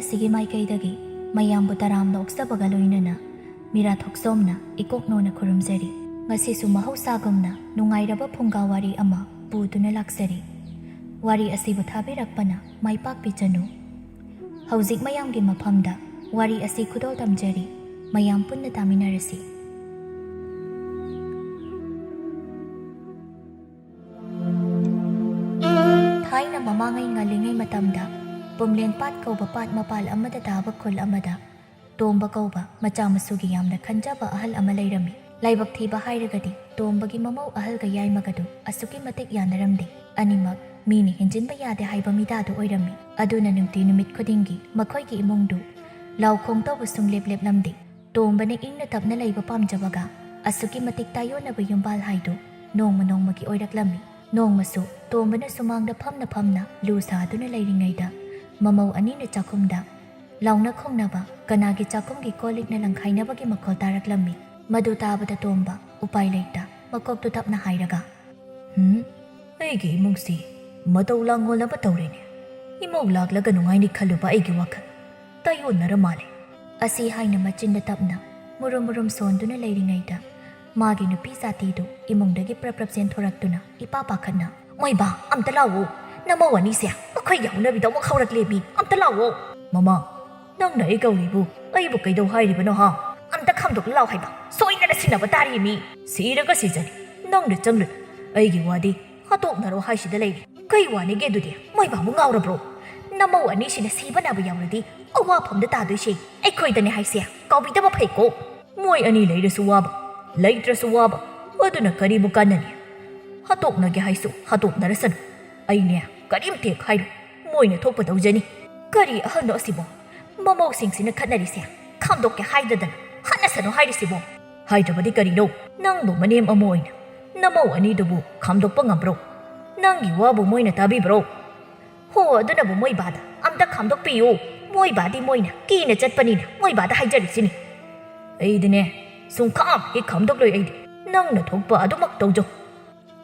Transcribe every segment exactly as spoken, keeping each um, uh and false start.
ꯁꯤꯒꯤ ꯃꯥꯏꯀꯩꯗꯒꯤ ꯃꯌꯥꯝꯕꯨ ꯇꯔꯥꯝꯅ ꯑꯣꯛꯆꯕꯒ ꯂꯣꯏꯅꯅ ꯃꯤꯔꯥ ꯊꯣꯛꯆꯣꯝꯅ ꯏꯀꯣꯛꯅꯧꯅ ꯈꯨꯔꯨꯝꯖꯔꯤ꯫ ꯉꯁꯤꯁꯨ ꯃꯍꯧꯁꯥꯒꯨꯝꯅ ꯅꯨꯡꯉꯥꯏꯔꯕ ꯐꯨꯡꯒꯥ ꯋꯥꯔꯤ ꯑꯃ ꯄꯨꯗꯨꯅ ꯂꯥꯛꯆꯔꯤ꯫ ꯋꯥꯔꯤ ꯑꯁꯤꯕꯨ ꯊꯥꯕꯤꯔꯛꯄꯅ ꯃꯥꯏ ꯄꯥꯛꯄꯤꯖꯅꯨ꯫ ꯍꯧꯖꯤꯛ ꯃꯌꯥꯝꯒꯤ ꯃꯐꯝꯗ ꯋꯥꯔꯤ ꯑꯁꯤ ꯈꯨꯗꯣꯜ ꯇꯝꯖꯔꯤ꯫ ꯃꯌꯥꯝ ꯄꯨꯟꯅ ꯇꯥꯃꯤꯟꯅꯔꯁꯤ꯫ ꯊꯥꯏꯅ ꯃꯃꯥꯡꯉꯩ ꯉꯜꯂꯤꯉꯩ ꯃꯇꯝꯗ ꯄꯨꯝꯂꯦꯟ ꯄꯥꯠ ꯀꯧꯕ ꯄꯥꯠ ꯃꯄꯥꯜ ꯑꯃꯗ ꯇꯥꯕ ꯈꯨꯜ ꯑꯃꯗ ꯇꯣꯝꯕ ꯀꯧꯕ ꯃꯆꯥ ꯃꯁꯨꯒꯤ ꯌꯥꯝꯅ ꯈꯟꯖꯕ ꯑꯍꯜ ꯑꯃ ꯂꯩꯔꯝꯃꯤ꯫ ꯂꯥꯏꯕꯛ ꯊꯤꯕ ꯍꯥꯏꯔꯒꯗꯤ ꯇꯣꯝꯕꯒꯤ ꯃꯃꯧ ꯑꯍꯜꯒ ꯌꯥꯏꯃꯒꯗꯨ ꯑꯁꯨꯛꯀꯤ ꯃꯇꯤꯛ ꯌꯥꯅꯔꯝꯗꯦ꯫ ꯑꯅꯤꯃꯛ ꯃꯤꯅ ꯍꯦꯟꯖꯤꯟꯕ ꯌꯥꯗꯦ ꯍꯥꯏꯕ ꯃꯤꯗꯥꯗꯨ ꯑꯣꯏꯔꯝꯃꯤ꯫ ꯑꯗꯨꯅ ꯅꯨꯡꯇꯤ ꯅꯨꯃꯤꯠ ꯈꯨꯗꯤꯡꯒꯤ ꯃꯈꯣꯏꯒꯤ ꯏꯃꯨꯡꯗꯨ ꯂꯥꯎ ꯈꯣꯡ ꯇꯧꯕ ꯁꯨꯡꯂꯦꯞ ꯂꯦꯞꯂꯝꯗꯦ꯫ ꯇꯣꯝꯕꯅ ꯏꯪꯅ ꯇꯞꯅ ꯂꯩꯕ ꯄꯥꯝꯖꯕꯒ ꯑꯁꯨꯛꯀꯤ ꯃꯇꯤꯛ ꯇꯥꯏꯌꯣꯟꯅꯕ ꯌꯨꯝꯕꯥꯜ ꯍꯥꯏꯗꯨ ꯅꯣꯡꯃ ꯅꯣꯡꯃꯒꯤ ꯑꯣꯏꯔꯛꯂꯝꯃꯤ꯫ ꯅꯣꯡꯃꯁꯨ ꯇꯣꯝꯕꯅ ꯁꯨꯃꯥꯡꯗ ꯐꯝꯅ ꯐꯝꯅ ꯂꯨ ꯁꯥꯗꯨꯅ ꯂꯩꯔꯤꯉꯩꯗ ꯃꯃꯧ ꯑꯅꯤꯅ ꯆꯥꯛꯈꯨꯝꯗ ꯂꯥꯎꯅ ꯈꯣꯡꯅꯕ, ꯀꯅꯥꯒꯤ ꯆꯥꯛꯈꯨꯝꯒꯤ ꯀꯣꯜ ꯂꯤꯛꯅ ꯂꯪꯈꯥꯏꯅꯕꯒꯤ ꯃꯈꯣꯜ ꯇꯥꯔꯛꯂꯝꯃꯤ꯫ ꯃꯗꯨ ꯇꯥꯕꯗ ꯇꯣꯝꯕ ꯎꯄꯥꯏ ꯂꯩꯇ ꯃꯀꯣꯛꯇꯨ ꯇꯞꯅ ꯍꯥꯏꯔꯒ, "ꯍꯨꯝ, ꯑꯩꯒꯤ ꯏꯃꯨꯡꯁꯤ ꯃꯇꯧ ꯂꯥꯡꯒꯣꯜ ꯑꯃ ꯇꯧꯔꯦꯅꯦ꯫ ꯏꯃꯧ ꯂꯥꯛꯂꯒ ꯅꯨꯡꯉꯥꯏꯅꯤ ꯈꯜꯂꯨꯕ ꯑꯩꯒꯤ ꯋꯥꯈꯜ ꯇꯥꯏꯌꯣꯟꯅꯔ ꯃꯥꯜꯂꯦ"꯫ ꯑꯁꯤ ꯍꯥꯏꯅ ꯃꯆꯤꯟꯗ ꯇꯞꯅ ꯃꯨꯔꯨꯝ ꯃꯨꯔꯨꯝ ꯁꯣꯟꯗꯨꯅ ꯂꯩꯔꯤꯉꯩꯗ ꯃꯥꯒꯤ ꯅꯨꯄꯤ ꯖꯥꯇꯤꯗꯨ ꯏꯃꯨꯡꯗꯒꯤ ꯄ꯭ꯔꯞ ꯄ꯭ꯔꯞ ꯆꯦꯟꯊꯣꯔꯛꯇꯨꯅ ꯏꯄꯥ ꯄꯥꯈꯠꯅ, "ꯃꯣꯏꯕꯥ, ꯑꯝꯇ ꯂꯥꯛꯑꯣ꯫ ꯅꯃꯧ ꯑꯅꯤꯁꯦ ꯑꯩꯈꯣꯏ ꯌꯥꯎꯅꯕꯤꯗ ꯑꯃꯨꯛ ꯍꯧꯔꯛꯂꯦꯃꯤ꯫ ꯑꯝꯇ ꯂꯥꯛꯑꯣ"꯫ "ꯃꯃꯥ, ꯅꯪꯅ ꯑꯩ ꯀꯧꯔꯤꯕꯨ ꯑꯩꯕꯨ ꯀꯩꯗꯧ ꯍꯥꯏꯔꯤꯕꯅꯣ ꯍꯥ? ꯑꯝꯇ ꯈꯥꯝꯗꯣꯛ ꯂꯥꯛꯑꯣ ꯍꯥꯏꯕ꯫ ꯁꯣꯏꯗꯅ ꯁꯤꯟꯅꯕ ꯇꯥꯔꯤꯃꯤ꯫ ꯁꯤꯔꯒ ꯁꯤꯖꯅꯤ꯫ ꯅꯪꯅ ꯆꯪꯂꯨ꯫ ꯑꯩꯒꯤ ꯋꯥꯗꯤ ꯍꯥꯠꯇꯣꯛꯅꯔꯣ ꯍꯥꯏꯁꯤꯗ ꯂꯩꯔꯤ꯫ ꯀꯩ ꯋꯥꯅꯤꯒꯦ ꯑꯗꯨꯗꯤ? ꯃꯣꯏꯕꯥꯕꯨ ꯉꯥꯎꯔꯕ꯭ꯔꯣ? ꯅꯃꯧ ꯑꯅꯤꯁꯤꯅ ꯁꯤꯕ ꯅꯥꯕ ꯌꯥꯎꯔꯗꯤ ꯑꯋꯥꯐꯝꯗ ꯇꯥꯗꯣꯏꯁꯦ ꯑꯩꯈꯣꯏꯗꯅꯦ ꯍꯥꯏꯁꯦ꯫ ꯀꯥꯎꯕꯤꯗꯕ ꯐꯩꯀꯣ꯫ ꯃꯣꯏ ꯑꯅꯤ ꯂꯩꯔꯁꯨ ꯋꯥꯕ, ꯂꯩꯇ꯭ꯔꯁꯨ ꯋꯥꯕ, ꯑꯗꯨꯅ ꯀꯔꯤꯕꯨ ꯀꯥꯟꯅꯅꯤ? ꯍꯥꯠꯇꯣꯛꯅꯒꯦ ꯍꯥꯏꯁꯨ ꯍꯥꯠꯇꯣꯛꯅꯔꯁꯅꯨ꯫ ꯑꯩꯅꯦ ꯀꯔꯤꯝꯇ ꯍꯦꯛ ꯍꯥꯏꯔꯣꯏ꯫ ꯃꯣꯏꯅ ꯊꯣꯛꯄ ꯇꯧꯖꯅꯤ꯫ ꯀꯔꯤ ꯑꯍꯜꯅꯣ ꯑꯁꯤꯕꯣ? ꯃꯃꯧꯁꯤꯡꯁꯤꯅ ꯈꯠꯅꯔꯤꯁꯦ ꯈꯥꯝꯗꯣꯛꯀꯦ ꯍꯥꯏꯗꯗꯅ ꯍꯥꯠꯅꯁꯅꯨ ꯍꯥꯏꯔꯤꯁꯤꯕꯣ? ꯍꯥꯏꯗ꯭ꯔꯕꯗꯤ ꯀꯔꯤꯅꯣ? ꯅꯪꯕꯨ ꯃꯅꯦꯝ ꯑꯃ ꯑꯣꯏꯅ ꯅꯃꯧ ꯑꯅꯤꯗꯨꯕꯨ ꯈꯥꯝꯗꯣꯛꯄ ꯉꯝꯕ꯭ꯔꯣ? ꯅꯪꯒꯤ ꯋꯥꯕꯨ ꯃꯣꯏꯅ ꯇꯥꯕꯤꯕ꯭ꯔꯣ? ꯍꯣ, ꯑꯗꯨꯅꯕꯨ ꯃꯣꯏ ꯕꯥꯗ ꯑꯝꯇ ꯈꯥꯝꯗꯣꯛꯄꯤꯌꯨ꯫ ꯃꯣꯏ ꯕꯥꯗꯤ ꯃꯣꯏꯅ ꯀꯤꯅ ꯆꯠꯄꯅꯤꯅ ꯃꯣꯏ ꯕꯥꯗ ꯍꯥꯏꯖꯔꯤꯁꯤꯅꯤ꯫ ꯑꯩꯗꯤꯅꯦ ꯁꯨꯡꯈꯥꯝ ꯍꯦꯛ ꯈꯥꯝꯗꯣꯛꯂꯣꯏ ꯑꯩꯗꯤ꯫ ꯅꯪꯅ ꯊꯣꯛꯄ ꯑꯗꯨꯃꯛ ꯇꯧꯖꯧ꯫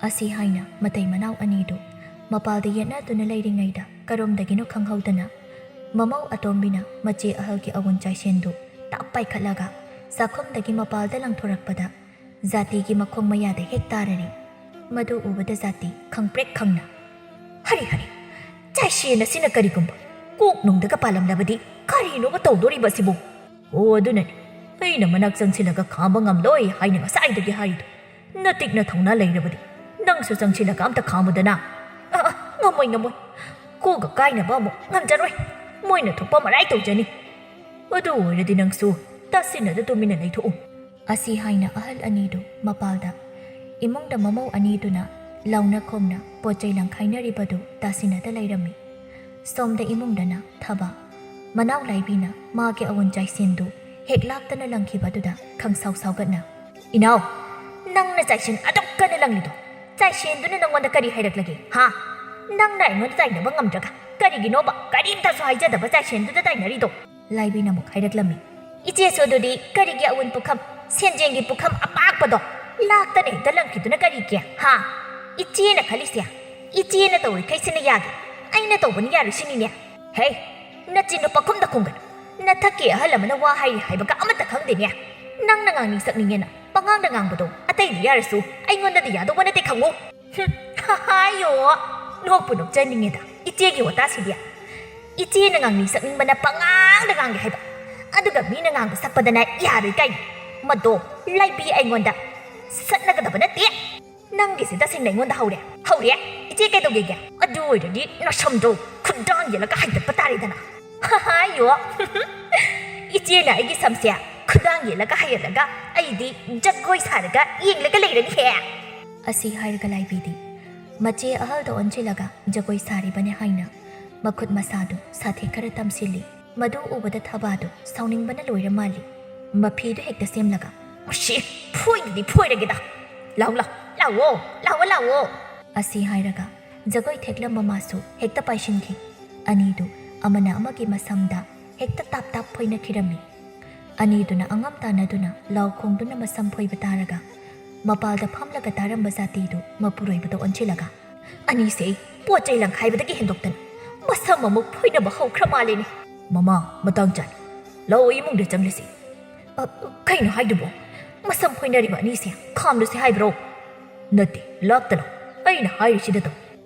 ꯑꯁꯤ ꯍꯥꯏꯅ ꯃꯇꯩ ꯃꯅꯥꯎ ꯑꯅꯤꯗꯨ ꯃꯄꯥꯜꯗ ꯌꯦꯠꯅꯗꯨꯅ ꯂꯩꯔꯤꯉꯩꯗ ꯀꯔꯣꯝꯗꯒꯤꯅꯣ ꯈꯪꯍꯧꯗꯅ ꯃꯃꯧ ꯑꯇꯣꯝꯕꯤꯅ ꯃꯆꯦ ꯑꯍꯜꯒꯤ ꯑꯋꯨꯟ ꯆꯥꯏꯁꯦꯟꯗꯨ ꯇꯞ ꯄꯥꯏꯈꯠꯂꯒ ꯆꯥꯛꯈꯨꯝꯗꯒꯤ ꯃꯄꯥꯜꯗ ꯂꯪꯊꯣꯔꯛꯄꯗ ꯖꯥꯇꯤꯒꯤ ꯃꯈꯣꯡ ꯃꯌꯥꯗ ꯍꯦꯛ ꯇꯥꯔꯔꯦ꯫ ꯃꯗꯨ ꯎꯕꯗ ꯖꯥꯇꯤ ꯈꯪꯄ꯭ꯔꯦꯛ ꯈꯪꯅ, "ꯍꯔꯤ ꯍꯔꯤ, ꯆꯥꯏꯁꯦꯟ ꯑꯁꯤꯅ ꯀꯔꯤꯒꯨꯝꯕ ꯀꯣꯛ ꯅꯨꯡꯗꯒ ꯄꯥꯜꯂꯝꯂꯕꯗꯤ ꯀꯔꯤꯅꯣꯕ ꯇꯧꯗꯣꯔꯤꯕ ꯑꯁꯤꯕꯨ?" "ꯑꯣ, ꯑꯗꯨꯅꯅꯤ ꯑꯩꯅ ꯃꯅꯥꯛ ꯆꯪꯁꯤꯜꯂꯒ ꯈꯥꯝꯕ ꯉꯝꯂꯣꯏ ꯍꯥꯏꯅ ꯉꯁꯥꯏꯗꯒꯤ ꯍꯥꯏꯔꯤꯗꯣ꯫ ꯅꯇꯤꯛꯅ ꯊꯧꯅꯥ ꯂꯩꯔꯕꯗꯤ ꯅꯪꯁꯨ ꯆꯪꯁꯤꯜꯂꯒ ꯑꯝꯇ ꯈꯥꯝꯃꯨꯗꯅ꯫" "ꯑ, ꯑ, ꯉꯝꯃꯣꯏ, ꯉꯝꯃꯣꯏ꯫ ꯀꯣꯛꯀ ꯀꯥꯏꯅꯕ ꯑꯃꯨꯛ ꯉꯝꯖꯔꯣꯏ꯫ ꯃꯣꯏꯅ ꯊꯣꯛꯄ ꯃꯔꯥꯏ ꯇꯧꯖꯅꯤ꯫ ꯑꯗꯨ ꯑꯣꯏꯔꯗꯤ ꯅꯪꯁꯨ ꯇꯥꯁꯤꯟꯅꯗ ꯇꯨꯃꯤꯟꯅ ꯂꯩꯊꯣꯛꯎ꯫" ꯑꯁꯤ ꯍꯥꯏꯅ ꯑꯍꯜ ꯑꯅꯤꯗꯨ ꯃꯄꯥꯜꯗ ꯏꯃꯨꯡꯗ ꯃꯃꯧ ꯑꯅꯤꯗꯨꯅ ꯂꯥꯎꯅ ꯈꯣꯡꯅ ꯄꯣꯠ ꯆꯩ ꯂꯪꯈꯥꯏꯅꯔꯤꯕꯗꯨ ꯇꯥꯁꯤꯟꯅꯗ ꯂꯩꯔꯝꯃꯤ꯫ ꯁꯣꯝꯗ ꯏꯃꯨꯡꯗꯅ ꯊꯕꯥ, ꯃꯅꯥꯎ ꯂꯥꯏꯕꯤꯅ ꯃꯥꯒꯤ ꯑꯋꯨꯟ ꯆꯥꯏꯁꯦꯟꯗꯨ ꯍꯦꯛ ꯂꯥꯛꯇꯅ ꯂꯪꯈꯤꯕꯗꯨꯗ ꯈꯪꯁꯥꯎ ꯁꯥꯎꯒꯠꯅ, "ꯏꯅꯥꯎ, ꯅꯪꯅ ꯆꯥꯏꯁꯦꯟ ꯑꯗꯨꯛ ꯀꯟꯅ ꯂꯪꯂꯤꯗꯣ, ꯆꯥꯏꯁꯦꯟꯗꯨꯅ ꯅꯪꯉꯣꯟꯗ ꯀꯔꯤ ꯍꯥꯏꯔꯛꯂꯒꯦ, ꯍꯥ? ꯅꯪꯅ ꯑꯩꯉꯣꯟꯗ ꯇꯥꯏꯅꯕ ꯉꯝꯗ꯭ꯔꯒ ꯀꯔꯤꯒꯤꯅꯣꯕ ꯀꯔꯤꯝꯇꯁꯨ ꯍꯥꯏꯖꯗꯕ ꯆꯥꯏꯁꯦꯟꯗꯨꯗ ꯇꯥꯏꯅꯔꯤꯗꯣ?" ꯂꯥꯏꯕꯤꯅ ꯑꯃꯨꯛ ꯍꯥꯏꯔꯛꯂꯝꯃꯤ, "ꯏꯆꯦꯁꯨ ꯑꯗꯨꯗꯤ ꯀꯔꯤꯒꯤ ꯑꯋꯨꯟ ꯄꯨꯈꯝ, ꯁꯦꯟꯖꯦꯡꯒꯤ ꯄꯨꯈꯝ ꯑꯄꯥꯛꯄꯗꯣ ꯂꯥꯛꯇꯅ ꯍꯦꯛꯇ ꯂꯪꯈꯤꯗꯨꯅ ꯀꯔꯤꯒꯤ, ꯍꯥ? ꯏꯆꯦꯅ ꯈꯜꯂꯤꯁꯦ, ꯏꯆꯦꯅ ꯇꯧꯔꯤꯈꯩꯁꯤꯅ ꯌꯥꯒꯦ, ꯑꯩꯅ ꯇꯧꯕꯅ ꯌꯥꯔꯣꯏ ꯁꯤꯅꯤꯅꯦ? ꯍꯦ, ꯅꯆꯤꯟꯗꯣ ꯄꯥꯈꯨꯝꯗ ꯈꯨꯝꯒꯅꯨ꯫ ꯅꯊꯛꯀꯤ ꯑꯍꯜ ꯑꯃꯅ ꯋꯥ ꯍꯥꯏꯔꯤ ꯍꯥꯏꯕꯒ ꯑꯃꯠꯇ ꯈꯪꯗꯦꯅꯦ꯫ ꯅꯪꯅ ꯉꯥꯡꯅꯤꯡ ꯁꯛꯅꯤꯡꯉꯦꯅ ꯄꯉꯥꯡꯗ ꯉꯥꯡꯕꯗꯣ ꯑꯇꯩꯗ ꯌꯥꯔꯁꯨ ꯑꯩꯉꯣꯟꯗꯗꯤ ꯌꯥꯗꯧꯕ ꯅꯠꯇꯦ ꯈꯪꯉꯨ꯫" ꯍꯨꯝ, ꯍꯥꯏꯌꯣ, ꯅꯣꯛꯄꯨ ꯅꯣꯛꯆꯅꯤꯡꯉꯦꯗ ꯏꯆꯦꯒꯤ ꯋꯥꯇꯥꯁꯤꯗꯤ꯫ ꯏꯆꯦꯅ ꯉꯥꯡꯅꯤꯡ ꯁꯛꯅꯤꯡꯕꯅ ꯄꯉꯥꯡꯗ ꯉꯥꯡꯒꯦ ꯍꯥꯏꯕ, ꯑꯗꯨꯒ ꯃꯤꯅ ꯉꯥꯡꯕ ꯁꯛꯄꯗꯅ ꯌꯥꯔꯣꯏ ꯀꯥꯏꯅ꯫ ꯃꯗꯣ ꯂꯥꯏꯕꯤ ꯑꯩꯉꯣꯟꯗ ꯁꯠꯅꯒꯗꯕ ꯅꯠꯇꯦ꯫ ꯅꯪꯒꯤꯁꯦ ꯇꯁꯦꯡꯅ ꯑꯩꯉꯣꯟꯗ ꯍꯧꯔꯦ꯫ ꯍꯧꯔꯦ? ꯏꯆꯦ ꯀꯩꯗꯧꯒꯦꯒꯦ? ꯑꯗꯨ ꯑꯣꯏꯔꯗꯤ ꯅꯁꯝꯗꯣ ꯈꯨꯗꯥꯡ ꯌꯦꯜꯂꯒ ꯍꯥꯏꯗꯠꯄ ꯇꯥꯔꯦꯗꯅ꯫ ꯍꯥꯏꯌꯣ꯫ ꯏꯆꯦꯅ ꯑꯩꯒꯤ ꯁꯝꯁꯦ ꯈꯨꯗꯥꯡ ꯌꯦꯜꯂꯒ ꯍꯥꯏꯍꯜꯂꯒ ꯑꯩꯗꯤ ꯖꯒꯣꯏ ꯁꯥꯔꯒ ꯌꯦꯡꯂꯒ ꯂꯩꯔꯅꯤꯍꯦ꯫ ꯑꯁꯤ ꯍꯥꯏꯔꯒ ꯂꯥꯏꯕꯤꯗꯤ ꯃꯆꯦ ꯑꯍꯜꯗ ꯑꯣꯟꯁꯤꯜꯂꯒ ꯖꯒꯣꯏ ꯁꯥꯔꯤꯕꯅꯤ ꯍꯥꯏꯅ ꯃꯈꯨꯠ ꯃꯁꯥꯗꯨ ꯁꯥꯊꯦꯛ ꯈꯔ ꯇꯝꯁꯤꯜꯂꯤ꯫ ꯃꯗꯨ ꯎꯕꯗ ꯊꯕꯥꯗꯨ ꯁꯥꯎꯅꯤꯡꯕꯅ ꯂꯣꯏꯔ ꯃꯥꯜꯂꯤ꯫ ꯃꯐꯤꯗꯨ ꯍꯦꯛꯇ ꯁꯦꯝꯂꯒ, "ꯃꯁꯤ ꯐꯣꯏꯗꯨꯗꯤ ꯐꯣꯏꯔꯒꯦꯗ! ꯂꯥꯎ, ꯂꯥꯎ, ꯂꯥꯎꯑꯣ, ꯂꯥꯎꯑꯣ, ꯂꯥꯎꯑꯣ!" ꯑꯁꯤ ꯍꯥꯏꯔꯒ ꯖꯒꯣꯏ ꯊꯦꯛꯂꯝꯕ ꯃꯥꯁꯨ ꯍꯦꯛꯇ ꯄꯥꯏꯁꯤꯟꯈꯤ꯫ ꯑꯅꯤꯗꯨ ꯑꯃꯅ ꯑꯃꯒꯤ ꯃꯁꯝꯗ ꯍꯦꯛꯇ ꯇꯥꯞ ꯇꯥꯞ ꯐꯣꯏꯅꯈꯤꯔꯝꯃꯤ꯫ ꯑꯅꯤꯗꯨꯅ ꯑꯉꯝ ꯇꯥꯟꯅꯗꯨꯅ ꯂꯥꯎ ꯈꯣꯡꯗꯨꯅ ꯃꯁꯝ ꯐꯣꯏꯕ ꯇꯥꯔꯒ ꯃꯄꯥꯜꯗ ꯐꯝꯂꯒ ꯇꯥꯔꯝꯕ ꯖꯥꯇꯤꯗꯨ ꯃꯄꯨꯔꯣꯏꯕꯗ ꯑꯣꯟꯁꯤꯜꯂꯒ, "ꯑꯅꯤꯁꯦ ꯄꯣꯠ ꯆꯩ ꯂꯪꯈꯥꯏꯕꯗꯒꯤ ꯍꯦꯟꯗꯣꯛꯇꯅ ꯃꯁꯝ ꯑꯃꯨꯛ ꯐꯣꯏꯅꯕ ꯍꯧꯈ꯭ꯔ ꯃꯥꯜꯂꯦꯅꯦ꯫ "ꯃꯃꯥ, ꯃꯇꯥꯡ ꯆꯥꯔꯦ꯫ ꯂꯥꯛꯑꯣ, ꯏꯃꯨꯡꯗ ꯆꯪꯂꯁꯤ꯫" "ꯑ, ꯀꯩꯅꯣ ꯍꯥꯏꯗꯨꯕꯣ? ꯃꯁꯝ ꯐꯣꯏꯅꯔꯤꯕ ꯑꯅꯤꯁꯦ ꯈꯥꯝꯂꯨꯁꯤ ꯍꯥꯏꯕ꯭ꯔꯣ?" "ꯅꯠꯇꯦ, ꯂꯥꯛꯇ ꯂꯥꯛꯑꯣ꯫ ꯑꯩꯅ ꯍꯥꯏꯔꯤꯁꯤꯗ ꯇꯧ꯫"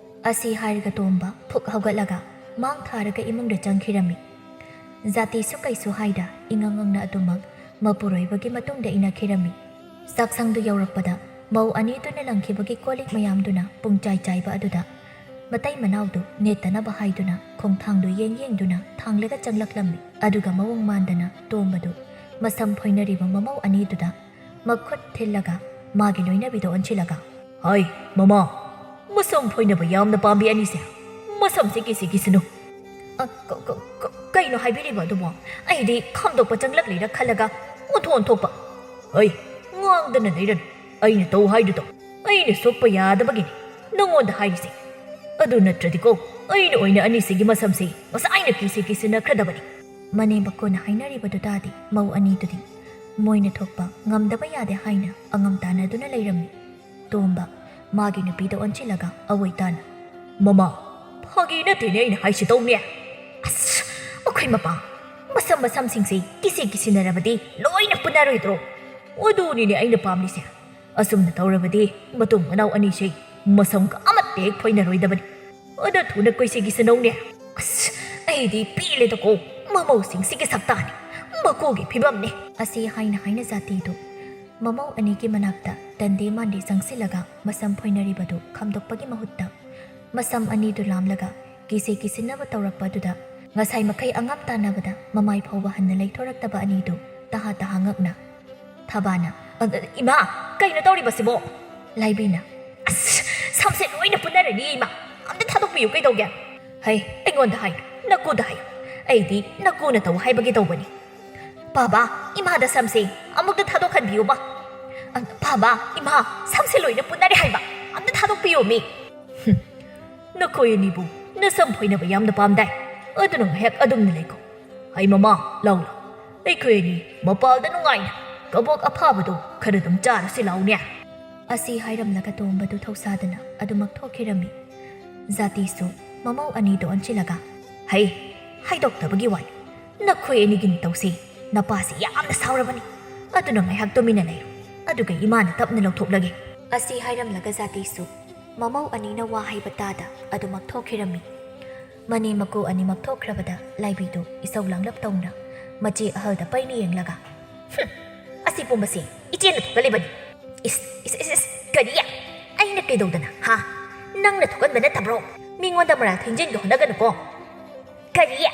ꯑꯁꯤ ꯍꯥꯏꯔꯒ ꯇꯣꯝꯕ ꯐꯨꯛ ꯍꯧꯒꯠꯂꯒ ꯃꯥꯡ ꯊꯥꯔꯒ ꯏꯃꯨꯡꯗ ꯆꯪꯈꯤꯔꯝꯃꯤ꯫ ꯖꯥꯇꯤꯁꯨ ꯀꯩꯁꯨ ꯍꯥꯏꯗ ꯏꯉꯪ ꯉꯪꯅ ꯑꯗꯨꯃꯛ ꯃꯄꯨꯔꯣꯏꯕꯒꯤ ꯃꯇꯨꯡꯗ ꯏꯟꯅꯈꯤꯔꯝꯃꯤ꯫ ꯆꯥꯛꯁꯪꯗꯨ ꯌꯧꯔꯛꯄꯗ ꯃꯧ ꯑꯅꯤꯗꯨꯅ ꯂꯪꯈꯤꯕꯒꯤ ꯀꯣꯜ ꯂꯤꯛ ꯃꯌꯥꯝꯗꯨꯅ ꯄꯨꯡꯆꯥꯏ ꯆꯥꯏꯕ ꯑꯗꯨꯗ ꯃꯇꯩ ꯃꯅꯥꯎꯗꯨ ꯅꯦꯠꯇꯅꯕ ꯍꯥꯏꯗꯨꯅ ꯈꯣꯡꯊꯥꯡꯗꯨ ꯌꯦꯡ ꯌꯦꯡꯗꯨꯅ ꯊꯥꯡꯂꯒ ꯆꯪꯂꯛꯂꯝꯃꯤ꯫ ꯑꯗꯨꯒ ꯃꯑꯣꯡ ꯃꯥꯟꯗꯅ ꯇꯣꯝꯕꯗꯨ ꯃꯁꯝ ꯐꯣꯏꯅꯔꯤꯕ ꯃꯃꯧ ꯑꯅꯤꯗꯨꯗ ꯃꯈꯨꯠ ꯊꯤꯜꯂꯒ ꯃꯥꯒꯤ ꯂꯣꯏꯅꯕꯤꯗ ꯑꯣꯟꯁꯤꯜꯂꯒ, "ꯍꯥꯏ, ꯃꯃꯥ, ꯃꯁꯝ ꯐꯣꯏꯅꯕ ꯌꯥꯝꯅ ꯄꯥꯝꯕꯤ ꯑꯅꯤꯁꯦ, ꯃꯁꯝꯁꯦ ꯀꯤꯁꯤ ꯀꯤꯁꯤꯅꯨ꯫" "ꯑ, ꯀ-, ꯀ-, ꯀ-, ꯀꯩꯅꯣ ꯍꯥꯏꯕꯤꯔꯤꯕ ꯑꯗꯨꯕꯣ? ꯑꯩꯗꯤ ꯈꯥꯝꯗꯣꯛꯄ ꯆꯪꯂꯛꯂꯤꯔ ꯈꯜꯂꯒ ꯑꯣꯟꯊꯣꯛ ꯑꯣꯟꯊꯣꯛꯄ꯫" "ꯍꯩ, ꯉꯥꯡꯗꯅ ꯂꯩꯔꯅꯨ꯫ ꯑꯩꯅ ꯇꯧ ꯍꯥꯏꯗꯨ ꯇꯧ꯫ ꯑꯩꯅ ꯁꯣꯛꯄ ꯌꯥꯗꯕꯒꯤꯅꯤ ꯅꯉꯣꯟꯗ ꯍꯥꯏꯔꯤꯁꯦ꯫ ꯑꯗꯨ ꯅꯠꯇ꯭ꯔꯗꯤꯀꯣ, ꯑꯩꯅ ꯑꯣꯏꯅ ꯑꯅꯤꯁꯤꯒꯤ ꯃꯁꯝꯁꯤ ꯉꯁꯥꯏꯅ ꯀꯤꯁꯤ ꯀꯤꯁꯤꯟꯅꯈ꯭ꯔꯗꯕꯅꯤ꯫" ꯃꯅꯦꯝ ꯃꯀꯨꯅ ꯍꯥꯏꯅꯔꯤꯕꯗꯨ ꯇꯥꯗꯦ꯫ ꯃꯧ ꯑꯅꯤꯗꯨꯗꯤ ꯃꯣꯏꯅ ꯊꯣꯛꯄ ꯉꯝꯗꯕ ꯌꯥꯗꯦ ꯍꯥꯏꯅ ꯑꯉꯝ ꯇꯥꯟꯅꯗꯨꯅ ꯂꯩꯔꯝꯃꯤ꯫ ꯇꯣꯝꯕ ꯃꯥꯒꯤ ꯅꯨꯄꯤꯗ ꯑꯣꯟꯁꯤꯜꯂꯒ ꯑꯋꯣꯏ ꯇꯥꯅ, "ꯃꯃꯥ, ꯐꯥꯒꯤ ꯅꯠꯇꯦꯅꯦ ꯑꯩꯅ ꯍꯥꯏꯁꯤ ꯇꯧꯅꯦ꯫ ꯑꯁ, ꯃꯈꯣꯏ ꯃꯄꯥ, ꯃꯁꯝ ꯃꯁꯝꯁꯤꯡꯁꯤ ꯀꯤꯁꯤ ꯀꯤꯁꯤꯟꯅꯔꯕꯗꯤ ꯂꯣꯏꯅ ꯄꯨꯟꯅꯔꯣꯏꯗ꯭ꯔꯣ? ꯑꯗꯨꯅꯤꯅꯦ ꯑꯩꯅ ꯄꯥꯝꯂꯤꯁꯦ꯫ ꯑꯁꯨꯝꯅ ꯇꯧꯔꯕꯗꯤ ꯃꯇꯨꯡ ꯃꯅꯥꯎ ꯑꯅꯤꯁꯤ ꯃꯁꯝꯒ ꯑꯃꯠꯇ ꯍꯦꯛ ꯐꯣꯏꯅꯔꯣꯏꯗꯕꯅꯤ꯫ ꯑꯗ ꯊꯨꯅ ꯀꯣꯏꯁꯤꯒꯤ ꯁꯤꯅꯧꯅꯦ꯫" "ꯑꯁ, ꯑꯩꯗꯤ ꯄꯦꯜꯂꯦꯗꯀꯣ, ꯃꯃꯧꯁꯤꯡꯁꯤꯒꯤ ꯁꯛꯇꯥꯅꯤ, ꯃꯀꯣꯛꯒꯤ ꯐꯤꯕꯝꯅꯤ꯫" ꯑꯁꯤ ꯍꯥꯏꯅ ꯍꯥꯏꯅ ꯖꯥꯇꯤꯗꯨ ꯃꯃꯧ ꯑꯅꯤꯒꯤ ꯃꯅꯥꯛꯇ ꯇꯟꯗꯦ ꯃꯥꯟꯗꯦ ꯆꯪꯁꯤꯜꯂꯒ ꯃꯁꯝ ꯐꯣꯏꯅꯔꯤꯕꯗꯨ ꯈꯥꯝꯗꯣꯛꯄꯒꯤ ꯃꯍꯨꯠꯇ ꯃꯁꯝ ꯑꯅꯤꯗꯨ ꯂꯥꯝꯂꯒ ꯀꯤꯁꯦ ꯀꯤꯁꯤꯟꯅꯕ ꯇꯧꯔꯛꯄ ꯑꯗꯨꯗ ꯉꯁꯥꯏ ꯃꯈꯩ ꯑꯉꯥꯝ ꯇꯥꯟꯅꯕꯗ ꯃꯃꯥꯏ ꯐꯥꯎꯕ ꯍꯟꯅ ꯂꯩꯊꯣꯔꯛꯇꯕ ꯑꯅꯤꯗꯨ ꯇꯍꯥ ꯇꯍꯥ ꯉꯛꯅ ꯊꯕꯥꯅ, "ꯑ, ꯏꯃꯥ, ꯀꯩꯅꯣ ꯇꯧꯔꯤꯕꯁꯤꯕꯣ?" ꯂꯥꯏꯕꯤꯅ, "ꯑꯁ, ꯁꯝꯁꯦ ꯂꯣꯏꯅ ꯄꯨꯟꯅꯔꯅꯤ ꯏꯃꯥ, ꯑꯝꯇ ꯊꯥꯗꯣꯛꯄꯤꯌꯨ ꯀꯩꯗꯧꯒꯦ?" "ꯍꯩ, ꯑꯩꯉꯣꯟꯗ ꯍꯥꯏꯌꯨ, ꯅꯀꯨꯗ ꯍꯥꯏꯌꯨ꯫ ꯑꯩꯗꯤ ꯅꯀꯨꯅ ꯇꯧ ꯍꯥꯏꯕꯒꯤ ꯇꯧꯕꯅꯤ꯫" "ꯄꯥꯕ, ꯏꯃꯥꯗ ꯁꯝꯁꯦ ꯑꯃꯨꯛꯇ ꯊꯥꯗꯣꯛꯍꯟꯕꯤꯌꯨꯕ꯫" "ꯑ, ꯄꯥꯕ, ꯏꯃꯥ, ꯁꯝꯁꯦ ꯂꯣꯏꯅ ꯄꯨꯟꯅꯔꯦ ꯍꯥꯏꯕ, ꯑꯝꯇ ꯊꯥꯗꯣꯛꯄꯤꯌꯣ ꯃꯤ꯫" "ꯍꯨꯝ, ꯅꯈꯣꯏ ꯑꯅꯤꯕꯨ ꯅꯁꯝ ꯐꯣꯏꯅꯕ ꯌꯥꯝꯅ ꯄꯥꯝꯗꯥꯏ, ꯑꯗꯨꯅ ꯉꯥꯏꯍꯥꯛ ꯑꯗꯨꯝꯅ ꯂꯩꯈꯣ꯫ ꯍꯩ ꯃꯃꯥ, ꯂꯥꯎ ꯂꯥꯎ, ꯑꯩꯈꯣꯏ ꯑꯅꯤ ꯃꯄꯥꯜꯗ ꯅꯨꯡꯉꯥꯏꯅ ꯀꯕꯣꯛ ꯑꯐꯥꯕꯗꯨ ꯈꯔ ꯑꯗꯨꯝ ꯆꯥꯔꯁꯤ ꯂꯥꯎꯅꯦ꯫" ꯑꯁꯤ ꯍꯥꯏꯔꯝꯂꯒ ꯇꯣꯝꯕꯗꯨ ꯊꯧꯁꯥꯗꯅ ꯑꯗꯨꯃꯛ ꯊꯣꯛꯈꯤꯔꯝꯃꯤ꯫ ꯖꯥꯇꯤꯁꯨ ꯃꯃꯧ ꯑꯅꯤꯗꯣ ꯑꯣꯟꯁꯤꯜꯂꯒ, "ꯍꯩ, ꯍꯥꯏꯗꯣꯛꯇꯕꯒꯤ ꯋꯥꯅꯤ꯫ ꯅꯈꯣꯏ ꯑꯅꯤꯒꯤ ꯅꯇꯧꯁꯤ ꯅꯄꯥꯁꯤ ꯌꯥꯝꯅ ꯁꯥꯎꯔꯕꯅꯤ꯫ ꯑꯗꯨꯅ ꯉꯥꯏꯍꯥꯛ ꯇꯨꯃꯤꯟꯅ ꯂꯩꯔꯣ, ꯑꯗꯨꯒ ꯏꯃꯥꯅ ꯇꯞꯅ ꯂꯧꯊꯣꯛꯂꯒꯦ"꯫ ꯑꯁꯤ ꯍꯥꯏꯔꯝꯂꯒ ꯖꯥꯇꯤꯁꯨ ꯃꯃꯧ ꯑꯅꯤꯅ ꯋꯥ ꯍꯥꯏꯕ ꯇꯥꯗ ꯑꯗꯨꯃꯛ ꯊꯣꯛꯈꯤꯔꯝꯃꯤ꯫ ꯃꯅꯦꯝ ꯃꯀꯨ ꯑꯅꯤꯃꯛ ꯊꯣꯛꯈ꯭ꯔꯕꯗ ꯂꯥꯏꯕꯤꯗꯨ ꯏꯁꯧ ꯂꯥꯡꯂꯞ ꯇꯧꯅ ꯃꯆꯦ ꯑꯍꯜꯗ ꯄꯩꯅ ꯌꯦꯡꯂꯒ, "ꯍꯨꯝ, ꯑꯁꯤ ꯄꯨꯝꯕꯁꯤ ꯏꯆꯦꯅ ꯊꯣꯛꯍꯜꯂꯤꯕꯅꯤ꯫ ꯏꯁ, ꯏꯁ, ꯏꯁ, ꯏꯁ, ꯀꯔꯤ? ꯑꯩꯅ ꯀꯩꯗꯧꯗꯅ, ꯍꯥ? ꯅꯪꯅ ꯊꯣꯛꯍꯟꯕ ꯅꯠꯇꯕ꯭ꯔꯣ? ꯃꯤꯉꯣꯟꯗ ꯃꯔꯥꯜ ꯊꯤꯡꯖꯤꯟꯒꯦ ꯍꯣꯠꯅꯒꯅꯨꯀꯣ"꯫ "ꯀꯔꯤ?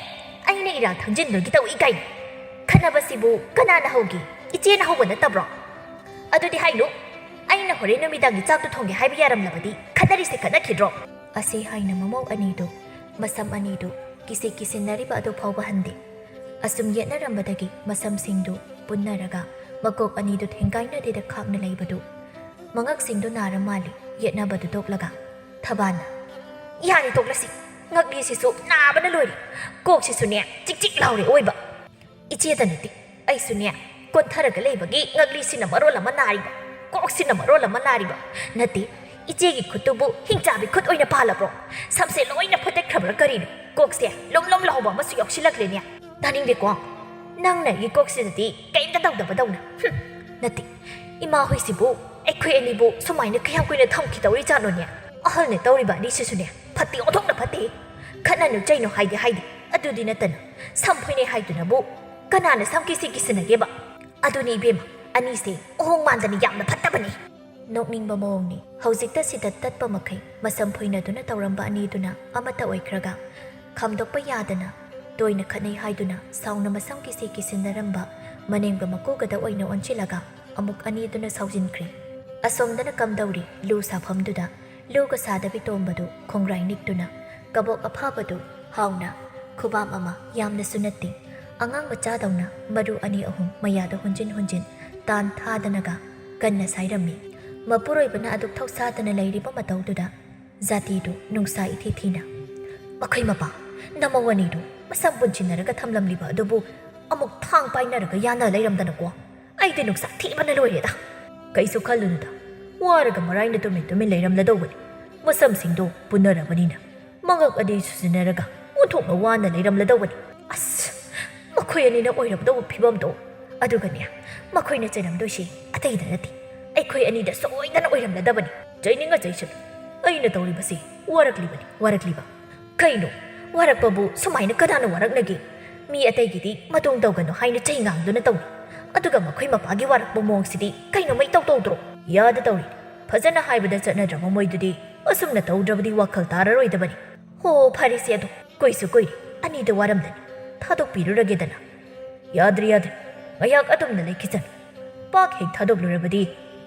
ꯑꯩꯅ ꯏꯔꯥꯜ ꯊꯥꯡꯖꯤꯟꯕꯒꯤ ꯇꯧꯏ ꯀꯥꯏꯅ? ꯈꯠꯅꯕꯁꯤꯕꯨ ꯀꯅꯥꯅ ꯍꯧꯒꯦ? ꯏꯆꯦꯅ ꯍꯧꯕ ꯅꯠꯇꯕ꯭ꯔꯣ? ꯑꯗꯨꯗꯤ ꯍꯥꯏꯅꯨ꯫ ꯑꯩꯅ ꯍꯣꯔꯦꯟ ꯅꯨꯃꯤꯗꯥꯡꯒꯤ ꯆꯥꯛꯇꯨ ꯊꯣꯡꯒꯦ ꯍꯥꯏꯕ ꯌꯥꯔꯝꯂꯕꯗꯤ ꯈꯠꯅꯔꯤꯁꯦ ꯈꯠꯅꯈꯤꯗ꯭ꯔꯣ?" ꯑꯁꯤ ꯍꯥꯏꯅ ꯃꯃꯧ ꯑꯅꯤꯗꯨ, ꯃꯁꯝ ꯑꯅꯤꯗꯨ ꯀꯤꯁꯤ ꯀꯤꯁꯤꯟꯅꯔꯤꯕ ꯑꯗꯨ ꯐꯥꯎꯕ ꯍꯟꯗꯦ꯫ ꯑꯁꯨꯝ ꯌꯦꯠꯅꯔꯝꯕꯗꯒꯤ ꯃꯁꯝꯁꯤꯡꯗꯨ ꯄꯨꯟꯅꯔꯒ ꯃꯀꯣꯛ ꯑꯅꯤꯗꯨ ꯊꯦꯡꯒꯥꯏꯅꯗꯦꯗ ꯈꯥꯛꯅ ꯂꯩꯕꯗꯨ ꯃꯉꯛꯁꯤꯡꯗꯨ ꯅꯥꯔ ꯃꯥꯜꯂꯤ꯫ ꯌꯦꯠꯅꯕꯗꯨ ꯇꯣꯛꯂꯒ ꯊꯕꯥꯅ, "ꯌꯥꯔꯦ, ꯇꯣꯛꯂꯁꯤ꯫ ꯉꯛꯂꯤꯁꯤꯁꯨ ꯅꯥꯕꯅ ꯂꯣꯏꯔꯦ꯫ ꯀꯣꯛꯁꯤꯁꯨꯅꯦ ꯆꯤꯛ ꯆꯤꯛ ꯂꯥꯎꯔꯦ ꯑꯣꯏꯕ꯫ ꯏꯆꯦꯗ ꯅꯠꯇꯦ, ꯑꯩꯁꯨꯅꯦ ꯀꯣꯟꯊꯔꯒ ꯂꯩꯕꯒꯤ ꯉꯛꯂꯤꯁꯤꯅ ꯃꯔꯣꯜ ꯑꯃ ꯅꯥꯔꯤꯕ, ꯀꯣꯛꯁꯤꯅ ꯃꯔꯣꯜ ꯑꯃ ꯅꯥꯔꯤꯕ꯫ ꯅꯠꯇꯦ, ꯏꯆꯦꯒꯤ ꯈꯨꯠꯇꯨꯕꯨ ꯍꯤꯡꯆꯥꯕꯤ ꯈꯨꯠ ꯑꯣꯏꯅ ꯄꯥꯜꯂꯕ꯭ꯔꯣ? ꯁꯝꯁꯦ ꯂꯣꯏꯅ ꯐꯨꯠꯇꯠꯈ꯭ꯔꯕ꯭ꯔꯥ ꯀꯔꯤꯅꯣ? ꯀꯣꯛꯁꯦ ꯂꯣꯝ ꯂꯣꯝ ꯂꯥꯎꯕ ꯑꯃꯁꯨ ꯌꯥꯎꯁꯤꯜꯂꯛꯂꯦꯅꯦ꯫ ꯇꯥꯅꯤꯡꯗꯦꯀꯣ꯫ ꯅꯪꯅ ꯑꯩꯒꯤ ꯀꯣꯛꯁꯤꯗꯗꯤ ꯀꯩꯝꯇ ꯇꯧꯗꯕꯗꯧꯅ꯫ ꯍꯨꯝ, ꯅꯠꯇꯦ, ꯏꯃꯥ ꯍꯣꯏꯁꯤꯕꯨ ꯑꯩꯈꯣꯏ ꯑꯅꯤꯕꯨ ꯁꯨꯃꯥꯏꯅ ꯀꯌꯥꯝ ꯀꯨꯏꯅ ꯊꯝꯈꯤꯗꯧꯔꯤꯖꯥꯠꯅꯣꯅꯦ? ꯑꯍꯜꯅꯦ ꯇꯧꯔꯤꯕ ꯑꯅꯤꯁꯤꯁꯨꯅꯦ ꯐꯠꯇꯦ, ꯑꯣꯟꯊꯣꯛꯅ ꯐꯠꯇꯦ꯫ ꯈꯠꯅꯅꯨ ꯆꯩꯅꯨ ꯍꯥꯏꯗꯤ ꯍꯥꯏꯗꯦ, ꯑꯗꯨꯗꯤ ꯅꯠꯇꯅ ꯁꯝ ꯐꯣꯏꯅꯩ ꯍꯥꯏꯗꯨꯅꯕꯨ ꯀꯅꯥꯅ ꯁꯝ ꯀꯤꯁꯤ ꯀꯤꯁꯤꯟꯅꯒꯦꯕ? ꯑꯗꯨꯅꯤ ꯏꯕꯦꯝꯃ, ꯑꯅꯤꯁꯦ ꯃꯑꯣꯡ ꯃꯥꯟꯗꯅ ꯌꯥꯝꯅ ꯐꯠꯇꯕꯅꯤ꯫ ꯅꯣꯛꯅꯤꯡꯕ ꯃꯑꯣꯡꯅꯤ꯫ ꯍꯧꯖꯤꯛꯇ ꯁꯤꯗ ꯇꯠꯄ ꯃꯈꯩ ꯃꯁꯝ ꯐꯣꯏꯅꯗꯨꯅ ꯇꯧꯔꯝꯕ ꯑꯅꯤꯗꯨꯅ ꯑꯃꯠꯇ ꯑꯣꯏꯈ꯭ꯔꯒ, ꯈꯥꯝꯗꯣꯛꯄ ꯌꯥꯗꯅ ꯇꯣꯏꯅ ꯈꯠꯅꯩ ꯍꯥꯏꯗꯨꯅ ꯁꯥꯎꯅ ꯃꯁꯝ ꯀꯤꯁꯤ ꯀꯤꯁꯤꯟꯅꯔꯝꯕ ꯃꯅꯦꯝꯒ ꯃꯀꯨꯒꯗ ꯑꯣꯏꯅ ꯑꯣꯟꯁꯤꯜꯂꯒ ꯑꯃꯨꯛ ꯑꯅꯤꯗꯨꯅ ꯁꯥꯎꯖꯤꯟꯈ꯭ꯔꯦ꯫ ꯑꯁꯣꯝꯗꯅ ꯀꯝꯗꯧꯔꯤ? ꯂꯨ ꯁꯥꯐꯝꯗꯨꯗ ꯂꯨꯒ ꯁꯥꯗꯕꯤ ꯇꯣꯝꯕꯗꯨ ꯈꯣꯡꯒ꯭ꯔꯥꯏ ꯅꯤꯛꯇꯨꯅ ꯀꯕꯣꯛ ꯑꯐꯥꯕꯗꯨ ꯍꯥꯎꯅ ꯈꯨꯕꯥꯝ ꯑꯃ, ꯌꯥꯝꯅꯁꯨ ꯅꯠꯇꯦ, ꯑꯉꯥꯡ ꯃꯆꯥꯗꯧꯅ ꯃꯔꯨ ꯑꯅꯤ ꯑꯍꯨꯝ ꯃꯌꯥꯗ ꯍꯨꯟꯖꯤꯟ ꯍꯨꯟꯖꯤꯟ ꯇꯥꯟ ꯊꯥꯗꯅꯒ ꯀꯟꯅ ꯁꯥꯏꯔꯝꯃꯤ꯫ ꯃꯄꯨꯔꯣꯏꯕꯅ ꯑꯗꯨꯛ ꯊꯧꯁꯥꯗꯅ ꯂꯩꯔꯤꯕ ꯃꯇꯧꯗꯨꯗ ꯖꯥꯇꯤꯗꯨ ꯅꯨꯡꯁꯥ ꯏꯊꯤ ꯊꯤꯅ, "ꯃꯈꯩ ꯃꯄꯥ, ꯅꯃꯧ ꯑꯅꯤꯗꯨ ꯃꯁꯝ ꯄꯨꯟꯁꯤꯟꯅꯔꯒ ꯊꯝꯂꯝꯂꯤꯕ ꯑꯗꯨꯕꯨ ꯑꯃꯨꯛ ꯊꯥꯡ ꯄꯥꯏꯅꯔꯒ ꯌꯥꯅ ꯂꯩꯔꯝꯗꯅꯀꯣ꯫ ꯑꯩꯗꯤ ꯅꯨꯡꯁꯥ ꯊꯤꯕꯅ ꯂꯣꯏꯔꯦꯗ"꯫ "ꯀꯩꯁꯨ ꯈꯜꯂꯨꯅꯨꯗ, ꯋꯥꯔꯒ ꯃꯔꯥꯏꯅ ꯇꯨꯃꯤꯟ ꯇꯨꯃꯤꯟ ꯂꯩꯔꯝꯂꯗꯧꯕꯅꯤ꯫ ꯃꯁꯝꯁꯤꯡꯗꯣ ꯄꯨꯟꯅꯔꯕꯅꯤꯅ ꯃꯉꯛ ꯑꯅꯤ ꯁꯨꯖꯤꯟꯅꯔꯒ ꯑꯣꯟꯊꯣꯛꯅ ꯋꯥꯅ ꯂꯩꯔꯝꯂꯗꯧꯕꯅꯤ꯫ ꯑꯁ, ꯃꯈꯣꯏ ꯑꯅꯤꯅ ꯑꯣꯏꯔꯝꯗꯧꯕ ꯐꯤꯕꯝꯗꯣ꯫ ꯑꯗꯨꯒꯅꯦ, ꯃꯈꯣꯏꯅ ꯆꯩꯔꯝꯗꯣꯏꯁꯤ ꯑꯇꯩꯗ ꯅꯠꯇꯦ, ꯑꯩꯈꯣꯏ ꯑꯅꯤꯗ ꯁꯣꯏꯗꯅ ꯑꯣꯏꯔꯝꯂꯗꯕꯅꯤ꯫ ꯆꯩꯅꯤꯡꯉ ꯆꯩꯁꯅꯨ, ꯑꯩꯅ ꯇꯧꯔꯤꯕꯁꯤ ꯋꯥꯔꯛꯂꯤꯕꯅꯤ, ꯋꯥꯔꯛꯂꯤꯕ꯫ ꯀꯩꯅꯣ, ꯋꯥꯔꯛꯄꯕꯨ ꯁꯨꯃꯥꯏꯅ ꯀꯅꯥꯅ ꯋꯥꯔꯛꯅꯒꯦ? ꯃꯤ ꯑꯇꯩꯒꯤꯗꯤ ꯃꯇꯣꯡ ꯇꯧꯒꯅꯨ ꯍꯥꯏꯅ ꯆꯩ ꯉꯥꯡꯗꯨꯅ ꯇꯧꯏ, ꯑꯗꯨꯒ ꯃꯈꯣꯏ ꯃꯄꯥꯒꯤ ꯋꯥꯔꯛꯄ ꯃꯑꯣꯡꯁꯤꯗꯤ ꯀꯩꯅꯣꯃ ꯏꯇꯧ ꯇꯧꯗ꯭ꯔꯣ? ꯌꯥꯗ ꯇꯧꯔꯤꯅꯤ꯫ ꯐꯖꯅ ꯍꯥꯏꯕꯗ ꯆꯠꯅꯗ꯭ꯔꯕ ꯃꯣꯏꯗꯨꯗꯤ ꯑꯁꯨꯝꯅ ꯇꯧꯗ꯭ꯔꯕꯗꯤ ꯋꯥꯈꯜ ꯇꯥꯔꯔꯣꯏꯗꯕꯅꯤ꯫ ꯍꯣ, ꯐꯔꯦꯁꯦ ꯑꯗꯣ, ꯀꯨꯏꯁꯨ ꯀꯨꯏꯔꯦ, ꯑꯅꯤꯗ ꯋꯥꯔꯝꯗꯅꯤ, ꯊꯥꯗꯣꯛꯄꯤꯔꯨꯔꯒꯦꯗꯅ꯫ ꯌꯥꯗ꯭ꯔꯦ, ꯌꯥꯗ꯭ꯔꯦ, ꯉꯥꯏꯍꯥꯛ ꯑꯗꯨꯝꯅ ꯂꯩꯈꯤꯁꯅꯨ꯫ ꯄꯥꯛ ꯍꯦꯛ ꯊꯥꯗꯣꯛꯂꯨꯔꯕꯗꯤ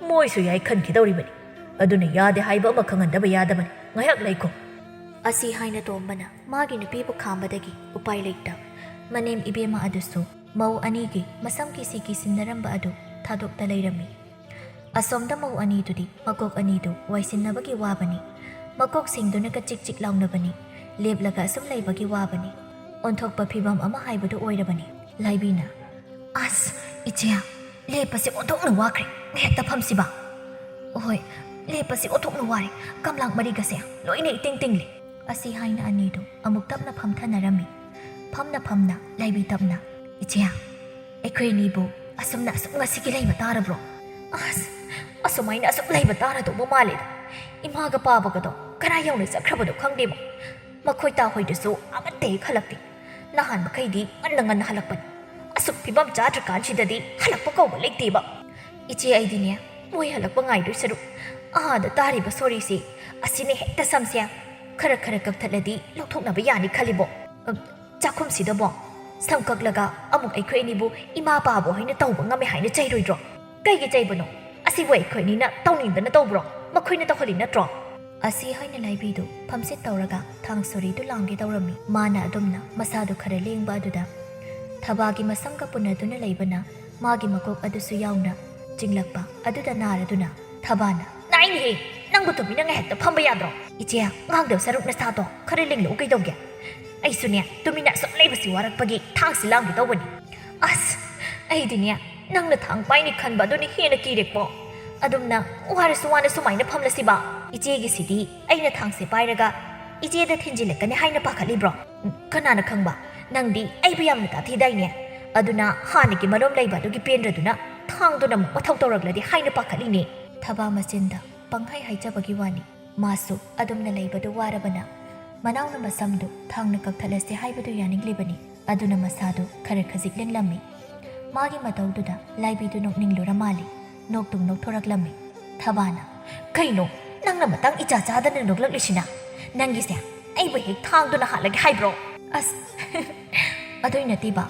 ꯃꯣꯏꯁꯨ ꯌꯥꯏ ꯈꯟꯈꯤꯗꯧꯔꯤꯕꯅꯤ꯫ ꯑꯗꯨꯅ ꯌꯥꯗꯦ ꯍꯥꯏꯕ ꯑꯃ ꯈꯪꯍꯟꯗꯕ ꯌꯥꯗꯕꯅꯤ꯫ ꯉꯥꯏꯍꯥꯛ ꯂꯩꯈꯣ꯫ ꯑꯁꯤ ꯍꯥꯏꯅ ꯇꯣꯝꯕꯅ ꯃꯥꯒꯤ ꯅꯨꯄꯤꯕꯨ ꯈꯥꯝꯕꯗꯒꯤ ꯎꯄꯥꯏ ꯂꯩꯇ ꯃꯅꯦꯝ ꯏꯕꯦꯝꯃ ꯑꯗꯨꯁꯨ ꯃꯧ ꯑꯅꯤꯒꯤ ꯃꯁꯝ ꯀꯤꯁꯤ ꯀꯤꯁꯤꯟꯅꯔꯝꯕ ꯑꯗꯨ ꯊꯥꯗꯣꯛꯇ ꯂꯩꯔꯝꯃꯤ꯫ ꯑꯁꯣꯝꯗ ꯃꯧ ꯑꯅꯤꯗꯨꯗꯤ ꯃꯀꯣꯛ ꯑꯅꯤꯗꯨ ꯋꯥꯏꯁꯤꯟꯅꯕꯒꯤ ꯋꯥꯕꯅꯤ꯫ ꯃꯀꯣꯛ ꯁꯤꯡꯗꯨꯅꯒ ꯆꯤꯛ ꯆꯤꯛ ꯂꯥꯎꯅꯕꯅꯤ꯫ ꯂꯦꯞꯂꯒ ꯑꯁꯨꯝ ꯂꯩꯕꯒꯤ ꯋꯥꯕꯅꯤ꯫ ꯑꯣꯟꯊꯣꯛꯄ ꯐꯤꯕꯝ ꯑꯃ ꯍꯥꯏꯕꯗꯨ ꯑꯣꯏꯔꯕꯅꯤ꯫ ꯂꯥꯏꯕꯤꯅ, "ꯑꯁ, ꯏꯆꯦ, ꯂꯦꯞꯄꯁꯦ ꯑꯣꯟꯊꯣꯛꯅ ꯋꯥꯈ꯭ꯔꯦ꯫ ꯉꯥꯏꯍꯥꯛꯇ ꯐꯝꯁꯤꯕ?" "ꯍꯣꯏ, ꯂꯦꯞꯄꯁꯦ ꯑꯣꯟꯊꯣꯛꯅ ꯋꯥꯔꯦ꯫ ꯀꯝꯂꯥꯡ ꯃꯔꯤꯒꯁꯦ ꯂꯣꯏꯅ ꯏꯇꯤꯡ ꯇꯤꯡꯂꯤ꯫" ꯑꯁꯤ ꯍꯥꯏꯅ ꯑꯅꯤꯗꯨ ꯑꯃꯨꯛ ꯇꯞꯅ ꯐꯝꯊꯅꯔꯝꯃꯤ꯫ ꯐꯝꯅ ꯐꯝꯅ ꯂꯥꯏꯕꯤ ꯇꯞꯅ, "ꯏꯆꯦ, ꯑꯩꯈꯣꯏ ꯑꯅꯤꯕꯨ ꯑꯁꯨꯝꯅ ꯑꯁꯨꯛ ꯉꯁꯤꯒꯤ ꯂꯩꯕ ꯇꯥꯔꯕ꯭ꯔꯣ? ꯑꯁ, ꯑꯁꯨꯃꯥꯏꯅ ꯑꯁꯨꯛ ꯂꯩꯕ ꯇꯥꯔꯗꯧꯕ ꯃꯥꯜꯂꯦꯗ꯫ ꯏꯃꯥꯒ ꯄꯥꯕꯒꯗꯣ ꯀꯔꯥꯏ ꯌꯧꯅ ꯆꯠꯈ꯭ꯔꯕꯅꯣ ꯈꯪꯗꯦꯕ꯫ ꯃꯈꯣꯏ ꯇꯥ ꯍꯣꯏꯗꯨꯁꯨ ꯑꯃꯠꯇ ꯍꯦꯛ ꯍꯜꯂꯛꯇꯦ꯫ ꯅꯍꯥꯟ ꯃꯈꯩꯗꯤ ꯉꯟꯅ ꯉꯟꯅ ꯍꯜꯂꯛꯄꯅꯤ꯫ ꯑꯁꯨꯛ ꯐꯤꯕꯝ ꯆꯥꯗ꯭ꯔꯀꯥꯟꯁꯤꯗꯗꯤ ꯍꯜꯂꯛꯄ ꯀꯧꯕ ꯂꯩꯇꯦꯕ꯫ ꯏꯆꯦ, ꯑꯩꯗꯤꯅꯦ, ꯃꯣꯏ ꯍꯜꯂꯛꯄ ꯉꯥꯏꯗꯣꯏ ꯁꯔꯨꯛ ꯑꯥꯗ ꯇꯥꯔꯤꯕ ꯁꯣꯔꯤꯁꯤ ꯑꯁꯤꯅ ꯍꯦꯛꯇ ꯁꯝꯁꯦ ꯈꯔ ꯈꯔ ꯀꯛꯊꯠꯂꯗꯤ ꯂꯧꯊꯣꯛꯅꯕ ꯌꯥꯅꯤ ꯈꯜꯂꯤꯕꯣ꯫ ꯑ, ꯆꯥꯛꯈꯨꯝꯁꯤꯗꯕꯣ ꯁꯝ ꯀꯛꯂꯒ ꯑꯃꯨꯛ ꯑꯩꯈꯣꯏ ꯑꯅꯤꯕꯨ ꯏꯃꯥ ꯄꯥꯕꯨ ꯍꯥꯏꯅ ꯇꯧꯕ ꯉꯝꯃꯦ ꯍꯥꯏꯅ ꯆꯩꯔꯣꯏꯗ꯭ꯔꯣ? ꯀꯩꯒꯤ ꯆꯩꯕꯅꯣ? ꯑꯁꯤꯕꯨ ꯑꯩꯈꯣꯏ ꯑꯅꯤꯅ ꯇꯧꯅꯤꯡꯗꯅ ꯇꯧꯕ꯭ꯔꯣ? ꯃꯈꯣꯏꯅ ꯇꯧꯍꯜꯂꯤ ꯅꯠꯇ꯭ꯔꯣ?" ꯑꯁꯤ ꯍꯥꯏꯅ ꯂꯥꯏꯕꯤꯗꯨ ꯐꯝꯆꯤꯠ ꯇꯧꯔꯒ ꯊꯥꯡ ꯁꯣꯔꯤꯗꯨ ꯂꯥꯝꯒꯦ ꯇꯧꯔꯝꯃꯤ꯫ ꯃꯥꯅ ꯑꯗꯨꯝꯅ ꯃꯁꯥꯗꯨ ꯈꯔ ꯂꯦꯡꯕ ꯑꯗꯨꯗ ꯊꯕꯥꯒꯤ ꯃꯁꯝꯒ ꯄꯨꯟꯅꯗꯨꯅ ꯂꯩꯕꯅ ꯃꯥꯒꯤ ꯃꯀꯣꯛ ꯑꯗꯨꯁꯨ ꯌꯥꯎꯅ ꯆꯤꯡꯂꯛꯄ ꯑꯗꯨꯗ ꯅꯥꯔꯗꯨꯅ ꯊꯕꯥꯅ, "ꯅꯥꯏꯅꯦꯍꯦ! ꯅꯪꯕꯨ ꯇꯨꯃꯤꯟꯅ ꯉꯥꯏꯍꯥꯛꯇ ꯐꯝꯕ ꯌꯥꯗ꯭ꯔꯣ? ꯏꯆꯦ, ꯉꯥꯡꯗꯕ ꯁꯔꯨꯛ ꯅꯁꯥꯗꯣ ꯈꯔ ꯂꯦꯡꯂꯛꯎ ꯀꯩꯗꯧꯒꯦ? ꯑꯩꯁꯨꯅꯦ, ꯇꯨꯃꯤꯟꯅ ꯑꯁꯨꯝ ꯂꯩꯕꯁꯤ ꯋꯥꯔꯛꯄꯒꯤ ꯊꯥꯡꯁꯤ ꯂꯥꯝꯒꯦ ꯇꯧꯕꯅꯤ꯫" "ꯑꯁ, ꯑꯩꯗꯤꯅꯦ, ꯅꯪꯅ ꯊꯥꯡ ꯄꯥꯏꯅꯤ ꯈꯟꯕ ꯑꯗꯨꯅ ꯍꯦꯟꯅ ꯀꯤꯔꯦꯀꯣ꯫ ꯑꯗꯨꯝꯅ ꯋꯥꯔꯁꯨ ꯋꯥꯅ ꯁꯨꯃꯥꯏꯅ ꯐꯝꯂꯁꯤꯕ?" "ꯏꯆꯦꯒꯤꯁꯤꯗꯤ ꯑꯩꯅ ꯊꯥꯡꯁꯦ ꯄꯥꯏꯔꯒ ꯏꯆꯦꯗ ꯊꯤꯟꯖꯤꯜꯂꯛꯀꯅꯤ ꯍꯥꯏꯅ ꯄꯥꯈꯠꯂꯤꯕ꯭ꯔꯣ? ꯎꯝ, ꯀꯅꯥꯅ ꯈꯪꯕ? ꯅꯪꯗꯤ ꯑꯩꯕꯨ ꯌꯥꯝꯅ ꯇꯥꯊꯤꯗꯥꯏꯅꯦ꯫ ꯑꯗꯨꯅ ꯍꯥꯟꯅꯒꯤ ꯃꯔꯣꯝ ꯂꯩꯕ ꯑꯗꯨꯒꯤ ꯄꯦꯟꯗ꯭ꯔꯗꯨꯅ ꯊꯥꯡꯗꯨꯅ ꯑꯃꯨꯛ ꯃꯊꯧ ꯇꯧꯔꯛꯂꯗꯤ ꯍꯥꯏꯅ ꯄꯥꯈꯠꯂꯤꯅꯦ꯫ ꯊꯕꯥ ꯃꯆꯤꯟꯗ ꯄꯪꯍꯥꯏ ꯍꯥꯏꯖꯕꯒꯤ ꯋꯥꯅꯤ꯫ ꯃꯥꯁꯨ ꯑꯗꯨꯝꯅ ꯂꯩꯕꯗꯨ ꯋꯥꯔꯕꯅ ꯃꯅꯥꯎꯅ ꯃꯁꯝꯗꯨ ꯊꯥꯡꯅ ꯀꯛꯊꯠꯂꯁꯤ ꯍꯥꯏꯕꯗꯨ ꯌꯥꯅꯤꯡꯂꯤꯕꯅꯤ꯫ ꯑꯗꯨꯅ ꯃꯁꯥꯗꯨ ꯈꯔ ꯈꯖꯤꯛ ꯂꯦꯡꯂꯝꯃꯤ꯫ ꯃꯥꯒꯤ ꯃꯇꯧꯗꯨꯗ ꯂꯥꯏꯕꯤꯗꯨ ꯅꯣꯛꯅꯤꯡꯂꯨꯔ ꯃꯥꯜꯂꯤ꯫ ꯅꯣꯛꯇꯨꯝ ꯅꯣꯛꯊꯣꯔꯛꯂꯝꯃꯤ꯫ ꯊꯕꯥꯅ, "ꯀꯩꯅꯣ, ꯅꯪꯅ ꯃꯇꯥꯡ ꯏꯆꯥ ꯆꯥꯗꯅ ꯅꯣꯛꯂꯛꯂꯤꯁꯤꯅ? ꯅꯪꯒꯤꯁꯦ ꯑꯩꯕꯨ ꯍꯦꯛ ꯊꯥꯡꯗꯨꯅ ꯍꯥꯠꯂꯒꯦ ꯍꯥꯏꯕ꯭ꯔꯣ?" "ꯑꯁ, ꯑꯗꯨꯏ ꯅꯠꯇꯦꯕ,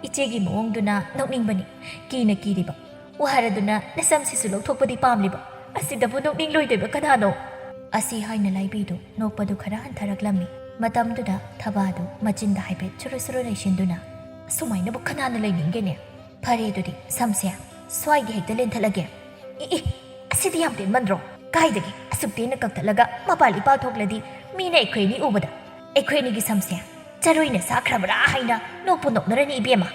ꯏꯆꯦꯒꯤ ꯃꯑꯣꯡꯗꯨꯅ ꯅꯣꯛꯅꯤꯡꯕꯅꯤ꯫ ꯀꯤꯅ ꯀꯤꯔꯤꯕ ꯋꯥꯍꯔꯗꯨꯅ ꯅꯁꯝꯁꯤꯁꯨ ꯂꯧꯊꯣꯛꯄꯗꯤ ꯄꯥꯝꯂꯤꯕ꯫ ꯑꯁꯤꯗꯕꯨ ꯅꯣꯛꯅꯤꯡꯂꯣꯏꯗꯣꯏꯕ ꯀꯅꯥꯅꯣ?" ꯑꯁꯤ ꯍꯥꯏꯅ ꯂꯥꯏꯕꯤꯗꯨ ꯅꯣꯛꯄꯗꯨ ꯈꯔ ꯍꯟꯊꯔꯛꯂꯝꯃꯤ꯫ ꯃꯇꯝꯗꯨꯗ ꯊꯕꯥꯗꯨ ꯃꯆꯤꯟꯗ ꯍꯥꯏꯐꯦꯠ ꯁꯨꯔꯨ ꯁꯨꯔꯨ ꯅꯩꯁꯤꯟꯗꯨꯅ, "ꯑꯁꯨꯃꯥꯏꯅꯕꯨ ꯀꯅꯥꯅ ꯂꯩꯅꯤꯡꯒꯦꯅꯦ? ꯐꯔꯦ, ꯑꯗꯨꯗꯤ ꯁꯝꯁꯦ ꯁ꯭ꯋꯥꯏꯒꯤ ꯍꯦꯛꯇ ꯂꯦꯟꯊꯠꯂꯒꯦ꯫ ꯏ ꯏ, ꯑꯁꯤꯗꯤ ꯌꯥꯝ ꯇꯦꯟꯃꯟꯗ꯭ꯔꯣ? ꯀꯥꯏꯗꯒꯤ ꯑꯁꯨꯛ ꯇꯦꯟꯅ ꯀꯛꯊꯠꯂꯒ ꯃꯄꯥꯜ ꯏꯄꯥꯜ ꯊꯣꯛꯂꯗꯤ ꯃꯤꯅ ꯑꯩꯈꯣꯏ ꯑꯅꯤ ꯎꯕꯗ ꯑꯩꯈꯣꯏ ꯑꯅꯤꯒꯤ ꯁꯝꯁꯦ ꯆꯔꯣꯏꯅ ꯁꯥꯈ꯭ꯔꯕ꯭ꯔꯥ ꯍꯥꯏꯅ ꯅꯣꯛꯄꯨ ꯅꯣꯛꯅꯔꯅꯤ ꯏꯕꯦꯝꯃ꯫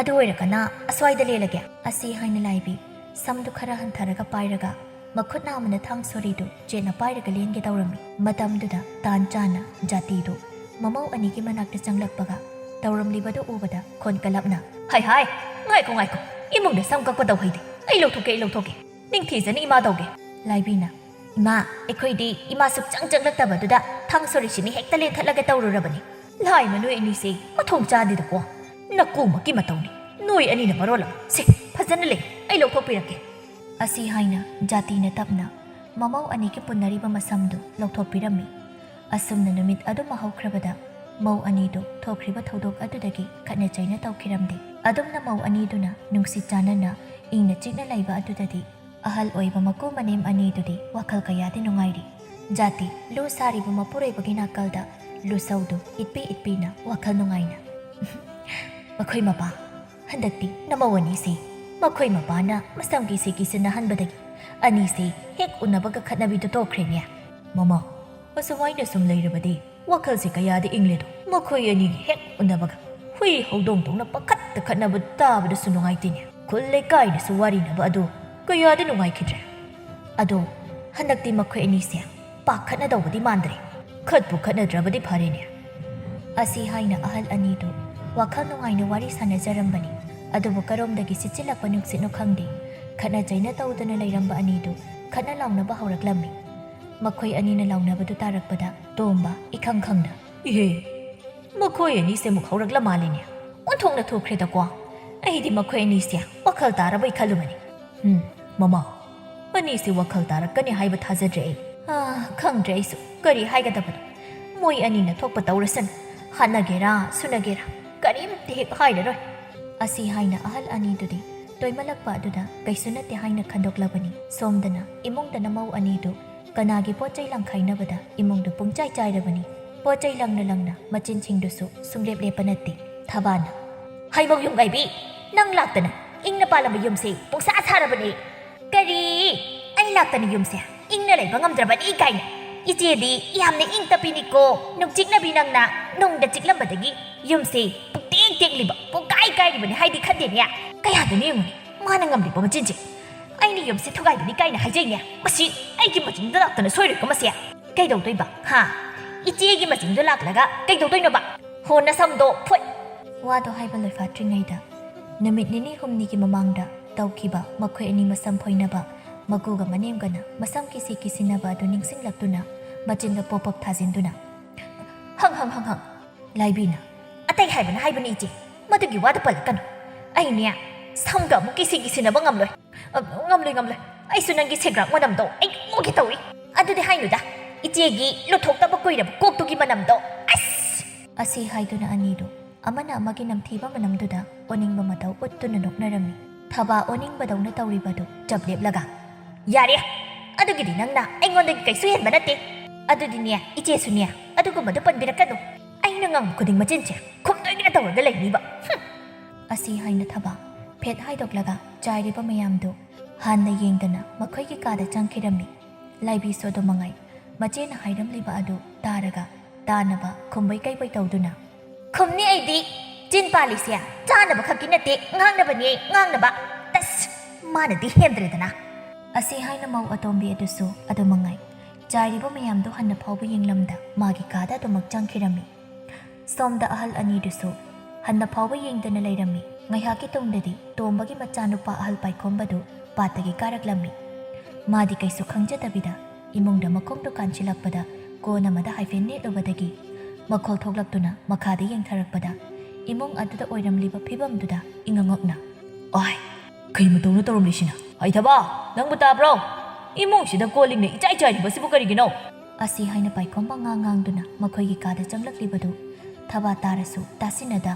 ꯑꯗꯨ ꯑꯣꯏꯔꯒꯅ ꯑꯁ꯭ꯋꯥꯏꯗ ꯂꯦꯜꯂꯒꯦ꯫" ꯑꯁꯤ ꯍꯥꯏꯅ ꯂꯥꯏꯕꯤ ꯁꯝꯗꯨ ꯈꯔ ꯍꯟꯊꯔꯒ ꯄꯥꯏꯔꯒ ꯃꯈꯨꯠ ꯅꯥꯝꯃꯅ ꯊꯥꯡ ꯁꯣꯔꯤꯗꯨ ꯆꯦꯠꯅ ꯄꯥꯏꯔꯒ ꯂꯦꯟꯒꯦ ꯇꯧꯔꯝꯃꯤ꯫ ꯃꯇꯝꯗꯨꯗ ꯇꯥꯟ ꯆꯥꯅ ꯖꯥꯇꯤꯗꯨ ꯃꯃꯧ ꯑꯅꯤꯒꯤ ꯃꯅꯥꯛꯇ ꯆꯪꯂꯛꯄꯒ ꯇꯧꯔꯝꯂꯤꯕꯗꯨ ꯎꯕꯗ ꯈꯣꯟꯀꯂꯞꯅ, "ꯍꯥꯏ ꯍꯥꯏ, ꯉꯥꯏꯈꯣ ꯉꯥꯏꯈꯣ, ꯏꯃꯨꯡꯗ ꯁꯝ ꯀꯛꯄ ꯇꯧꯍꯩꯗꯦ꯫ ꯑꯩ ꯂꯧꯊꯣꯛꯀꯦ, ꯑꯩ ꯂꯧꯊꯣꯛꯀꯦ꯫ ꯅꯤꯡꯊꯤꯖꯅ ꯏꯃꯥ ꯇꯧꯒꯦ꯫" ꯂꯥꯏꯕꯤꯅ, "ꯏꯃꯥ, ꯑꯩꯈꯣꯏꯗꯤ ꯏꯃꯥ ꯁꯨꯛꯆꯪ ꯆꯪꯂꯛꯇꯕꯗꯨꯗ ꯊꯥꯡ ꯁꯣꯔꯤꯁꯤꯅ ꯍꯦꯛꯇ ꯂꯦꯟꯊꯠꯂꯒꯦ ꯇꯧꯔꯨꯔꯕꯅꯤ꯫ ꯂꯥꯏꯃ, ꯅꯣꯏ ꯑꯅꯤꯁꯦ ꯃꯊꯣꯡ ꯆꯥꯗꯦꯗꯀꯣ꯫ ꯅꯀꯨꯃꯛꯀꯤ ꯃꯇꯧꯅꯤ꯫ ꯅꯣꯏ ꯑꯅꯤꯅ ꯃꯔꯣꯜ ꯑꯃ꯫ ꯁꯦ, ꯐꯖꯅ ꯂꯩ, ꯑꯩ ꯂꯧꯊꯣꯛꯄꯤꯔꯛꯀꯦ꯫" ꯑꯁꯤ ꯍꯥꯏꯅ ꯖꯥꯇꯤꯅ ꯇꯞꯅ ꯃꯃꯧ ꯑꯅꯤꯒꯤ ꯄꯨꯟꯅꯔꯤꯕ ꯃꯁꯝꯗꯨ ꯂꯧꯊꯣꯛꯄꯤꯔꯝꯃꯤ꯫ ꯑꯁꯨꯝꯅ ꯅꯨꯃꯤꯠ ꯑꯗꯨꯃ ꯍꯧꯈ꯭ꯔꯕꯗ ꯃꯧ ꯑꯅꯤꯗꯨ ꯊꯣꯛꯈ꯭ꯔꯤꯕ ꯊꯧꯗꯣꯛ ꯑꯗꯨꯗꯒꯤ ꯈꯠꯅ ꯆꯩꯅ ꯇꯧꯈꯤꯔꯝꯗꯦ꯫ ꯑꯗꯨꯝꯅ ꯃꯧ ꯑꯅꯤꯗꯨꯅ ꯅꯨꯡꯁꯤ ꯆꯥꯟꯅꯅ ꯏꯪꯅ ꯆꯤꯛꯅ ꯂꯩꯕ ꯑꯗꯨꯗꯗꯤ ꯑꯍꯜ ꯑꯣꯏꯕ ꯃꯀꯨ ꯃꯅꯦꯝ ꯑꯅꯤꯗꯨꯗꯤ ꯋꯥꯈꯜ ꯀꯌꯥꯗꯤ ꯅꯨꯡꯉꯥꯏꯔꯤ꯫ ꯖꯥꯇꯤ ꯂꯨ ꯁꯥꯔꯤꯕ ꯃꯄꯨꯔꯣꯏꯕꯒꯤ ꯅꯥꯀꯜꯗ ꯂꯨꯁꯧꯗꯨ ꯏꯠꯄꯤ ꯏꯠꯄꯤꯅ ꯋꯥꯈꯜ ꯅꯨꯡꯉꯥꯏꯅ, "ꯃꯈꯣꯏ ꯃꯄꯥ, ꯍꯟꯗꯛꯇꯤ ꯅꯃꯧ ꯑꯅꯤꯁꯤ ꯃꯈꯣꯏ ꯃꯄꯥꯅ ꯃꯁꯝꯒꯤ ꯁꯤꯀꯤ ꯁꯤꯟꯅꯍꯟꯕꯗꯒꯤ ꯑꯅꯤꯁꯤ ꯍꯦꯛ ꯎꯅꯕꯒ ꯈꯠꯅꯕꯤꯗꯨ ꯇꯣꯛꯈ꯭ꯔꯦꯅꯦ꯫" "ꯃꯃꯥ, ꯑꯁꯨꯃꯥꯏꯅ ꯁꯨꯝ ꯂꯩꯔꯕꯗꯤ ꯋꯥꯈꯜꯁꯦ ꯀꯌꯥꯗꯤ ꯏꯪꯂꯦꯗꯣ꯫ ꯃꯈꯣꯏ ꯑꯅꯤꯒꯤ ꯍꯦꯛ ꯎꯅꯕꯒ ꯍꯨꯏ ꯍꯧꯗꯣꯡꯗꯧꯅ ꯄꯪꯈꯠꯇ ꯈꯠꯅꯕ ꯇꯥꯕꯗꯁꯨ ꯅꯨꯡꯉꯥꯏꯇꯦꯅꯦ꯫ ꯈꯨꯜ ꯂꯩꯀꯥꯏꯅꯁꯨ ꯋꯥꯔꯤꯅꯕ ꯑꯗꯨ ꯀꯌꯥꯗꯤ ꯅꯨꯡꯉꯥꯏꯈꯤꯗ꯭ꯔꯦ꯫ ꯑꯗꯣ ꯍꯟꯗꯛꯇꯤ ꯃꯈꯣꯏ ꯑꯅꯤꯁꯦ ꯄꯥꯛ ꯈꯠꯅꯗꯧꯕꯗꯤ ꯃꯥꯟꯗ꯭ꯔꯦ꯫ "ꯈꯠꯄꯨ ꯈꯠꯅꯗ꯭ꯔꯕꯗꯤ ꯐꯔꯦꯅꯦ"꯫ ꯑꯁꯤ ꯍꯥꯏꯅ ꯑꯍꯜ ꯑꯅꯤꯗꯨ ꯋꯥꯈꯜ ꯅꯨꯡꯉꯥꯏꯅ ꯋꯥꯔꯤ ꯁꯥꯟꯅꯖꯔꯝꯕꯅꯤ꯫ ꯑꯗꯨꯕꯨ ꯀꯔꯣꯝꯗꯒꯤ ꯁꯤꯠꯆꯤꯜꯂꯛꯄ ꯅꯨꯡꯁꯤꯠꯅꯣ ꯈꯪꯗꯦ, ꯈꯠꯅ ꯆꯩꯅ ꯇꯧꯗꯨꯅ ꯂꯩꯔꯝꯕ ꯑꯅꯤꯗꯨ ꯈꯠꯅ ꯂꯥꯎꯅꯕ ꯍꯧꯔꯛꯂꯝꯃꯤ꯫ ꯃꯈꯣꯏ ꯑꯅꯤꯅ ꯂꯥꯎꯅꯕꯗꯨ ꯇꯥꯔꯛꯄꯗ ꯇꯣꯝꯕ ꯏꯈꯪ ꯈꯪꯅ, "ꯏꯍꯦ, ꯃꯈꯣꯏ ꯑꯅꯤꯁꯦ ꯑꯃꯨꯛ ꯍꯧꯔꯛꯂ ꯃꯥꯜꯂꯦꯅꯦ꯫ ꯑꯣꯟꯊꯣꯛꯅ ꯊꯣꯛꯈ꯭ꯔꯦꯗꯀꯣ꯫ ꯑꯩꯗꯤ ꯃꯈꯣꯏ ꯑꯅꯤꯁꯦ ꯋꯥꯈꯜ ꯇꯥꯔꯕꯣꯏ ꯈꯜꯂꯨꯕꯅꯤ꯫ ꯎꯝ, ꯃꯃꯥ, ꯑꯅꯤꯁꯦ ꯋꯥꯈꯜ ꯇꯥꯔꯛꯀꯅꯤ ꯍꯥꯏꯕ ꯊꯥꯖꯗ꯭ꯔꯦ ꯑꯩ꯫ ꯑꯥ, ꯈꯪꯗ꯭ꯔꯦ ꯑꯩꯁꯨ꯫ ꯀꯔꯤ ꯍꯥꯏꯒꯗꯕꯅꯣ? ꯃꯣꯏ ꯑꯅꯤꯅ ꯊꯣꯛꯄ ꯇꯧꯔꯁꯅꯨ꯫ ꯍꯥꯠꯅꯒꯦꯔꯥ, ꯁꯨꯅꯒꯦꯔꯥ, ꯀꯔꯤꯝꯇ ꯍꯦꯛ ꯍꯥꯏꯔꯔꯣꯏ"꯫ ꯑꯁꯤ ꯍꯥꯏꯅ ꯑꯍꯜ ꯑꯅꯤꯗꯨꯗꯤ ꯇꯣꯏꯃꯜꯂꯛꯄ ꯑꯗꯨꯗ ꯀꯩꯁꯨ ꯅꯠꯇꯦ ꯍꯥꯏꯅ ꯈꯟꯗꯣꯛꯂꯕꯅꯤ꯫ ꯁꯣꯝꯗꯅ ꯏꯃꯨꯡꯗꯅ ꯃꯧ ꯑꯅꯤꯗꯨ ꯀꯅꯥꯒꯤ ꯄꯣꯠ ꯆꯩ ꯂꯪꯈꯥꯏꯅꯕꯗ ꯏꯃꯨꯡꯗꯨ ꯄꯨꯡꯆꯥꯏ ꯆꯥꯏꯔꯕꯅꯤ꯫ ꯄꯣꯠ ꯆꯩ ꯂꯪꯅ ꯂꯪꯅ ꯃꯆꯤꯟꯁꯤꯡꯗꯨꯁꯨ ꯁꯨꯡꯂꯦꯞ ꯂꯦꯞꯄ ꯅꯠꯇꯦ꯫ ꯊꯕꯥꯅ, "ꯍꯩꯃꯧ ꯌꯨꯝꯒꯥꯏꯕꯤ, ꯅꯪ ꯂꯥꯛꯇꯅ ꯏꯪꯅ ꯄꯥꯜꯂꯝꯕ ꯌꯨꯝꯁꯦ ꯄꯨꯡꯁꯥ ꯁꯥꯔꯕꯅꯦ꯫ ꯀꯔꯤ? ꯑꯩ ꯂꯥꯛꯇꯅ ꯌꯨꯝꯁꯦ ꯏꯪꯅ ꯂꯩꯕ ꯉꯝꯗ꯭ꯔꯕꯅꯤ ꯀꯥꯏꯅ? ꯏꯆꯦꯗꯤ ꯌꯥꯝꯅ ꯏꯪ ꯇꯞꯄꯤꯅꯤꯀꯣ꯫ ꯅꯨꯡꯆꯤꯛꯅꯕꯤ ꯅꯪꯅ ꯅꯨꯡꯗ ꯆꯤꯛꯂꯝꯕꯗꯒꯤ ꯌꯨꯝꯁꯦ ꯄꯨꯡꯇꯦꯛ ꯇꯦꯛꯂꯤꯕ, ꯄꯨꯡꯀꯥꯏ ꯀꯥꯏꯔꯤꯕꯅꯤ ꯍꯥꯏꯗꯤ ꯈꯟꯗꯦꯅꯦ꯫ ꯀꯌꯥꯗꯅꯣ ꯌꯦꯡꯉꯨꯅꯦ, ꯃꯥꯅ ꯉꯝꯂꯤꯕ ꯃꯆꯤꯟꯁꯦ꯫ ꯑꯩꯅ ꯌꯨꯝꯁꯦ ꯊꯨꯒꯥꯏꯕꯅꯤ ꯀꯥꯏꯅ ꯍꯥꯏꯖꯩꯅꯦ꯫ ꯃꯁꯤ ꯑꯩꯒꯤ ꯃꯆꯤꯟꯗ ꯂꯥꯛꯇꯅ ꯁꯣꯏꯔꯣꯏꯀꯣ ꯃꯁꯦ꯫ ꯀꯩꯗꯧꯗꯣꯏꯕ? ꯍꯥ? ꯏꯆꯦꯒꯤ ꯃꯆꯤꯟꯗꯣ ꯂꯥꯛꯂꯒ ꯀꯩꯗꯧꯗꯣꯏꯅꯣꯕ? ꯍꯣ, ꯅꯁꯝꯗꯣ ꯐꯨꯠ!" ꯋꯥꯗꯣ ꯍꯥꯏꯕ ꯂꯣꯏꯐꯥꯠꯇ꯭ꯔꯤꯉꯩꯗ ꯅꯨꯃꯤꯠ ꯅꯤꯅꯤ ꯍꯨꯝꯅꯤꯒꯤ ꯃꯃꯥꯡꯗ ꯇꯧꯈꯤꯕ ꯃꯈꯣꯏ ꯑꯅꯤ ꯃꯁꯝ ꯐꯣꯏꯅꯕ, ꯃꯀꯨꯒ ꯃꯅꯦꯝꯒꯅ ꯃꯁꯝ ꯀꯤꯁꯤ ꯀꯤꯁꯤꯟꯅꯕ ꯑꯗꯨ ꯅꯤꯡꯁꯤꯡꯂꯛꯇꯨꯅ ꯃꯆꯤꯟꯗ ꯄꯣꯞ ꯄꯣꯞ ꯊꯥꯖꯤꯟꯗꯨꯅ, "ꯍꯪ, ꯍꯪ, ꯍꯪ, ꯍꯪ!" ꯂꯥꯏꯕꯤꯅ, "ꯑꯇꯩ ꯍꯥꯏꯕꯅ ꯍꯥꯏꯕꯅꯤ ꯏꯆꯦ, ꯃꯗꯨꯒꯤ ꯋꯥꯗꯨ ꯄꯜꯂꯛꯀꯅꯨ꯫ ꯑꯩꯅꯦ ꯁꯝꯒ ꯑꯃꯨꯛ ꯀꯤꯁꯤ ꯀꯤꯁꯤꯟꯅꯕ ꯉꯝꯂꯣꯏ꯫ ꯑ, ꯉꯝꯂꯣꯏ, ꯉꯝꯂꯣꯏ꯫ ꯑꯩꯁꯨ ꯅꯪꯒꯤ ꯁꯦꯒ꯭ꯔꯥꯛ ꯃꯅꯝꯗꯣ ꯑꯩ ꯑꯣꯒꯦ ꯇꯧꯏ꯫ ꯑꯗꯨꯗꯤ ꯍꯥꯏꯅꯨꯗ, ꯏꯆꯦꯒꯤ ꯂꯨꯊꯣꯛꯇꯕ ꯀꯨꯏꯔꯕ ꯀꯣꯛꯇꯨꯒꯤ ꯃꯅꯝꯗꯣ꯫ ꯑꯁ!" ꯑꯁꯤ ꯍꯥꯏꯗꯨꯅ ꯑꯅꯤꯗꯨ ꯑꯃꯅ ꯑꯃꯒꯤ ꯅꯝꯊꯤꯕ ꯃꯅꯝꯗꯨꯗ ꯑꯣꯅꯤꯡꯕ ꯃꯇꯧ ꯎꯠꯇꯨꯅ ꯅꯣꯛꯅꯔꯝꯃꯤ꯫ ꯊꯕꯥ ꯑꯣꯅꯤꯡꯕꯗꯧꯅ ꯇꯧꯔꯤꯕꯗꯨ ꯆꯞ ꯂꯦꯞꯂꯒ, "ꯌꯥꯔꯦ, ꯑꯗꯨꯒꯤꯗꯤ ꯅꯪꯅ ꯑꯩꯉꯣꯟꯗꯒꯤ ꯀꯩꯁꯨ ꯍꯦꯟꯕ ꯅꯠꯇꯦ꯫ ꯑꯗꯨꯗꯤꯅꯦ, ꯏꯆꯦꯁꯨꯅꯦ, ꯑꯗꯨꯒꯨꯝꯕꯗꯨ ꯄꯟꯕꯤꯔꯛꯀꯅꯨ꯫ ꯑꯩꯅ ꯉꯥꯡꯕ ꯈꯨꯗꯤꯡ ꯃꯆꯤꯟꯁꯦ ꯈꯨꯝꯗꯣꯏꯒꯤꯅ ꯇꯧꯔꯒ ꯂꯩꯅꯤꯕ꯫ ꯍꯨꯝ!" ꯑꯁꯤ ꯍꯥꯏꯅ ꯊꯕꯥ ꯐꯦꯠ ꯍꯥꯏꯗꯣꯛꯂꯒ ꯆꯥꯏꯔꯤꯕ ꯃꯌꯥꯝꯗꯨ ꯍꯥꯟꯅ ꯌꯦꯡꯗꯅ ꯃꯈꯣꯏꯒꯤ ꯀꯥꯗ ꯆꯪꯈꯤꯔꯝꯃꯤ꯫ ꯂꯥꯏꯕꯤꯁꯨ ꯑꯗꯨ ꯃꯉꯥꯏ꯫ ꯃꯆꯦꯅ ꯍꯥꯏꯔꯝꯂꯤꯕ ꯑꯗꯨ ꯇꯥꯔꯒ ꯇꯥꯅꯕ ꯈꯨꯝꯕꯩ ꯀꯩꯕꯩ ꯇꯧꯗꯨꯅ, "ꯈꯨꯝꯅꯤ ꯑꯩꯗꯤ꯫ ꯆꯤꯟ ꯄꯥꯜꯂꯤꯁꯦ ꯆꯥꯅꯕ ꯈꯛꯀꯤ ꯅꯠꯇꯦ, ꯉꯥꯡꯅꯕꯅꯦ, ꯉꯥꯡꯅꯕ꯫ ꯇꯁ! ꯃꯥꯅꯗꯤ ꯍꯦꯟꯗ꯭ꯔꯦꯗꯅ!" ꯑꯁꯤ ꯍꯥꯏꯅ ꯃꯧ ꯑꯇꯣꯝꯕꯤ ꯑꯗꯨꯁꯨ ꯑꯗꯨ ꯃꯉꯥꯏ꯫ ꯆꯥꯏꯔꯤꯕ ꯃꯌꯥꯝꯗꯣ ꯍꯟꯅ ꯐꯥꯎꯕ ꯌꯦꯡꯂꯝꯗ ꯃꯥꯒꯤ ꯀꯥꯗ ꯑꯗꯨꯃꯛ ꯆꯪꯈꯤꯔꯝꯃꯤ꯫ ꯁꯣꯝꯗ ꯑꯍꯜ ꯑꯅꯤꯗꯨꯁꯨ ꯍꯟꯅ ꯐꯥꯎꯕ ꯌꯦꯡꯗꯅ ꯂꯩꯔꯝꯃꯤ꯫ ꯉꯥꯏꯍꯥꯛꯀꯤ ꯇꯨꯡꯗꯗꯤ ꯇꯣꯝꯕꯒꯤ ꯃꯆꯥꯅꯨꯄꯥ ꯑꯍꯜ ꯄꯥꯏꯈꯣꯝꯕꯗꯨ ꯄꯥꯠꯇꯒꯤ ꯀꯥꯔꯛꯂꯝꯃꯤ꯫ ꯃꯥꯗꯤ ꯀꯩꯁꯨ ꯈꯪꯖꯗꯕꯤꯗ ꯏꯃꯨꯡꯗ ꯃꯈꯣꯡꯗꯣ ꯀꯥꯟꯁꯤꯜꯂꯛꯄꯗ ꯀꯣꯟ ꯑꯃꯗ ꯍꯥꯏꯐꯦꯠ ꯅꯦꯠꯂꯨꯕꯗꯒꯤ ꯃꯈꯣꯜ ꯊꯣꯛꯂꯛꯇꯨꯅ ꯃꯈꯥꯗ ꯌꯦꯡꯊꯔꯛꯄꯗ ꯏꯃꯨꯡ ꯑꯗꯨꯗ ꯑꯣꯏꯔꯝꯂꯤꯕ ꯐꯤꯕꯝꯗꯨꯗ ꯏꯉꯛꯉꯛꯅ, "ꯑꯣꯏ, ꯀꯩ ꯃꯇꯧꯅꯣ ꯇꯧꯔꯝꯂꯤꯁꯤꯅ? ꯍꯩꯊꯕ, ꯅꯪꯕꯨ ꯇꯥꯕ꯭ꯔꯣ? ꯏꯃꯨꯡꯁꯤꯗ ꯀꯣꯜ ꯂꯤꯛꯅ ꯏꯆꯥꯏ ꯆꯥꯏꯔꯤꯕꯁꯤꯕꯨ ꯀꯔꯤꯒꯤꯅꯣ?" ꯑꯁꯤ ꯍꯥꯏꯅ ꯄꯥꯏꯈꯣꯝꯕ ꯉꯥꯡ ꯉꯥꯡꯗꯨꯅ ꯃꯈꯣꯏꯒꯤ ꯀꯥꯗ ꯆꯪꯂꯛꯂꯤꯕꯗꯨ ꯊꯕꯥ ꯇꯥꯔꯁꯨ ꯇꯥꯁꯤꯟꯅꯗ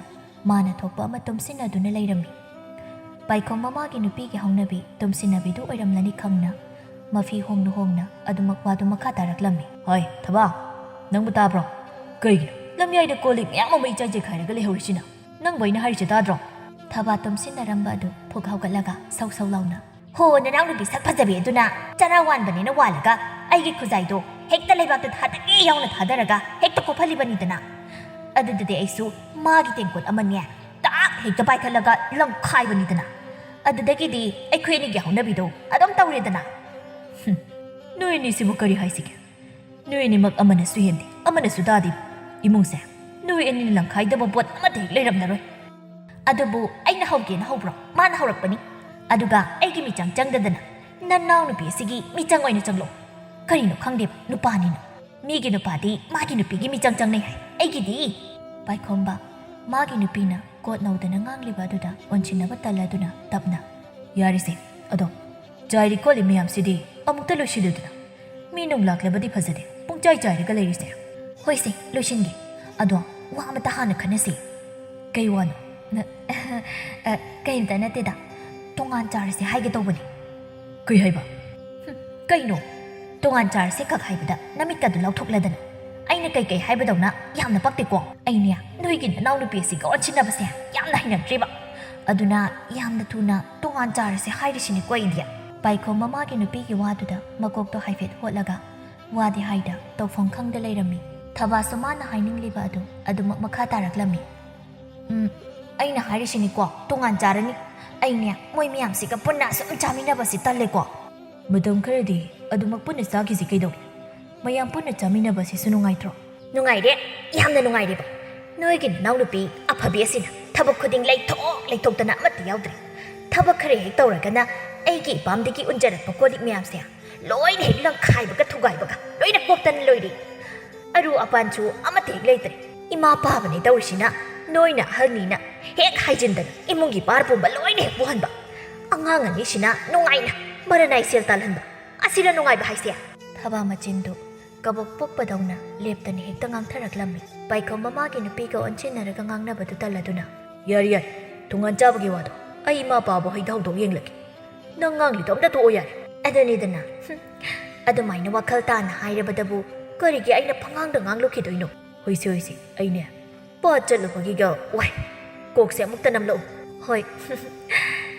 ꯃꯥꯅ ꯊꯣꯛꯄ ꯑꯃ ꯇꯨꯝꯁꯤꯟꯅꯗꯨꯅ ꯂꯩꯔꯝꯃꯤ꯫ ꯄꯥꯏꯈꯣꯝꯕ ꯃꯥꯒꯤ ꯅꯨꯄꯤꯒꯤ ꯍꯧꯅꯕꯤ ꯇꯨꯝꯁꯤꯟꯅꯕꯤꯗꯨ ꯑꯣꯏꯔꯝꯂꯅꯤ ꯈꯪꯅ ꯃꯐꯤ ꯍꯣꯡꯅ ꯍꯣꯡꯅ ꯑꯗꯨꯃꯛ ꯋꯥꯗꯨ ꯃꯈꯥ ꯇꯥꯔꯛꯂꯝꯃꯤ꯫ "ꯍꯣꯏ, ꯊꯕꯥ, ꯅꯪꯕꯨ ꯇꯥꯕ꯭ꯔꯣ? ꯀꯩꯒꯤꯅꯣ ꯂꯝꯌꯥꯏꯗ ꯀꯣꯜ ꯂꯤꯛ ꯃꯌꯥꯝ ꯑꯃ ꯏꯆꯥꯏ ꯆꯥꯏꯈꯥꯏꯔꯒ ꯂꯩꯍꯧꯔꯤꯁꯤꯅ? ꯅꯪꯕꯨ ꯑꯩꯅ ꯍꯥꯏꯔꯤꯁꯦ ꯇꯥꯗ꯭ꯔꯣ?" ꯊꯕꯥ ꯇꯨꯝꯁꯤꯟꯅꯔꯝꯕ ꯑꯗꯨ ꯐꯨꯛ ꯍꯧꯒꯠꯂꯒ ꯁꯧ ꯁꯧ ꯂꯥꯎꯅ, "ꯍꯣ, ꯅꯅꯥꯎꯅꯨꯄꯤ ꯁꯛ ꯐꯖꯕꯤ ꯑꯗꯨꯅ ꯆꯔꯥ ꯋꯥꯟꯕꯅꯦꯅ ꯋꯥꯜꯂꯒ ꯑꯩꯒꯤ ꯈꯨꯖꯥꯏꯗꯣ ꯍꯦꯛꯇ ꯂꯩꯕꯥꯛꯇ ꯊꯥꯗꯒꯦ ꯌꯥꯎꯅ ꯊꯥꯗꯔꯒ ꯍꯦꯛꯇ ꯀꯣꯞꯍꯜꯂꯤꯕꯅꯤꯗꯅ꯫ ꯑꯗꯨꯗꯗꯤ ꯑꯩꯁꯨ ꯃꯥꯒꯤ ꯇꯦꯡꯀꯣꯠ ꯑꯃꯅꯦ ꯇꯥꯛ ꯍꯦꯛꯇ ꯄꯥꯏꯈꯠꯂꯒ ꯂꯪꯈꯥꯏꯕꯅꯤꯗꯅ꯫ ꯑꯗꯨꯗꯒꯤꯗꯤ ꯑꯩꯈꯣꯏ ꯑꯅꯤꯒꯤ ꯍꯧꯅꯕꯤꯗꯣ ꯑꯗꯨꯝ ꯇꯧꯔꯦꯗꯅ꯫" "ꯍꯨꯝ, ꯅꯣꯏ ꯑꯅꯤꯁꯤꯕꯨ ꯀꯔꯤ ꯍꯥꯏꯁꯤꯒꯦ? ꯅꯣꯏ ꯑꯅꯤꯃꯛ ꯑꯃꯅꯁꯨ ꯍꯦꯟꯗꯦ, ꯑꯃꯅꯁꯨ ꯇꯥꯗꯦ꯫ ꯏꯃꯨꯡꯁꯦ ꯅꯣꯏ ꯑꯅꯤꯅ ꯂꯪꯈꯥꯏꯗꯕ ꯄꯣꯠ ꯑꯃꯠꯇ ꯍꯦꯛ ꯂꯩꯔꯝꯂꯔꯣꯏ꯫" "ꯑꯗꯨꯕꯨ ꯑꯩꯅ ꯍꯧꯒꯦꯅ ꯍꯧꯕ꯭ꯔꯣ? ꯃꯥꯅ ꯍꯧꯔꯛꯄꯅꯤ꯫ ꯑꯗꯨꯒ ꯑꯩꯒꯤ ꯃꯤꯆꯪ ꯆꯪꯗꯗꯅ ꯅꯅꯥꯎꯅꯨꯄꯤ ꯑꯁꯤꯒꯤ ꯃꯤꯆꯪ ꯑꯣꯏꯅ ꯆꯪꯂꯣ꯫ ꯀꯔꯤꯅꯣ ꯈꯪꯗꯦꯕ, ꯅꯨꯄꯥꯅꯤꯅ꯫ ꯃꯤꯒꯤ ꯅꯨꯄꯥꯗꯤ ꯃꯥꯒꯤ ꯅꯨꯄꯤꯒꯤ ꯃꯤꯆꯪ ꯆꯪꯅꯩ ꯍꯥꯏ, ꯑꯩꯒꯤꯗꯤ꯫" ꯄꯥꯏꯈꯣꯝꯕ ꯃꯥꯒꯤ ꯅꯨꯄꯤꯅ ꯀꯣꯠ ꯅꯧꯗꯅ ꯉꯥꯡꯂꯤꯕ ꯑꯗꯨꯗ ꯑꯣꯟꯁꯤꯟꯅꯕ ꯇꯜꯂꯗꯨꯅ ꯇꯞꯅ, "ꯌꯥꯔꯦꯁꯦ, ꯑꯗꯣ ꯆꯥꯏꯔꯤ ꯈꯣꯠꯂꯤ ꯃꯌꯥꯝꯁꯤꯗꯤ ꯑꯃꯨꯛꯇ ꯂꯣꯏꯁꯤꯜꯂꯨꯗꯅ꯫ ꯃꯤ ꯅꯨꯡ ꯂꯥꯛꯂꯕꯗꯤ ꯐꯖꯗꯦ, ꯄꯨꯡꯆꯥꯏ ꯆꯥꯏꯔꯒ ꯂꯩꯔꯤꯁꯦ꯫" "ꯍꯣꯏꯁꯦ, ꯂꯣꯏꯁꯤꯟꯒꯦ꯫ ꯑꯗꯣ ꯋꯥ ꯑꯃꯇ ꯍꯥꯟꯅ ꯈꯟꯅꯁꯤ꯫" "ꯀꯩ ꯋꯥꯅꯣ?" "ꯅ-, ꯑ, ꯀꯩꯝꯇ ꯅꯠꯇꯦꯗ꯫ ꯇꯣꯉꯥꯟ ꯆꯥꯔꯁꯦ ꯍꯥꯏꯒꯦ ꯇꯧꯕꯅꯤ꯫" "ꯀꯩ ꯍꯥꯏꯕ?" "ꯍꯨꯝ, ꯀꯩꯅꯣ? ꯇꯣꯉꯥꯟ ꯆꯥꯔꯁꯦ ꯈꯛ ꯍꯥꯏꯕꯗ ꯅꯃꯤꯠꯀꯗꯨ ꯂꯥꯎꯊꯣꯛꯂꯗꯅ꯫ ꯑꯩꯅ ꯀꯩꯀꯩ ꯍꯥꯏꯕꯗꯧꯅ ꯌꯥꯝꯅ ꯄꯛꯇꯦꯀꯣ꯫ ꯑꯩꯅꯦ, ꯅꯣꯏꯒꯤ ꯅꯅꯥꯎꯅꯨꯄꯤ ꯑꯁꯤꯒ ꯑꯣꯟꯁꯤꯟꯅꯕꯁꯦ ꯌꯥꯝꯅ ꯍꯩꯅꯗ꯭ꯔꯤꯕ꯫ ꯑꯗꯨꯅ ꯌꯥꯝꯅ ꯊꯨꯅ ꯇꯣꯉꯥꯟ ꯆꯥꯔꯁꯦ ꯍꯥꯏꯔꯤꯁꯤꯅꯤꯀꯣ ꯑꯩꯗꯤ꯫" ꯄꯥꯏꯈꯣꯝ ꯃꯃꯥꯒꯤ ꯅꯨꯄꯤꯒꯤ ꯋꯥꯗꯨꯗ ꯃꯀꯣꯛꯇꯣ ꯍꯥꯏꯐꯦꯠ ꯍꯣꯠꯂꯒ ꯋꯥꯗꯤ ꯍꯥꯏꯗ ꯇꯧꯐꯝ ꯈꯪꯗ ꯂꯩꯔꯝꯃꯤ꯫ ꯊꯕꯥꯁꯨ ꯃꯥꯅ ꯍꯥꯏꯅꯤꯡꯂꯤꯕ ꯑꯗꯨ ꯑꯗꯨꯃꯛ ꯃꯈꯥ ꯇꯥꯔꯛꯂꯝꯃꯤ꯫ "ꯎꯝ, ꯑꯩꯅ ꯍꯥꯏꯔꯤꯁꯤꯅꯤꯀꯣ, ꯇꯣꯉꯥꯟ ꯆꯥꯔꯅꯤ꯫ ꯑꯩꯅꯦ, ꯃꯣꯏ ꯃꯌꯥꯝꯁꯤꯒ ꯄꯨꯟꯅ ꯑꯁꯨꯝ ꯆꯥꯃꯤꯟꯅꯕꯁꯤ ꯇꯜꯂꯦꯀꯣ꯫" "ꯃꯇꯝ ꯈꯔꯗꯤ ꯑꯗꯨꯃꯛ ꯄꯨꯟꯅ ꯆꯥꯈꯤꯁꯤ ꯀꯩꯗꯧꯔꯦ? ꯃꯌꯥꯝ ꯄꯨꯟꯅ ꯆꯥꯃꯤꯟꯅꯕꯁꯤꯁꯨ ꯅꯨꯡꯉꯥꯏꯇ꯭ꯔꯣ? ꯅꯨꯡꯉꯥꯏꯔꯦ, ꯌꯥꯝꯅ ꯅꯨꯡꯉꯥꯏꯔꯦꯕ꯫ ꯅꯣꯏꯒꯤ ꯅꯅꯥꯎꯅꯨꯄꯤ ꯑꯐꯕꯤ ꯑꯁꯤꯅ ꯊꯕꯛ ꯈꯨꯗꯤꯡ ꯂꯩꯊꯣꯛ ꯂꯩꯊꯣꯛꯇꯅ ꯑꯃꯠꯇ ꯌꯥꯎꯗ꯭ꯔꯦ꯫ ꯊꯕꯛ ꯈꯔ ꯍꯦꯛ ꯇꯧꯔꯒꯅ ꯑꯩꯒꯤ ꯏꯄꯥꯝꯗꯒꯤ ꯎꯟꯖꯔꯛꯄ ꯀꯣꯜ ꯂꯤꯛ ꯃꯌꯥꯝꯁꯦ ꯂꯣꯏꯅ ꯍꯦꯛ ꯂꯪꯈꯥꯏꯕꯒ ꯊꯨꯒꯥꯏꯕꯒ ꯂꯣꯏꯅ ꯀꯣꯛꯇꯅ ꯂꯣꯏꯔꯦ꯫ ꯑꯔꯨ ꯑꯄꯥꯟꯁꯨ ꯑꯃꯠꯇ ꯍꯦꯛ ꯂꯩꯇ꯭ꯔꯦ꯫ ꯏꯃꯥ ꯄꯥꯕꯅꯦ ꯇꯧꯔꯤꯁꯤꯅ, ꯅꯣꯏꯅ ꯑꯍꯜꯅꯤꯅ ꯍꯦꯛ ꯍꯥꯏꯖꯤꯟꯗꯅ ꯏꯃꯨꯡꯒꯤ ꯕꯥꯔ ꯄꯨꯝꯕ ꯂꯣꯏꯅ ꯍꯦꯛ ꯄꯨꯍꯟꯕ꯫ ꯑꯉꯥꯡ ꯑꯅꯤꯁꯤꯅ ꯅꯨꯡꯉꯥꯏꯅ ꯃꯔꯟ ꯅꯥꯏ ꯁꯦꯜ ꯇꯥꯜꯍꯟꯕ꯫ ꯑꯁꯤꯔ ꯅꯨꯡꯉꯥꯏꯕ ꯍꯥꯏꯁꯦ? ꯊꯕꯥ ꯃꯆꯤꯟꯗꯨ ꯀꯕꯣꯛ ꯄꯣꯛꯄꯗꯧꯅ ꯂꯦꯞꯇꯅ ꯍꯦꯛꯇ ꯉꯥꯡꯊꯔꯛꯂꯝꯃꯤ꯫ ꯄꯥꯏꯈꯣꯝꯕ ꯃꯥꯒꯤ ꯅꯨꯄꯤꯒ ꯑꯣꯟꯁꯤꯟꯅꯔꯒ ꯉꯥꯡꯅꯕꯗꯨ ꯇꯜꯂꯗꯨꯅ, "ꯌꯥꯔꯦ, ꯌꯥꯔꯦ, ꯇꯣꯉꯥꯟ ꯆꯥꯕꯒꯤ ꯋꯥꯗꯣ ꯑꯩ ꯏꯃꯥ ꯄꯥꯕ ꯍꯩꯗ ꯍꯧꯗꯣꯛ ꯌꯦꯡꯂꯒꯦ꯫ ꯅꯪ ꯉꯥꯡꯂꯤꯗꯣ ꯑꯝꯇ ꯇꯣꯛꯑꯣ ꯌꯥꯔꯦ꯫" ꯑꯗꯨꯅꯤꯗꯅ, ꯍꯨꯝ, ꯑꯗꯨꯃꯥꯏꯅ ꯋꯥꯈꯜ ꯇꯥꯅ ꯍꯥꯏꯔꯕꯗꯕꯨ ꯀꯔꯤꯒꯤ ꯑꯩꯅ ꯄꯉꯥꯡꯗ ꯉꯥꯡꯂꯨꯈꯤꯗꯣꯏꯅꯣ? ꯍꯣꯏꯁꯦ, ꯍꯣꯏꯁꯦ, ꯑꯩꯅꯦ ꯄꯥꯠ ꯆꯠꯂꯨꯕꯒꯤꯒ ꯋꯥꯏ꯫ ꯀꯣꯛꯁꯦ ꯑꯃꯨꯛꯇ ꯅꯝꯂꯛꯎ꯫ ꯍꯣꯏ,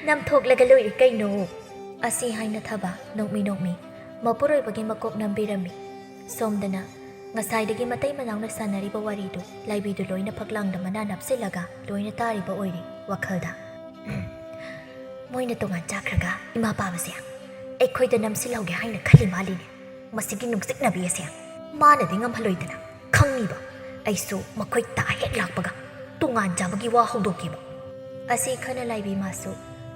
ꯅꯝꯊꯣꯛꯂꯒ ꯂꯣꯏꯔꯦ ꯀꯩꯅꯣ꯫ ꯑꯁꯤ ꯍꯥꯏꯅ ꯊꯕ ꯅꯣꯛꯃꯤ ꯅꯣꯛꯃꯤ ꯃꯄꯨꯔꯣꯏꯕꯒꯤ ꯃꯀꯣꯛ ꯅꯝꯕꯤꯔꯝꯃꯤ꯫ ꯁꯣꯝꯗꯅ ꯉꯁꯥꯏꯗꯒꯤ ꯃꯇꯩ ꯃꯅꯥꯎꯅ ꯁꯥꯟꯅꯔꯤꯕ ꯋꯥꯔꯤꯗꯨ ꯂꯥꯏꯕꯤꯗꯨ ꯂꯣꯏꯅ ꯐꯛꯂꯥꯡꯗ ꯃꯅꯥ ꯅꯞꯁꯤꯜꯂꯒ ꯂꯣꯏꯅ ꯇꯥꯔꯤꯕ ꯑꯣꯏꯔꯤ ꯋꯥꯈꯜꯗ꯫ ꯎꯝ, ꯃꯣꯏꯅ ꯇꯣꯉꯥꯟ ꯆꯥꯈ꯭ꯔꯒ ꯏꯃꯥ ꯄꯥꯕꯁꯦ ꯑꯩꯈꯣꯏꯗ ꯅꯝꯁꯤꯜꯍꯧꯒꯦ ꯍꯥꯏꯅ ꯈꯜꯂꯤ ꯃꯥꯜꯂꯤꯅꯦ꯫ ꯃꯁꯤꯒꯤ ꯅꯨꯡꯁꯤꯠꯅꯕꯤ ꯑꯁꯦ ꯃꯥꯅꯗꯤ ꯉꯝꯍꯜꯂꯣꯏꯗꯅ ꯈꯪꯉꯤꯕ꯫ ꯑꯩꯁꯨ ꯃꯈꯣꯏ ꯇꯥ ꯍꯦꯛ ꯂꯥꯛꯄꯒ ꯇꯣꯉꯥꯟ ꯆꯥꯕꯒꯤ ꯋꯥ ꯍꯧꯗꯣꯛꯈꯤꯕ꯫ ꯑꯁꯤ ꯈꯟꯅ ꯂꯥꯏꯕꯤ ꯃꯥꯁꯨ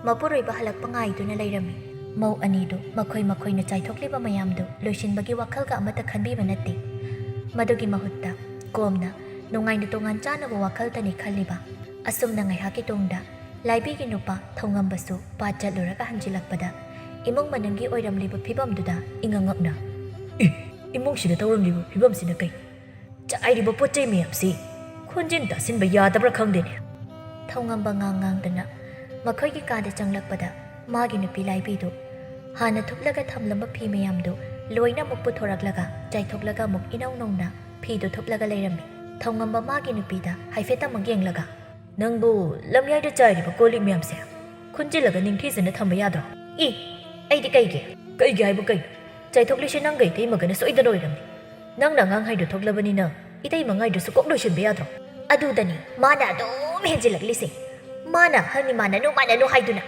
ꯃꯄꯨꯔꯣꯏꯕ ꯍꯜꯂꯛꯄ ꯉꯥꯏꯗꯨꯅ ꯂꯩꯔꯝꯃꯤ꯫ ꯃꯧ ꯑꯅꯤꯗꯨ ꯃꯈꯣꯏ ꯃꯈꯣꯏꯅ ꯆꯥꯏꯊꯣꯛꯂꯤꯕ ꯃꯌꯥꯝꯗꯨ ꯂꯣꯏꯁꯤꯟꯕꯒꯤ ꯋꯥꯈꯜꯒ ꯑꯃꯠꯇ ꯈꯟꯕꯤꯕ ꯅꯠꯇꯦ꯫ ꯃꯗꯨꯒꯤ ꯃꯍꯨꯠꯇ ꯀꯣꯝꯅ ꯅꯨꯡꯉꯥꯏꯅ ꯇꯣꯉꯥꯟ ꯆꯥꯅꯕ ꯋꯥꯈꯜꯗꯅꯤ ꯈꯜꯂꯤꯕ꯫ ꯑꯁꯨꯝꯅ ꯉꯥꯏꯍꯥꯛꯀꯤ ꯇꯨꯡꯗ ꯂꯥꯏꯕꯤꯒꯤ ꯅꯨꯄꯥ ꯊꯧꯉꯝꯕꯁꯨ ꯄꯥꯠ ꯆꯠꯂꯨꯔꯒ ꯍꯟꯖꯤꯜꯂꯛꯄꯗ ꯏꯃꯨꯡ ꯃꯅꯨꯡꯒꯤ ꯑꯣꯏꯔꯝꯂꯤꯕ ꯐꯤꯕꯝꯗꯨꯗ ꯏꯉꯛ ꯉꯛꯅ, "ꯏ! ꯏꯃꯨꯡꯁꯤꯗ ꯇꯧꯔꯝꯂꯤꯕ ꯐꯤꯕꯝꯁꯤꯅ ꯀꯩ? ꯆꯥꯏꯔꯤꯕ ꯄꯣꯠ ꯆꯩ ꯃꯌꯥꯝꯁꯤ ꯈꯣꯟꯖꯦꯜ ꯇꯥꯁꯤꯟꯕ ꯌꯥꯗꯕ꯭ꯔꯥ ꯈꯪꯗꯦꯅꯦ꯫" ꯊꯧꯉꯝꯕ ꯉꯥꯡ ꯉꯥꯡꯗꯅ ꯃꯈꯣꯏꯒꯤ ꯀꯥꯗ ꯆꯪꯂꯛꯄꯗ ꯃꯥꯒꯤ ꯅꯨꯄꯤ ꯂꯥꯏꯕꯤꯗꯨ ꯍꯥꯟꯅ ꯊꯨꯞꯂꯒ ꯊꯝꯂꯝꯕ ꯐꯤ ꯃꯌꯥꯝꯗꯨ ꯂꯣꯏꯅ ꯑꯃꯨꯛ ꯄꯨꯊꯣꯔꯛꯂꯒ ꯆꯥꯏꯊꯣꯛꯂꯒ ꯑꯃꯨꯛ ꯏꯅꯧ ꯅꯧꯅ ꯐꯤꯗꯨ ꯊꯨꯞꯂꯒ ꯂꯩꯔꯝꯃꯤ꯫ ꯊꯧꯉꯝꯕ ꯃꯥꯒꯤ ꯅꯨꯄꯤꯗ ꯍꯥꯏꯐꯦꯠ ꯑꯃꯨꯛ ꯌꯦꯡꯂꯒ, "ꯅꯪꯕꯨ ꯂꯝꯌꯥꯏꯗ ꯆꯥꯏꯔꯤꯕ ꯀꯣꯜ ꯂꯤꯛ ꯃꯌꯥꯝꯁꯦ ꯈꯨꯟꯖꯤꯜꯂꯒ ꯅꯤꯡꯊꯤꯖꯅ ꯊꯝꯕ ꯌꯥꯗ꯭ꯔꯣ?" "ꯏ, ꯑꯩꯗꯤ ꯀꯩꯒꯤ?" "ꯀꯩꯒꯤ ꯍꯥꯏꯕꯨ ꯀꯩꯅꯣ? ꯆꯥꯏꯊꯣꯛꯂꯤꯁꯦ ꯅꯪꯒ ꯏꯇꯩꯃꯒꯅ ꯁꯣꯏꯗꯅ ꯑꯣꯏꯔꯝꯅꯤ꯫ ꯅꯪꯅ ꯑꯉꯥꯡ ꯍꯥꯏꯗꯣ ꯊꯣꯛꯂꯕꯅꯤꯅ ꯏꯇꯩꯃ ꯉꯥꯏꯗꯨꯁꯨ ꯀꯣꯛ ꯂꯣꯏꯁꯤꯟꯕ ꯌꯥꯗ꯭ꯔꯣ?" "ꯑꯗꯨꯗꯅꯤ ꯃꯥꯅ ꯑꯗꯨꯝ ꯍꯦꯟꯖꯤꯜꯂꯛꯂꯤꯁꯦ꯫ ꯃꯥꯅ ꯑꯍꯜꯅꯤ ꯃꯥꯟꯅꯅꯨ ꯃꯥꯟꯅꯅꯨ ꯍꯥꯏꯗꯨꯅ,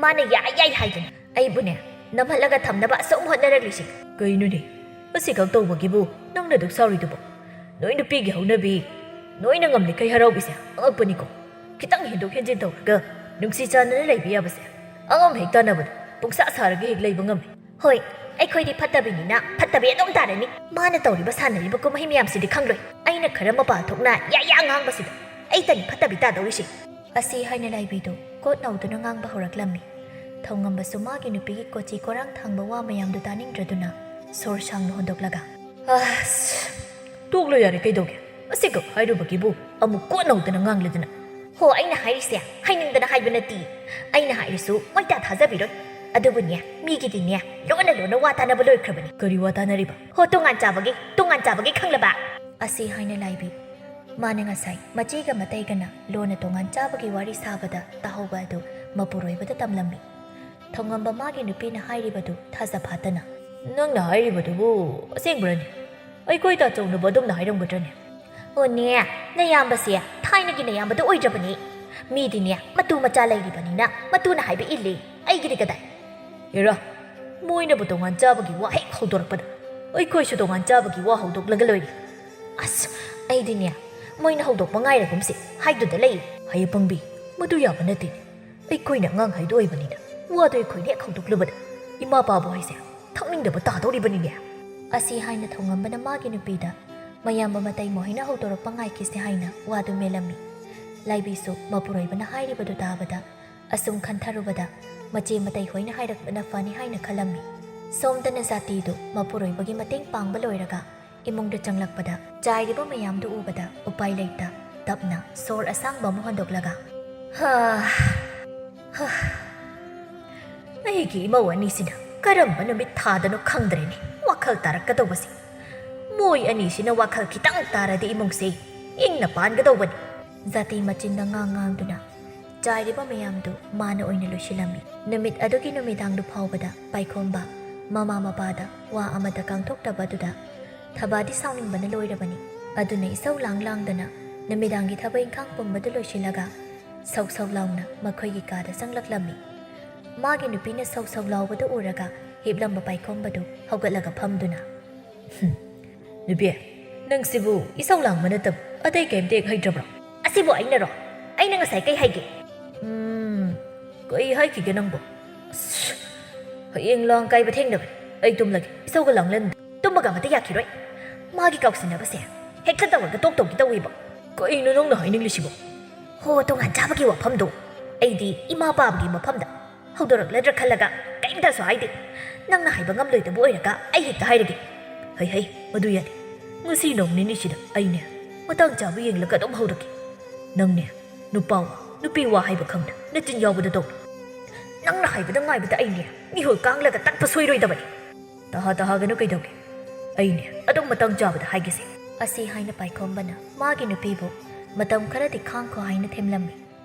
ꯃꯥꯅ ꯌꯥꯏ ꯌꯥꯏ ꯍꯥꯏꯗꯨꯅ ꯑꯩꯕꯨꯅꯦ ꯅꯝꯍꯜꯂꯒ ꯊꯝꯅꯕ ꯑꯁꯨꯝ ꯍꯣꯠꯅꯔꯛꯂꯤꯁꯦ꯫" "ꯀꯩꯅꯣꯅꯦ? ꯑꯁꯤꯈꯛ ꯇꯧꯕꯒꯤꯕꯨ ꯅꯪꯅ ꯗꯨꯛ ꯁꯥꯎꯔꯤꯗꯨꯕꯣ? ꯅꯣꯏ ꯅꯨꯄꯤꯒꯤ ꯍꯧꯅꯕꯤ, ꯅꯣꯏꯅ ꯉꯝꯂꯤꯈꯩ ꯍꯔꯥꯎꯕꯤꯁꯦ ꯑꯉꯛꯄꯅꯤꯀꯣ꯫ ꯈꯤꯇꯪ ꯍꯦꯟꯗꯣꯛ ꯍꯦꯟꯖꯤꯟ ꯇꯧꯔꯒ ꯅꯨꯡꯁꯤ ꯆꯥꯟꯅꯅ ꯂꯩꯕ ꯌꯥꯕꯁꯦ ꯑꯉꯝ ꯍꯦꯛ ꯇꯥꯟꯅꯕꯗꯣ ꯄꯨꯡꯁꯥ ꯁꯥꯔꯒ ꯍꯦꯛ ꯂꯩꯕ ꯉꯝꯃꯤ꯫ ꯍꯣꯏ, ꯑꯩꯈꯣꯏꯗꯤ ꯐꯠꯇꯕꯤꯅꯤꯅ ꯐꯠꯇꯕꯤ ꯑꯗꯨꯝ ꯇꯥꯔꯅꯤ꯫ ꯃꯥꯅ ꯇꯧꯔꯤꯕ ꯁꯥꯟꯅꯔꯤꯕ ꯀꯨꯝꯍꯩ ꯃꯌꯥꯝꯁꯤꯗꯤ ꯈꯪꯂꯣꯏ꯫ ꯑꯩꯅ ꯈꯔ ꯃꯄꯥꯟ ꯊꯣꯛꯅ ꯌꯥ ꯌꯥ ꯉꯥꯡꯕꯁꯤꯗ ꯑꯩꯇꯅꯤ ꯐꯠꯇꯕꯤ ꯇꯥꯗꯧꯔꯤꯁꯤ꯫ ꯑꯁꯤ ꯍꯥꯏꯅ ꯂꯥꯏꯕꯤꯗꯨ ꯀꯣꯠ ꯅꯧꯗꯨꯅ ꯉꯥꯡꯕ ꯍꯧꯔꯛꯂꯝꯃꯤ꯫ ꯊꯧꯉꯝꯕꯁꯨ ꯃꯥꯒꯤ ꯅꯨꯄꯤꯒꯤ ꯀꯣꯆꯤ ꯀꯣꯔꯥꯡ ꯊꯥꯡꯕ ꯋꯥ ꯃꯌꯥꯝꯗꯨ ꯇꯥꯅꯤꯡꯗ꯭ꯔꯗꯨꯅ ꯁꯣꯔ ꯁꯥꯡꯅ ꯍꯣꯟꯗꯣꯛꯂꯒ, "ꯑꯁ, ꯇꯣꯛꯂꯣ ꯌꯥꯔꯦ, ꯀꯩꯗꯧꯒꯦ? ꯑꯁꯤꯈꯛ ꯍꯥꯏꯔꯨꯕꯒꯤꯕꯨ ꯑꯃꯨꯛ ꯀꯣꯠ ꯅꯧꯗꯅ ꯉꯥꯡꯂꯗꯅ?" "ꯍꯣ, ꯑꯩꯅ ꯍꯥꯏꯔꯤꯁꯦ ꯍꯥꯏꯅꯤꯡꯗꯅ ꯍꯥꯏꯕ ꯅꯠꯇꯦ꯫ ꯑꯩꯅ ꯍꯥꯏꯔꯤꯁꯨ ꯃꯣꯏꯇꯥ ꯊꯥꯖꯕꯤꯔꯣꯏ꯫ ꯑꯗꯨꯕꯨꯅꯦ, ꯃꯤꯒꯤꯗꯤꯅꯦ, ꯂꯣꯟꯅ ꯂꯣꯟꯅ ꯋꯥ ꯇꯥꯅꯕ ꯂꯣꯏꯈ꯭ꯔꯕꯅꯤ꯫" "ꯀꯔꯤ ꯋꯥ ꯇꯥꯅꯔꯤꯕ?" "ꯍꯣ, ꯇꯣꯉꯥꯟ ꯆꯥꯕꯒꯤ, ꯇꯣꯉꯥꯟ ꯆꯥꯕꯒꯤ ꯈꯪꯂꯕ?" ꯑꯁꯤ ꯍꯥꯏꯅ ꯂꯥꯏꯕꯤ꯫ ꯃꯥꯅ ꯉꯁꯥꯏ ꯃꯆꯦꯒ ꯃꯇꯩꯒꯅ ꯂꯣꯟꯅ ꯇꯣꯉꯥꯟ ꯆꯥꯕꯒꯤ ꯋꯥꯔꯤ ꯁꯥꯕꯗ ꯇꯥꯍꯧꯕ ꯑꯗꯨ ꯃꯄꯨꯔꯣꯏꯕꯗ ꯇꯝꯂꯝꯃꯤ꯫ ꯊꯧꯉꯝꯕ ꯃꯥꯒꯤ ꯅꯨꯄꯤꯅ ꯍꯥꯏꯔꯤꯕꯗꯨ ꯊꯥꯖ ꯐꯥꯠꯇꯅ, "ꯅꯪꯅ ꯍꯥꯏꯔꯤꯕꯗꯨꯕꯨ ꯑꯁꯦꯡꯕ꯭ꯔꯅꯦ? ꯑꯩꯈꯣꯏ ꯇꯥꯆꯧꯅꯕꯨ ꯑꯗꯨꯝꯅ ꯍꯥꯏꯔꯝꯒꯗ꯭ꯔꯅꯦ?" "ꯑꯣꯅꯦ, ꯅꯌꯥꯝꯕꯁꯦ ꯊꯥꯏꯅꯒꯤ ꯅꯌꯥꯝꯕꯗꯣ ꯑꯣꯏꯗ꯭ꯔꯕꯅꯦ꯫ ꯃꯤꯗꯤꯅꯦ, ꯃꯇꯨ ꯃꯆꯥ ꯂꯩꯔꯤꯕꯅꯤꯅ ꯃꯇꯨꯅ ꯍꯥꯏꯕ ꯏꯜꯂꯤ꯫ ꯑꯩꯒꯤꯗꯤ ꯀꯗꯥꯏ?" "ꯍꯦꯔꯥ, ꯃꯣꯏꯅꯕꯨ ꯇꯣꯉꯥꯟ ꯆꯥꯕꯒꯤ ꯋꯥ ꯍꯦꯛ ꯍꯧꯗꯣꯔꯛꯄꯗ ꯑꯩꯈꯣꯏꯁꯨ ꯇꯣꯉꯥꯟ ꯆꯥꯕꯒꯤ ꯋꯥ ꯍꯧꯗꯣꯛꯂꯒ ꯂꯣꯏꯔꯦ꯫ ꯑꯁ, ꯑꯩꯗꯤꯅꯦ, ꯃꯣꯏꯅ ꯍꯧꯗꯣꯛꯄ ꯉꯥꯏꯔꯒꯨꯝꯁꯦ ꯍꯥꯏꯗꯨꯗ ꯂꯩ꯫" "ꯍꯌꯦ ꯄꯪꯕꯤ, ꯃꯗꯨ ꯌꯥꯕ ꯅꯠꯇꯦꯅꯦ꯫ ꯑꯩꯈꯣꯏꯅ ꯑꯉꯥꯡ ꯍꯥꯏꯗꯣ ꯑꯣꯏꯕꯅꯤꯅ ꯋꯥꯗꯣ ꯑꯩꯈꯣꯏꯅ ꯍꯦꯛ ꯍꯧꯗꯣꯛꯂꯨꯕꯗ ꯏꯃꯥ ꯄꯥꯕꯨ ꯍꯥꯏꯁꯦ ꯊꯛꯅꯤꯡꯗꯕ ꯇꯥꯗꯧꯔꯤꯕꯅꯤꯅꯦ꯫" ꯑꯁꯤ ꯍꯥꯏꯅ ꯊꯧꯉꯝꯕꯅ ꯃꯥꯒꯤ ꯅꯨꯄꯤꯗ ꯃꯌꯥꯝꯕ ꯃꯇꯩ ꯃꯣꯍꯤꯅ ꯍꯧꯗꯣꯔꯛꯄ ꯉꯥꯏꯈꯤꯁꯦ ꯍꯥꯏꯅ ꯋꯥꯗꯨ ꯃꯦꯜꯂꯝꯃꯤ꯫ ꯂꯥꯏꯕꯤꯁꯨ ꯃꯄꯨꯔꯣꯏꯕꯅ ꯍꯥꯏꯔꯤꯕꯗꯨ ꯇꯥꯕꯗ ꯑꯁꯨꯝ ꯈꯟꯊꯔꯨꯕꯗ ꯃꯆꯦ ꯃꯇꯩ ꯍꯣꯏꯅ ꯍꯥꯏꯔꯛꯄꯅ ꯐꯅꯤ ꯍꯥꯏꯅ ꯈꯜꯂꯝꯃꯤ꯫ ꯁꯣꯝꯗꯅ ꯖꯥꯇꯤꯗꯨ ꯃꯄꯨꯔꯣꯏꯕꯒꯤ ꯃꯇꯦꯡ ꯄꯥꯡꯕ ꯂꯣꯏꯔꯒ ꯏꯃꯨꯡꯗ ꯆꯪꯂꯛꯄꯗ ꯆꯥꯏꯔꯤꯕ ꯃꯌꯥꯝꯗꯨ ꯎꯕꯗ ꯎꯄꯥꯏ ꯂꯩꯇ ꯇꯞꯅ ꯁꯣꯔ ꯑꯁꯥꯡꯕ ꯑꯃ ꯍꯣꯟꯗꯣꯛꯂꯒ, "ꯍꯥ, ꯍꯥ, ꯑꯩꯒꯤ ꯏꯃꯧ ꯑꯅꯤꯁꯤꯅ ꯀꯔꯝꯕ ꯅꯨꯃꯤꯠ ꯊꯥꯗꯅꯣ ꯈꯪꯗ꯭ꯔꯦꯅꯦ ꯋꯥꯈꯜ ꯇꯥꯔꯛꯀꯗꯧꯕꯁꯦ꯫ ꯃꯣꯏ ꯑꯅꯤꯁꯤꯅ ꯋꯥꯈꯜ ꯈꯤꯇꯪ ꯇꯥꯔꯗꯤ ꯏꯃꯨꯡꯁꯦ ꯏꯪꯅ ꯄꯥꯟꯒꯗꯧꯕꯅꯤ꯫" ꯖꯥꯇꯤ ꯃꯆꯤꯟꯗ ꯉꯥꯡ ꯉꯥꯡꯗꯨꯅ ꯆꯥꯏꯔꯤꯕ ꯃꯌꯥꯝꯗꯨ ꯃꯥꯅ ꯑꯣꯏꯅ ꯂꯣꯏꯁꯤꯜꯂꯝꯃꯤ꯫ ꯅꯨꯃꯤꯠ ꯑꯗꯨꯒꯤ ꯅꯨꯃꯤꯗꯥꯡꯗꯨ ꯐꯥꯎꯕꯗ ꯄꯥꯏꯈꯣꯝꯕ ꯃꯃꯥ ꯃꯄꯥꯗ ꯋꯥ ꯑꯃꯠꯇ ꯀꯥꯡꯊꯣꯛꯇꯕꯗꯨꯗ ꯊꯕꯥꯗꯤ ꯁꯥꯎꯅꯤꯡꯕꯅ ꯂꯣꯏꯔꯕꯅꯤ꯫ ꯑꯗꯨꯅ ꯏꯁꯧ ꯂꯥꯡ ꯂꯥꯡꯗꯅ ꯅꯨꯃꯤꯗꯥꯡꯒꯤ ꯊꯕꯛ ꯏꯪꯈꯥꯡ ꯄꯨꯝꯕꯗꯨ ꯂꯣꯏꯁꯤꯜꯂꯒ ꯁꯧ ꯁꯧ ꯂꯥꯎꯅ ꯃꯈꯣꯏꯒꯤ ꯀꯥꯗ ꯆꯪꯂꯛꯂꯝꯃꯤ꯫ ꯃꯥꯒꯤ ꯅꯨꯄꯤꯅ ꯁꯧ ꯁꯧ ꯂꯥꯎꯕꯗꯨ ꯎꯔꯒ ꯍꯤꯞꯂꯝꯕ ꯄꯥꯏꯈꯣꯝꯕꯗꯨ ꯍꯧꯒꯠꯂꯒ ꯐꯝꯗꯨꯅ, ꯅꯨꯄꯤ, ꯅꯪꯁꯤꯕꯨ ꯏꯁꯧ ꯂꯥꯡꯕ ꯅꯠꯇꯕ ꯑꯇꯩ ꯀꯩꯝꯇ ꯍꯦꯛ ꯍꯩꯇ꯭ꯔꯕ꯭ꯔꯣ? ꯑꯁꯤꯕꯨ ꯑꯩꯅꯔꯣ? ꯑꯩꯅ ꯉꯁꯥꯏ ꯀꯩ ꯍꯥꯏꯒꯦ? ꯎꯝ, ꯀꯩ ꯍꯥꯏꯈꯤꯒꯦ ꯅꯪꯕꯣ? ꯑꯁ, ꯍꯌꯦꯡ ꯂꯥꯡ ꯀꯥꯏꯕ ꯊꯦꯡꯅꯕꯅꯤ꯫ ꯑꯩ ꯇꯨꯝꯂꯒꯦ, ꯏꯁꯧꯒ ꯂꯥꯡꯂꯟ꯫ ꯇꯨꯝꯕꯒ ꯑꯃꯇ ꯌꯥꯈꯤꯔꯣꯏ꯫ ꯃꯥꯒꯤ ꯀꯥꯎꯁꯤꯟꯅꯕꯁꯦ ꯍꯦꯛꯇ ꯇꯧꯔꯒ ꯇꯣꯛ ꯇꯧꯒꯦ ꯇꯧꯋꯦꯕ꯫ ꯀꯩꯅꯣ ꯅꯪꯅ ꯍꯥꯏꯅꯤꯡꯂꯤꯁꯤꯕꯣ? ꯍꯣ, ꯇꯣꯉꯥꯟ ꯆꯥꯕꯒꯤ ꯋꯥꯐꯝꯗꯣ ꯑꯩꯗꯤ ꯏꯃꯥ ꯄꯥꯕꯒꯤ ꯃꯐꯝꯗ ꯍꯧꯗꯣꯔꯛꯂꯗ꯭ꯔꯥ ꯈꯜꯂꯒ ꯀꯔꯤꯝꯇꯁꯨ ꯍꯥꯏꯗꯦ꯫ ꯅꯪꯅ ꯍꯥꯏꯕ ꯉꯝꯂꯣꯏꯗꯕ ꯑꯣꯏꯔꯒ ꯑꯩ ꯍꯦꯛꯇ ꯍꯥꯏꯔꯒꯦ꯫ ꯍꯩ ꯍꯩ, ꯃꯗꯨ ꯌꯥꯗꯦ꯫ ꯉꯁꯤ ꯅꯣꯡ ꯅꯤꯅꯤꯁꯤꯗ ꯑꯩꯅꯦ ꯃꯇꯥꯡ ꯆꯥꯕ ꯌꯦꯡꯂꯒ ꯑꯗꯨꯝ ꯍꯧꯔꯛꯀꯦ꯫ ꯅꯪꯅꯦ ꯅꯨꯄꯥ ꯋꯥ, ꯅꯨꯄꯤ ꯋꯥ ꯍꯥꯏꯕ ꯈꯪꯗ ꯅꯆꯤꯟ ꯌꯥꯎꯕꯗ ꯇꯧ꯫ ꯅꯪꯅ ꯍꯥꯏꯕꯗ ꯉꯥꯏꯕꯗ ꯑꯩꯅꯦ ꯃꯤꯍꯨꯜ ꯀꯥꯡꯂꯒ ꯇꯠꯄ ꯁꯣꯏꯔꯣꯏꯗꯕꯅꯤ꯫ ꯇꯍꯥ ꯇꯍꯥꯒꯅꯨ ꯀꯩꯗꯧꯒꯦ? ꯑꯩꯅꯦ ꯑꯗꯨꯝ ꯃꯇꯥꯡ ꯆꯥꯕꯗ ꯍꯥꯏꯒꯦꯁꯦ꯫ ꯑꯁꯤ ꯍꯥꯏꯅ ꯄꯥꯏꯈꯣꯝꯕꯅ ꯃꯥꯒꯤ ꯅꯨꯄꯤꯕꯨ ꯃꯇꯝ ꯈꯔꯗꯤ ꯈꯥꯡꯈꯣ ꯍꯥꯏꯅ ꯊꯦꯝꯂꯝꯃꯤ꯫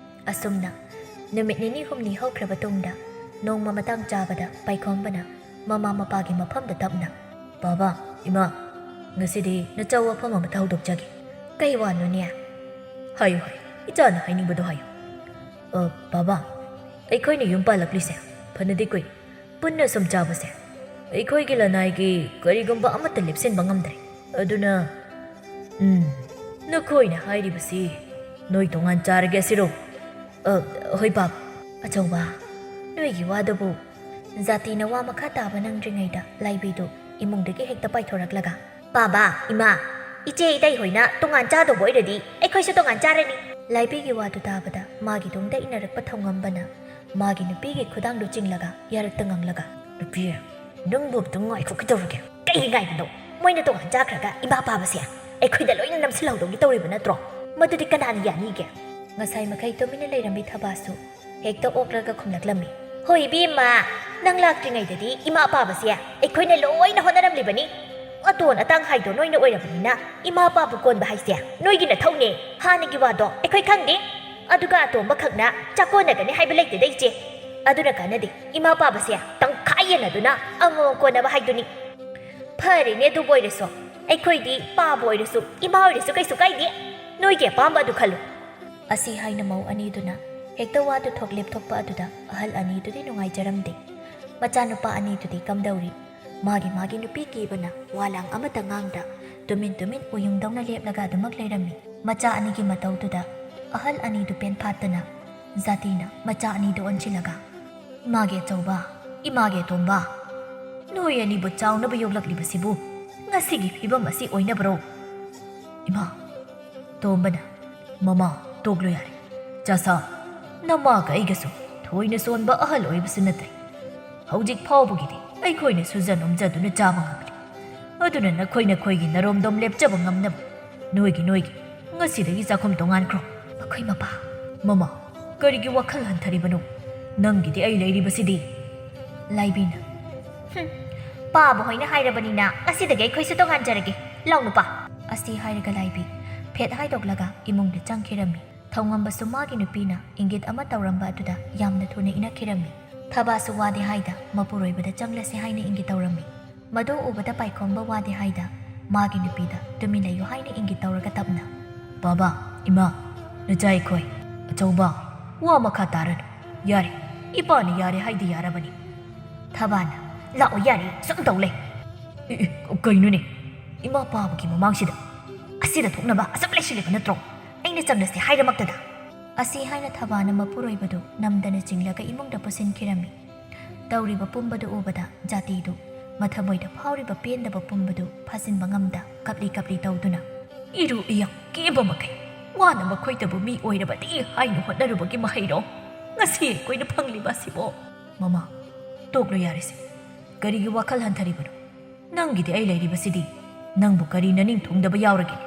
ꯑꯁꯨꯝꯅ ꯅꯨꯃꯤꯠ ꯅꯤꯅꯤ ꯍꯨꯝꯅꯤ ꯍꯧꯈ꯭ꯔꯕ ꯇꯨꯡꯗ ꯅꯣꯡꯃ ꯃꯇꯥꯡ ꯆꯥꯕꯗ ꯄꯥꯏꯈꯣꯝꯕꯅ ꯃꯃꯥ ꯃꯄꯥꯒꯤ ꯃꯐꯝꯗ ꯇꯞꯅ, "ꯕꯥꯕꯥ, ꯏꯃꯥ, ꯉꯁꯤꯗꯤ ꯅꯆꯥ ꯋꯥꯐꯝ ꯑꯃꯇ ꯍꯧꯗꯣꯛꯆꯒꯦ"꯫ "ꯀꯩ ꯋꯥꯅꯣꯅꯦ?" "ꯍꯥꯏꯌꯨ ꯍꯥꯏꯌꯨ, ꯏꯆꯥꯅ ꯍꯥꯏꯅꯤꯡꯕꯗꯣ ꯍꯥꯏꯌꯨ"꯫ "ꯑ, ꯕꯥꯕꯥ, ꯑꯩꯈꯣꯏꯅ ꯌꯨꯝ ꯄꯥꯜꯂꯛꯂꯤꯁꯦ ꯐꯅꯗꯤ ꯀꯨꯏ꯫ ꯄꯨꯟꯅ ꯁꯨꯝ ꯆꯥꯕꯁꯦ ꯑꯩꯈꯣꯏꯒꯤ ꯂꯅꯥꯏꯒꯤ ꯀꯔꯤꯒꯨꯝꯕ ꯑꯃꯠꯇ ꯂꯦꯞꯁꯤꯟꯕ ꯉꯝꯗ꯭ꯔꯦ꯫ ꯑꯗꯨꯅ, ꯎꯝ, ꯅꯈꯣꯏꯅ ꯍꯥꯏꯔꯤꯕꯁꯤ ꯅꯣꯏ ꯇꯣꯉꯥꯟ ꯆꯥꯔꯒꯦ ꯑꯁꯤꯔꯣ?" "ꯑ, ꯍꯣꯏ, ꯕꯥꯕꯥ"꯫ "ꯑꯆꯧꯕ, ꯅꯣꯏꯒꯤ ꯋꯥꯗꯨꯕꯨ"꯫ ꯖꯥꯇꯤꯅ ꯋꯥ ꯃꯈꯥ ꯇꯥꯕ ꯅꯪꯗ꯭ꯔꯤꯉꯩꯗ ꯂꯥꯏꯕꯤꯗꯨ ꯏꯃꯨꯡꯗꯒꯤ ꯍꯦꯛꯇ ꯄꯥꯏꯊꯣꯔꯛꯂꯒ, "ꯕꯥꯕꯥ, ꯏꯃꯥ, ꯏꯆꯦ ꯏꯇꯩ ꯍꯣꯏꯅ ꯇꯣꯉꯥꯟ ꯆꯥꯗꯧꯕ ꯑꯣꯏꯔꯗꯤ ꯑꯩꯈꯣꯏꯁꯨ ꯇꯣꯉꯥꯟ ꯆꯥꯔꯅꯤ"꯫ ꯂꯥꯏꯕꯤꯒꯤ ꯋꯥꯗꯨ ꯇꯥꯕꯗ ꯃꯥꯒꯤ ꯇꯨꯡꯗ ꯏꯟꯅꯔꯛꯄ ꯊꯧꯉꯝꯕꯅ ꯃꯥꯒꯤ ꯅꯨꯄꯤꯒꯤ ꯈꯨꯗꯥꯡꯗꯨ ꯆꯤꯡꯂꯒ ꯌꯥꯔꯛꯇ ꯉꯥꯡꯂꯒ, "ꯅꯨꯄꯤ, ꯅꯪꯕꯨ ꯑꯝꯇ ꯉꯥꯏꯈꯣ, ꯀꯩꯗꯧꯔꯒꯦ?" "ꯀꯩꯒꯤ ꯉꯥꯏꯕꯅꯣ? ꯃꯣꯏꯅ ꯇꯣꯉꯥꯟ ꯆꯥꯈ꯭ꯔꯒ ꯏꯃꯥ ꯄꯥꯕꯁꯦ ꯑꯩꯈꯣꯏꯗ ꯂꯣꯏꯅ ꯅꯝꯁꯤꯜꯍꯧꯗꯧꯒꯤ ꯇꯧꯔꯤꯕ ꯅꯠꯇ꯭ꯔꯣ? ꯃꯗꯨꯗꯤ ꯀꯅꯥꯅ ꯌꯥꯅꯤꯒꯦ?" ꯉꯁꯥꯏ ꯃꯈꯩ ꯇꯨꯃꯤꯟꯅ ꯂꯩꯔꯝꯃꯤ ꯊꯕꯥꯁꯨ ꯍꯦꯛꯇ ꯑꯣꯛꯂꯒ ꯈꯨꯝꯂꯛꯂꯝꯃꯤ, "ꯍꯣꯏ ꯏꯕꯦꯝꯃ, ꯅꯪ ꯂꯥꯛꯇ꯭ꯔꯤꯉꯩꯗꯗꯤ ꯏꯃꯥ ꯄꯥꯕꯁꯦ ꯑꯩꯈꯣꯏꯅ ꯂꯣꯏꯅ ꯍꯣꯠꯅꯔꯝꯂꯤꯕꯅꯤ꯫ ꯑꯇꯣꯟ ꯑꯇꯥꯡ ꯍꯥꯏꯗꯣ ꯅꯣꯏꯅ ꯑꯣꯏꯔꯕꯅꯤꯅ ꯏꯃꯥ ꯄꯥꯕ ꯀꯣꯟꯕ ꯍꯥꯏꯁꯦ ꯅꯣꯏꯒꯤ ꯅꯊꯧꯅꯦ꯫ ꯍꯥꯟꯅꯒꯤ ꯋꯥꯗꯣ ꯑꯩꯈꯣꯏ ꯈꯪꯗꯦ꯫ ꯑꯗꯨꯒ ꯑꯇꯣꯝꯕ ꯈꯛꯅ ꯆꯥꯀꯣꯟꯅꯒꯅꯤ ꯍꯥꯏꯕ ꯂꯩꯇꯦꯗ ꯏꯆꯦ꯫ ꯑꯗꯨꯅ ꯀꯥꯟꯅꯗꯦ꯫ ꯏꯃꯥ ꯄꯥꯕꯁꯦ ꯇꯪꯈꯥꯏ ꯌꯦꯟꯅꯗꯨꯅ ꯑꯃꯃꯝ ꯀꯣꯟꯅꯕ ꯍꯥꯏꯗꯨꯅꯤ꯫ ꯐꯔꯦꯅꯦ, ꯑꯗꯨꯕꯨ ꯑꯣꯏꯔꯁꯨ ꯑꯩꯈꯣꯏꯗꯤ ꯄꯥꯕ ꯑꯣꯏꯔꯁꯨ ꯏꯃꯥ ꯑꯣꯏꯔꯁꯨ ꯀꯩꯁꯨ ꯀꯥꯏꯗꯦ꯫ ꯅꯣꯏꯒꯤ ꯑꯄꯥꯝꯕ ꯑꯗꯨ ꯈꯜꯂꯨ"꯫ ꯑꯁꯤ ꯍꯥꯏꯅ ꯃꯧ ꯑꯅꯤꯗꯨꯅ ꯍꯦꯛꯇ ꯋꯥꯗꯨ ꯊꯣꯛ ꯂꯦꯞꯊꯣꯛꯄ ꯑꯗꯨꯗ ꯑꯍꯜ ꯑꯅꯤꯗꯨꯗꯤ ꯅꯨꯡꯉꯥꯏꯖꯔꯝꯗꯦ꯫ ꯃꯆꯥꯅꯨꯄꯥ ꯑꯅꯤꯗꯨꯗꯤ ꯀꯝꯗꯧꯔꯤ? ꯃꯥꯒꯤ ꯃꯥꯒꯤ ꯅꯨꯄꯤ ꯀꯤꯕꯅ ꯋꯥ ꯂꯥꯡ ꯑꯃꯠꯇ ꯉꯥꯡꯗ ꯇꯨꯃꯤꯟ ꯇꯨꯃꯤꯟ ꯎꯌꯨꯡꯗꯧꯅ ꯂꯦꯞꯂꯒ ꯑꯗꯨꯃꯛ ꯂꯩꯔꯝꯃꯤ꯫ ꯃꯆꯥ ꯑꯅꯤꯒꯤ ꯃꯇꯧꯗꯨꯗ ꯑꯍꯜ ꯑꯅꯤꯗꯨ ꯄꯦꯟꯐꯥꯠꯇꯅ ꯖꯥꯇꯤꯅ ꯃꯆꯥ ꯑꯅꯤꯗꯨ ꯑꯣꯟꯁꯤꯜꯂꯒ, "ꯏꯃꯥꯒꯤ ꯑꯆꯧꯕ, ꯏꯃꯥꯒꯤ ꯑꯇꯣꯝꯕ, ꯅꯣꯏ ꯑꯅꯤꯕꯨ ꯆꯥꯎꯅꯕ ꯌꯣꯛꯂꯛꯂꯤꯕꯁꯤꯕꯨ ꯉꯁꯤꯒꯤ ꯐꯤꯕꯝ ꯑꯁꯤ ꯑꯣꯏꯅꯕ꯭ꯔꯣ?" "ꯏꯃꯥ!" ꯇꯣꯝꯕꯅ, "ꯃꯃꯥ, ꯇꯣꯛꯂꯣ ꯌꯥꯔꯦ꯫ ꯆꯥꯁꯥ, ꯅꯃꯥꯒ ꯑꯩꯒꯁꯨ ꯊꯣꯏꯅ ꯁꯣꯟꯕ ꯑꯍꯜ ꯑꯣꯏꯕꯁꯨ ꯅꯠꯇ꯭ꯔꯤ꯫ ꯍꯧꯖꯤꯛ ꯐꯥꯎꯕꯒꯤꯗꯤ ꯑꯩꯈꯣꯏꯅ ꯁꯨꯖ ꯅꯣꯝꯖꯗꯨꯅ ꯆꯥꯕ ꯉꯝꯂꯤ꯫ ꯑꯗꯨꯅ ꯅꯈꯣꯏ ꯅꯈꯣꯏꯒꯤ ꯅꯔꯣꯝꯗꯣꯝ ꯂꯦꯞꯆꯕ ꯉꯝꯅꯕ ꯅꯣꯏꯒꯤ ꯅꯣꯏꯒꯤ ꯉꯁꯤꯗꯒꯤ ꯆꯥꯛꯈꯨꯝ ꯇꯣꯉꯥꯟꯈ꯭ꯔꯣ꯫" "ꯑꯩꯈꯣꯏ ꯃꯄꯥ!" "ꯃꯃꯥ, ꯀꯔꯤꯒꯤ ꯋꯥꯈꯜ ꯍꯟꯊꯔꯤꯕꯅꯣ? ꯅꯪꯒꯤꯗꯤ ꯑꯩ ꯂꯩꯔꯤꯕꯁꯤꯗꯤ꯫" ꯂꯥꯏꯕꯤꯅ, "ꯍꯨꯝ, ꯄꯥꯕ ꯍꯣꯏꯅ ꯍꯥꯏꯔꯕꯅꯤꯅ ꯉꯁꯤꯗꯒꯤ ꯑꯩꯈꯣꯏꯁꯨ ꯇꯣꯉꯥꯟꯖꯔꯒꯦ꯫ ꯂꯥꯎ ꯅꯨꯄꯥ!" ꯑꯁꯤ ꯍꯥꯏꯔꯒ ꯂꯥꯏꯕꯤ ꯐꯦꯠ ꯍꯥꯏꯗꯣꯛꯂꯒ ꯏꯃꯨꯡꯗ ꯆꯪꯈꯤꯔꯝꯃꯤ꯫ ꯊꯧꯉꯝꯕꯁꯨ ꯃꯥꯒꯤ ꯅꯨꯄꯤꯅ ꯏꯪꯒꯤꯠ ꯑꯃ ꯇꯧꯔꯝꯕ ꯑꯗꯨꯗ ꯌꯥꯝꯅ ꯊꯨꯅ ꯏꯅꯈꯤꯔꯝꯃꯤ꯫ ꯊꯕꯥꯁꯨ ꯋꯥꯗꯦ ꯍꯥꯏꯗ ꯃꯄꯨꯔꯣꯏꯕꯗ ꯆꯪꯂꯁꯤ ꯍꯥꯏꯅ ꯏꯪꯒꯤꯠ ꯇꯧꯔꯝꯃꯤ꯫ ꯃꯗꯨ ꯎꯕꯗ ꯄꯥꯏꯈꯣꯝꯕ ꯋꯥꯗꯦ ꯍꯥꯏꯗ ꯃꯥꯒꯤ ꯅꯨꯄꯤꯗ ꯇꯨꯃꯤꯟ ꯂꯩꯌꯨ ꯍꯥꯏꯅ ꯏꯪꯒꯤꯠ ꯇꯧꯔꯒ ꯇꯞꯅ, "ꯕꯥꯕꯥ, ꯏꯃꯥ, ꯅꯆꯥ ꯑꯩꯈꯣꯏ, ꯑꯆꯧꯕ, ꯋꯥ ꯃꯈꯥ ꯇꯥꯔꯅꯨ꯫ ꯌꯥꯔꯦ, ꯏꯄꯥꯅ ꯌꯥꯔꯦ ꯍꯥꯏꯗꯤ ꯌꯥꯔꯕꯅꯤ꯫" ꯊꯕꯥꯅ, "ꯂꯥꯛꯑꯣ ꯌꯥꯔꯦ, ꯁꯨꯝ ꯇꯧ ꯂꯩ꯫" "ꯑꯦ, ꯑꯦ, ꯀꯩꯅꯣꯅꯦ? ꯏꯃꯥ ꯄꯥꯕꯒꯤ ꯃꯃꯥꯡꯁꯤꯗ ꯑꯁꯤꯗ ꯊꯣꯛꯅꯕ ꯑꯁꯨꯛ ꯂꯩꯁꯤꯜꯂꯤꯕ ꯅꯠꯇ꯭ꯔꯣ? ꯑꯩꯅ ꯆꯪꯂꯁꯤ ꯍꯥꯏꯔꯃꯛꯇꯗ?" ꯑꯁꯤ ꯍꯥꯏꯅ ꯊꯕꯥꯅ ꯃꯄꯨꯔꯣꯏꯕꯗꯨ ꯅꯝꯗꯅ ꯆꯤꯡꯂꯒ ꯏꯃꯨꯡꯗ ꯄꯨꯁꯤꯟꯈꯤꯔꯝꯃꯤ꯫ ꯇꯧꯔꯤꯕ ꯄꯨꯝꯕꯗꯨ ꯎꯕꯗ ꯖꯥꯇꯤꯗꯨ ꯃꯊꯃꯣꯏꯗ ꯐꯥꯎꯔꯤꯕ ꯄꯦꯟꯗꯕ ꯄꯨꯝꯕꯗꯨ ꯐꯥꯖꯤꯟꯕ ꯉꯝꯗ ꯀꯞꯂꯤ ꯀꯞꯂꯤ ꯇꯧꯗꯨꯅ, "ꯏꯔꯨ ꯏꯌꯥ ꯀꯦꯕ ꯃꯈꯩ ꯋꯥꯅ ꯃꯈꯣꯏꯇꯕꯨ ꯃꯤ ꯑꯣꯏꯔꯕꯗꯤ ꯍꯥꯏꯅ ꯍꯣꯠꯅꯔꯨꯕꯒꯤ ꯃꯍꯩꯔꯣ ꯉꯁꯤ ꯑꯩꯈꯣꯏꯅ ꯐꯪꯂꯤꯕ ꯑꯁꯤꯕꯣ?" "ꯃꯃꯥ, ꯇꯣꯛꯂꯣ ꯌꯥꯔꯦꯁꯦ꯫ ꯀꯔꯤꯒꯤ ꯋꯥꯈꯜ ꯍꯟꯊꯔꯤꯕꯅꯣ? ꯅꯪꯒꯤꯗꯤ ꯑꯩ ꯂꯩꯔꯤꯕꯁꯤꯗꯤ꯫ ꯅꯪꯕꯨ ꯀꯔꯤ ꯅꯅꯤꯡ ꯊꯨꯡꯗꯕ ꯌꯥꯎꯔꯒꯦ?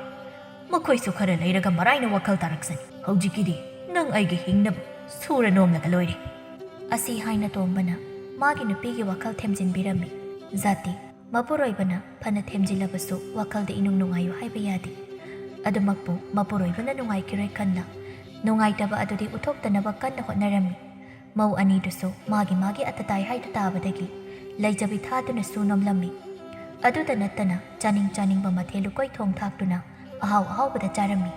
ꯃꯈꯣꯏꯁꯨ ꯈꯔ ꯂꯩꯔꯒ ꯃꯔꯥꯏꯅ ꯋꯥꯈꯜ ꯇꯥꯔꯛꯁꯅꯤ꯫ ꯍꯧꯖꯤꯛꯀꯤꯗꯤ ꯅꯪ ꯑꯩꯒꯤ ꯍꯤꯡꯅꯕ ꯁꯨꯔ ꯅꯣꯝꯂꯒ ꯂꯣꯏꯔꯦ꯫" ꯑꯁꯤ ꯍꯥꯏꯅ ꯇꯣꯝꯕꯅ ꯃꯥꯒꯤ ꯅꯨꯄꯤꯒꯤ ꯋꯥꯈꯜ ꯊꯦꯝꯖꯤꯟꯕꯤꯔꯝꯃꯤ꯫ ꯖꯥꯇꯤ ꯃꯄꯨꯔꯣꯏꯕꯅ ꯐꯅ ꯊꯦꯝꯖꯤꯜꯂꯕꯁꯨ ꯋꯥꯈꯜꯗ ꯏꯅꯨꯡ ꯅꯨꯡꯉꯥꯏꯌꯨ ꯍꯥꯏꯕ ꯌꯥꯗꯦ꯫ ꯑꯗꯨꯃꯛꯄꯨ ꯃꯄꯨꯔꯣꯏꯕꯅ ꯅꯨꯡꯉꯥꯏꯈꯤꯔꯣꯏ ꯈꯟꯅ ꯅꯨꯡꯉꯥꯏꯇꯕ ꯑꯗꯨꯗꯤ ꯎꯠꯊꯣꯛꯇꯅꯕ ꯀꯟꯅ ꯍꯣꯠꯅꯔꯝꯃꯤ꯫ ꯃꯧ ꯑꯅꯤꯗꯨꯁꯨ ꯃꯥꯒꯤ ꯃꯥꯒꯤ ꯑꯇꯇꯥꯏ ꯍꯥꯏꯗꯨ ꯇꯥꯕꯗꯒꯤ ꯂꯩꯖꯕꯤ ꯊꯥꯗꯨꯅꯁꯨ ꯅꯣꯝꯂꯝꯃꯤ꯫ ꯑꯗꯨꯗ ꯅꯠꯇꯅ ꯆꯥꯅꯤꯡ ꯆꯥꯅꯤꯡꯕ ꯃꯊꯦꯜ ꯂꯨꯀꯣꯏ ꯊꯣꯡ ꯊꯥꯛꯇꯨꯅ ꯑꯍꯥꯎ ꯑꯍꯥꯎꯕꯗ ꯆꯥꯔꯝꯃꯤ꯫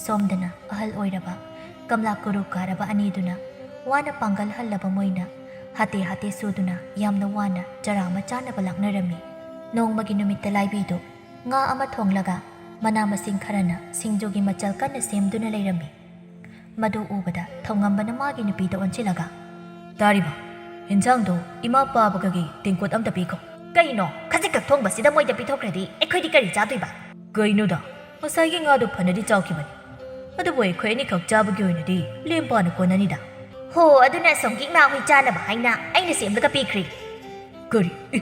ꯁꯣꯝꯗꯅ ꯑꯍꯜ ꯑꯣꯏꯔꯕ ꯀꯝꯂꯥ ꯀꯨꯔꯨ ꯀꯥꯔꯕ ꯑꯅꯤꯗꯨꯅ ꯋꯥꯅ ꯄꯥꯡꯒꯜ ꯍꯜꯂꯕ ꯃꯣꯏꯅ ꯍꯥꯇꯦ ꯍꯥꯇꯦ ꯁꯨꯗꯨꯅ ꯌꯥꯝꯅ ꯋꯥꯅ ꯆꯔꯥ ꯑꯃ ꯆꯥꯅꯕ ꯂꯥꯛꯅꯔꯝꯃꯤ꯫ ꯅꯣꯡꯃꯒꯤ ꯅꯨꯃꯤꯠꯇ ꯂꯥꯏꯕꯤꯗꯨ ꯉꯥ ꯑꯃ ꯊꯣꯡꯂꯒ ꯃꯅꯥ ꯃꯁꯤꯡ ꯈꯔꯅ ꯁꯤꯡꯖꯨꯒꯤ ꯃꯆꯜ ꯀꯟꯅ ꯁꯦꯝꯗꯨꯅ ꯂꯩꯔꯝꯃꯤ꯫ ꯃꯗꯨ ꯎꯕꯗ ꯊꯧꯉꯝꯕꯅ ꯃꯥꯒꯤ ꯅꯨꯄꯤꯗ ꯑꯣꯟꯁꯤꯜꯂꯒ, "ꯇꯥꯔꯤꯕ, ꯏꯟꯁꯥꯡꯗꯣ ꯏꯃꯥ ꯄꯥꯕꯒꯒꯤ ꯇꯦꯡꯀꯣꯠ ꯑꯝꯇ ꯄꯤꯈꯣ꯫" "ꯀꯩꯅꯣ, ꯈꯖꯤꯛꯈꯛ ꯊꯣꯡꯕꯁꯤꯗ ꯃꯣꯏꯗ ꯄꯤꯊꯣꯛꯈ꯭ꯔꯗꯤ ꯑꯩꯈꯣꯏꯗꯤ ꯀꯔꯤ ꯆꯥꯗꯣꯏꯕ?" "ꯀꯩꯅꯣꯗ, ꯉꯁꯥꯏꯒꯤ ꯉꯥꯗꯣ ꯐꯅꯗꯤ ꯆꯥꯎꯈꯤꯕꯅꯤ, ꯑꯗꯨꯕꯨ ꯑꯩꯈꯣꯏ ꯑꯅꯤꯈꯛ ꯆꯥꯕꯒꯤ ꯑꯣꯏꯅꯗꯤ ꯂꯦꯝ ꯄꯥꯅ ꯀꯣꯟꯅꯅꯤꯗ꯫" "ꯍꯣ, ꯑꯗꯨꯅ ꯑꯁꯣꯝꯒꯤ ꯏꯃꯥ ꯍꯣꯏ ꯆꯥꯅꯕ ꯍꯥꯏꯅ ꯑꯩꯅ ꯁꯦꯝꯂꯒ ꯄꯤꯈ꯭ꯔꯦ꯫" "ꯀꯔꯤ? ꯑꯦ,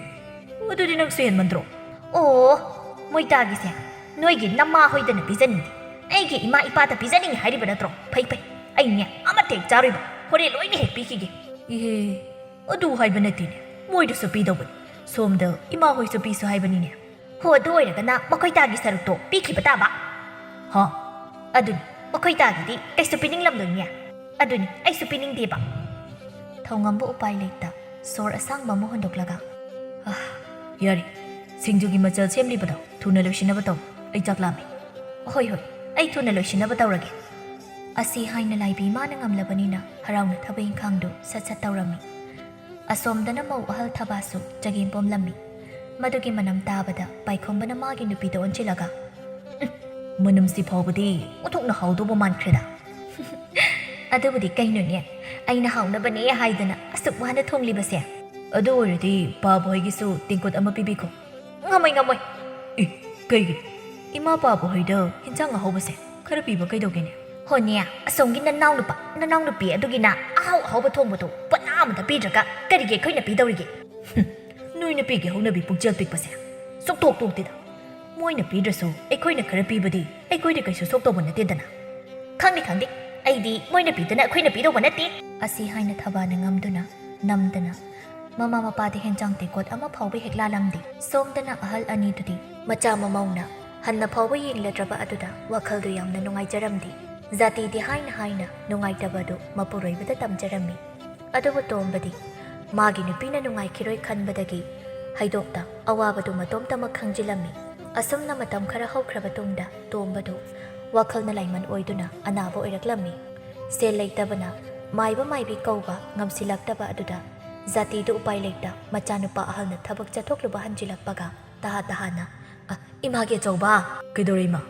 ꯑꯗꯨꯗꯤ ꯅꯪꯁꯨ ꯍꯦꯟꯃꯟꯗ꯭ꯔꯣ?" "ꯑꯣ, ꯃꯣꯏꯇꯥꯒꯤꯁꯦ ꯅꯣꯏꯒꯤ ꯅꯃꯥ ꯍꯣꯏꯗꯅ ꯄꯤꯖꯅꯤꯡꯗꯦ, ꯑꯩꯒꯤ ꯏꯃꯥ ꯏꯄꯥꯗ ꯄꯤꯖꯅꯤꯡꯉꯤ ꯍꯥꯏꯔꯤꯕ ꯅꯠꯇ꯭ꯔꯣ? ꯐꯩ ꯐꯩ, ꯑꯩꯅꯦ ꯑꯃꯠꯇ ꯍꯦꯛ ꯆꯥꯔꯣꯏꯕ, ꯍꯣꯔꯦꯟ ꯂꯣꯏꯅ ꯍꯦꯛ ꯄꯤꯈꯤꯒꯦ꯫" "ꯏꯍꯦ, ꯑꯗꯨ ꯍꯥꯏꯕ ꯅꯠꯇꯦꯅꯦ, ꯃꯣꯏꯗꯁꯨ ꯄꯤꯗꯧꯕꯅꯤ, ꯁꯣꯝꯗ ꯏꯃꯥ ꯍꯣꯏꯁꯨ ꯄꯤꯁꯨ ꯍꯥꯏꯕꯅꯤꯅꯦ꯫" "ꯍꯣ, ꯑꯗꯨ ꯑꯣꯏꯔꯒꯅ ꯃꯈꯣꯏ ꯇꯥꯒꯤ ꯁꯔꯨꯛꯇꯣ ꯄꯤꯈꯤꯕ ꯇꯥꯕ꯫" "ꯍꯥ?" "ꯑꯗꯨꯅꯤ, ꯃꯈꯣꯏ ꯇꯥꯒꯤꯗꯤ ꯀꯩꯁꯨ ꯄꯤꯅꯤꯡꯂꯝꯂꯣꯏꯅꯦ꯫" "ꯑꯗꯨꯅꯤ, ꯑꯩꯁꯨ ꯄꯤꯅꯤꯡꯗꯦꯕ꯫" ꯊꯧꯉꯝꯕ ꯎꯄꯥꯏ ꯂꯩꯇ ꯁꯣꯔ ꯑꯁꯥꯡꯕ ꯑꯃ ꯍꯣꯟꯗꯣꯛꯂꯒ, "ꯑꯥ, ꯌꯥꯔꯦ, ꯁꯤꯡꯖꯨꯒꯤ ꯃꯆꯜ ꯁꯦꯝꯂꯤꯕꯗꯣ ꯊꯨꯅ ꯂꯣꯏꯁꯤꯟꯅꯕ ꯇꯧ, ꯑꯩ ꯆꯥꯛ ꯂꯥꯝꯃꯦ꯫" "ꯍꯣꯏ ꯍꯣꯏ, ꯑꯩ ꯊꯨꯅ ꯂꯣꯏꯁꯤꯟꯅꯕ ꯇꯧꯔꯒꯦ꯫" ꯑꯁꯤ ꯍꯥꯏꯅ ꯂꯥꯏꯕꯤ ꯃꯥꯅ ꯉꯝꯂꯕꯅꯤꯅ ꯍꯔꯥꯎꯅ ꯊꯕꯛ ꯏꯪꯈꯥꯡꯗꯨ ꯁꯠ ꯁꯠ ꯇꯧꯔꯝꯃꯤ꯫ ꯑꯁꯣꯝꯗꯅ ꯃꯧ ꯑꯍꯜ ꯊꯕꯥꯁꯨ ꯆꯒꯦꯝ ꯄꯣꯝꯂꯝꯃꯤ꯫ ꯃꯗꯨꯒꯤ ꯃꯅꯝ ꯇꯥꯕꯗ ꯄꯥꯏꯈꯣꯝꯕꯅ ꯃꯥꯒꯤ ꯅꯨꯄꯤꯗ ꯑꯣꯟꯁꯤꯜꯂꯒ, "ꯎꯝ, ꯃꯅꯝꯁꯤ ꯐꯥꯎꯕꯗꯤ ꯑꯣꯟꯊꯣꯛꯅ ꯍꯥꯎꯗꯧꯕ ꯃꯥꯟꯈ꯭ꯔꯦꯗ꯫" "ꯑꯗꯨꯕꯨꯗꯤ ꯀꯩꯅꯣꯅꯦ, ꯑꯩꯅ ꯍꯥꯎꯅꯕꯅꯦ ꯍꯥꯏꯗꯅ ꯑꯁꯨꯛ ꯋꯥꯅ ꯊꯣꯡꯂꯤꯕꯁꯦ꯫" "ꯑꯗꯨ ꯑꯣꯏꯔꯗꯤ ꯄꯥꯕ ꯍꯣꯏꯒꯤꯁꯨ ꯇꯦꯡꯀꯣꯠ ꯑꯃ ꯄꯤꯕꯤꯈꯣ꯫" "ꯉꯝꯃꯣꯏ, ꯉꯝꯃꯣꯏ꯫" "ꯑꯦ, ꯀꯩꯒꯤ? ꯏꯃꯥ ꯄꯥꯕ ꯍꯣꯏꯗ ꯍꯤꯟꯖꯥꯡ ꯑꯍꯥꯎꯕꯁꯦ ꯈꯔ ꯄꯤꯕ ꯀꯩꯗꯧꯒꯦꯅꯦ?" "ꯍꯣꯅꯦ, ꯑꯁꯣꯝꯒꯤ ꯅꯅꯥꯎ ꯅꯨꯄꯥ, ꯅꯅꯥꯎ ꯅꯨꯄꯤ ꯑꯗꯨꯒꯤꯅ ꯑꯍꯥꯎ ꯑꯍꯥꯎꯕ ꯊꯣꯡꯕꯗꯣ ꯄꯣꯠ ꯑꯃꯗ ꯄꯤꯗ꯭ꯔꯒ ꯀꯔꯤꯒꯤ ꯑꯩꯈꯣꯏꯅ ꯄꯤꯗꯧꯔꯤꯒꯦ?" "ꯍꯨꯝ, ꯅꯣꯏ ꯅꯨꯄꯤꯒꯤ ꯍꯧꯅꯕꯤ ꯄꯨꯛꯆꯦꯜ ꯄꯤꯛꯄꯁꯦ ꯁꯨꯛꯇꯣꯛ ꯇꯣꯛꯇꯦꯗ꯫ ꯃꯣꯏꯅ ꯄꯤꯗ꯭ꯔꯁꯨ ꯑꯩꯈꯣꯏꯅ ꯈꯔ ꯄꯤꯕꯗꯤ ꯑꯩꯈꯣꯏꯗ ꯀꯩꯁꯨ ꯁꯣꯛꯇꯧꯕ ꯅꯠꯇꯦꯗꯅ꯫" "ꯈꯪꯗꯦ, ꯈꯪꯗꯦ, ꯑꯩꯗꯤ ꯃꯣꯏꯅ ꯄꯤꯗꯅ ꯑꯩꯈꯣꯏꯅ ꯄꯤꯗꯧꯕ ꯅꯠꯇꯦ꯫" ꯑꯁꯤ ꯍꯥꯏꯅ ꯊꯕꯥꯅ ꯉꯝꯗꯨꯅ ꯅꯝꯗꯅ ꯃꯃꯥ ꯃꯄꯥꯗ ꯍꯦꯟꯖꯥꯡ ꯇꯦꯡꯀꯣꯠ ꯑꯃ ꯐꯥꯎꯕ ꯍꯦꯛ ꯂꯥꯜꯂꯝꯗꯦ꯫ ꯁꯣꯝꯗꯅ ꯑꯍꯜ ꯑꯅꯤꯗꯨꯗꯤ ꯃꯆꯥ ꯃꯃꯧꯅ ꯍꯟꯅ ꯐꯥꯎꯕ ꯌꯦꯡꯂꯗ꯭ꯔꯕ ꯑꯗꯨꯗ ꯋꯥꯈꯜꯗꯨ ꯌꯥꯝꯅ ꯅꯨꯡꯉꯥꯏꯖꯔꯝꯗꯦ꯫ ꯖꯥꯇꯤꯗꯤ ꯍꯥꯏꯅ ꯍꯥꯏꯅ ꯅꯨꯡꯉꯥꯏꯇꯕ ꯑꯗꯨ ꯃꯄꯨꯔꯣꯏꯕꯗ ꯇꯝꯖꯔꯝꯃꯤ꯫ ꯑꯗꯨꯕꯨ ꯇꯣꯝꯕꯗꯤ ꯃꯥꯒꯤ ꯅꯨꯄꯤꯅ ꯅꯨꯡꯉꯥꯏꯈꯤꯔꯣꯏ ꯈꯟꯕꯗꯒꯤ ꯍꯩꯗꯣꯛꯇ ꯑꯋꯥꯕꯗꯨ ꯃꯇꯣꯝꯇꯃꯛ ꯈꯪꯖꯤꯜꯂꯝꯃꯤ꯫ ꯑꯁꯨꯝꯅ ꯃꯇꯝ ꯈꯔ ꯍꯧꯈ꯭ꯔꯕ ꯇꯨꯡꯗ ꯇꯣꯝꯕꯗꯨ ꯋꯥꯈꯜꯅ ꯂꯥꯏꯃꯟ ꯑꯣꯏꯗꯨꯅ ꯑꯅꯥꯕ ꯑꯣꯏꯔꯛꯂꯝꯃꯤ꯫ ꯁꯦꯜ ꯂꯩꯇꯕꯅ ꯃꯥꯏꯕ ꯃꯥꯏꯕꯤ ꯀꯧꯕ ꯉꯝꯁꯤꯜꯂꯛꯇꯕ ꯑꯗꯨꯗ ꯖꯥꯇꯤꯗꯨ ꯎꯄꯥꯏ ꯂꯩꯇ ꯃꯆꯥꯅꯨꯄꯥ ꯑꯍꯜꯅ ꯊꯕꯛ ꯆꯠꯊꯣꯛꯂꯨꯕ ꯍꯟꯖꯤꯜꯂꯛꯄꯒ ꯇꯍꯥ ꯇꯍꯥꯅ, "ꯑ, ꯏꯃꯥꯒꯤ ꯑꯆꯧꯕ!" "ꯀꯩꯗꯧꯔꯦ ꯏꯃꯥ?"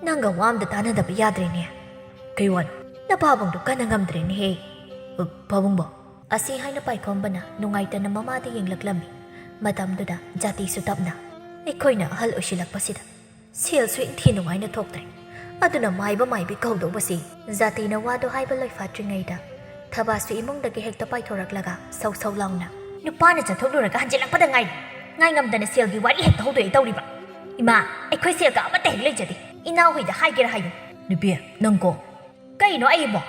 "ꯅꯪꯒ ꯋꯥ ꯑꯝꯇ ꯇꯥꯟꯅꯗꯕ ꯌꯥꯗ꯭ꯔꯦꯅꯦ꯫" "ꯀꯩ ꯋꯥꯅꯣ?" "ꯅꯄꯥꯕꯨꯡꯗꯣ ꯀꯟꯅ ꯉꯝꯗ꯭ꯔꯦꯅꯦꯍꯦ꯫" "ꯑ, ꯄꯥꯕꯨꯡꯕꯣ?" ꯑꯁꯤ ꯍꯥꯏꯅ ꯄꯥꯏꯈꯣꯝꯕꯅ ꯅꯨꯡꯉꯥꯏꯇꯅ ꯃꯃꯥꯗ ꯌꯦꯡꯂꯛꯂꯝꯃꯤ꯫ ꯃꯇꯝꯗꯨꯗ ꯖꯥꯇꯤꯁꯨ ꯇꯞꯅ, "ꯑꯩꯈꯣꯏꯅ ꯑꯍꯜ ꯑꯣꯏꯁꯤꯜꯂꯛꯄꯁꯤꯗ ꯁꯦꯜꯁꯨ ꯏꯟꯊꯤ ꯅꯨꯡꯉꯥꯏꯅ ꯊꯣꯛꯇ꯭ꯔꯦ꯫ ꯑꯗꯨꯅ ꯃꯥꯏꯕ ꯃꯥꯏꯕꯤ ꯀꯧꯗꯧꯕꯁꯤ꯫" ꯖꯥꯇꯤꯅ ꯋꯥꯗꯣ ꯍꯥꯏꯕ ꯂꯣꯏꯐꯥꯠꯇ꯭ꯔꯤꯉꯩꯗ ꯊꯕꯥꯁꯨ ꯏꯃꯨꯡꯗꯒꯤ ꯍꯦꯛꯇ ꯄꯥꯏꯊꯣꯔꯛꯂꯒ ꯁꯧ ꯁꯧ ꯂꯥꯎꯅ, "ꯅꯨꯄꯥꯅ ꯆꯠꯊꯣꯛꯂꯨꯔꯒ ꯍꯟꯖꯤꯜꯂꯛꯄꯗ ꯉꯥꯏꯔꯤ꯫ ꯉꯥꯏ ꯉꯝꯗꯅ ꯁꯦꯜꯒꯤ ꯋꯥꯔꯤ ꯍꯦꯛꯇ ꯍꯧꯗꯣꯛꯑꯦ ꯇꯧꯔꯤꯕ꯫ ꯏꯃꯥ, ꯑꯩꯈꯣꯏ ꯁꯦꯜꯒ ꯑꯃꯠꯇ ꯍꯦꯛ ꯂꯩꯖꯗꯦ꯫ ꯏꯅꯥꯎꯍꯣꯏꯗ ꯍꯥꯏꯒꯦꯔꯥ ꯍꯥꯏꯌꯨ꯫" "ꯅꯨꯄꯤ, ꯅꯪꯀꯣ!" "ꯀꯩꯅꯣ ꯑꯩꯕꯣ?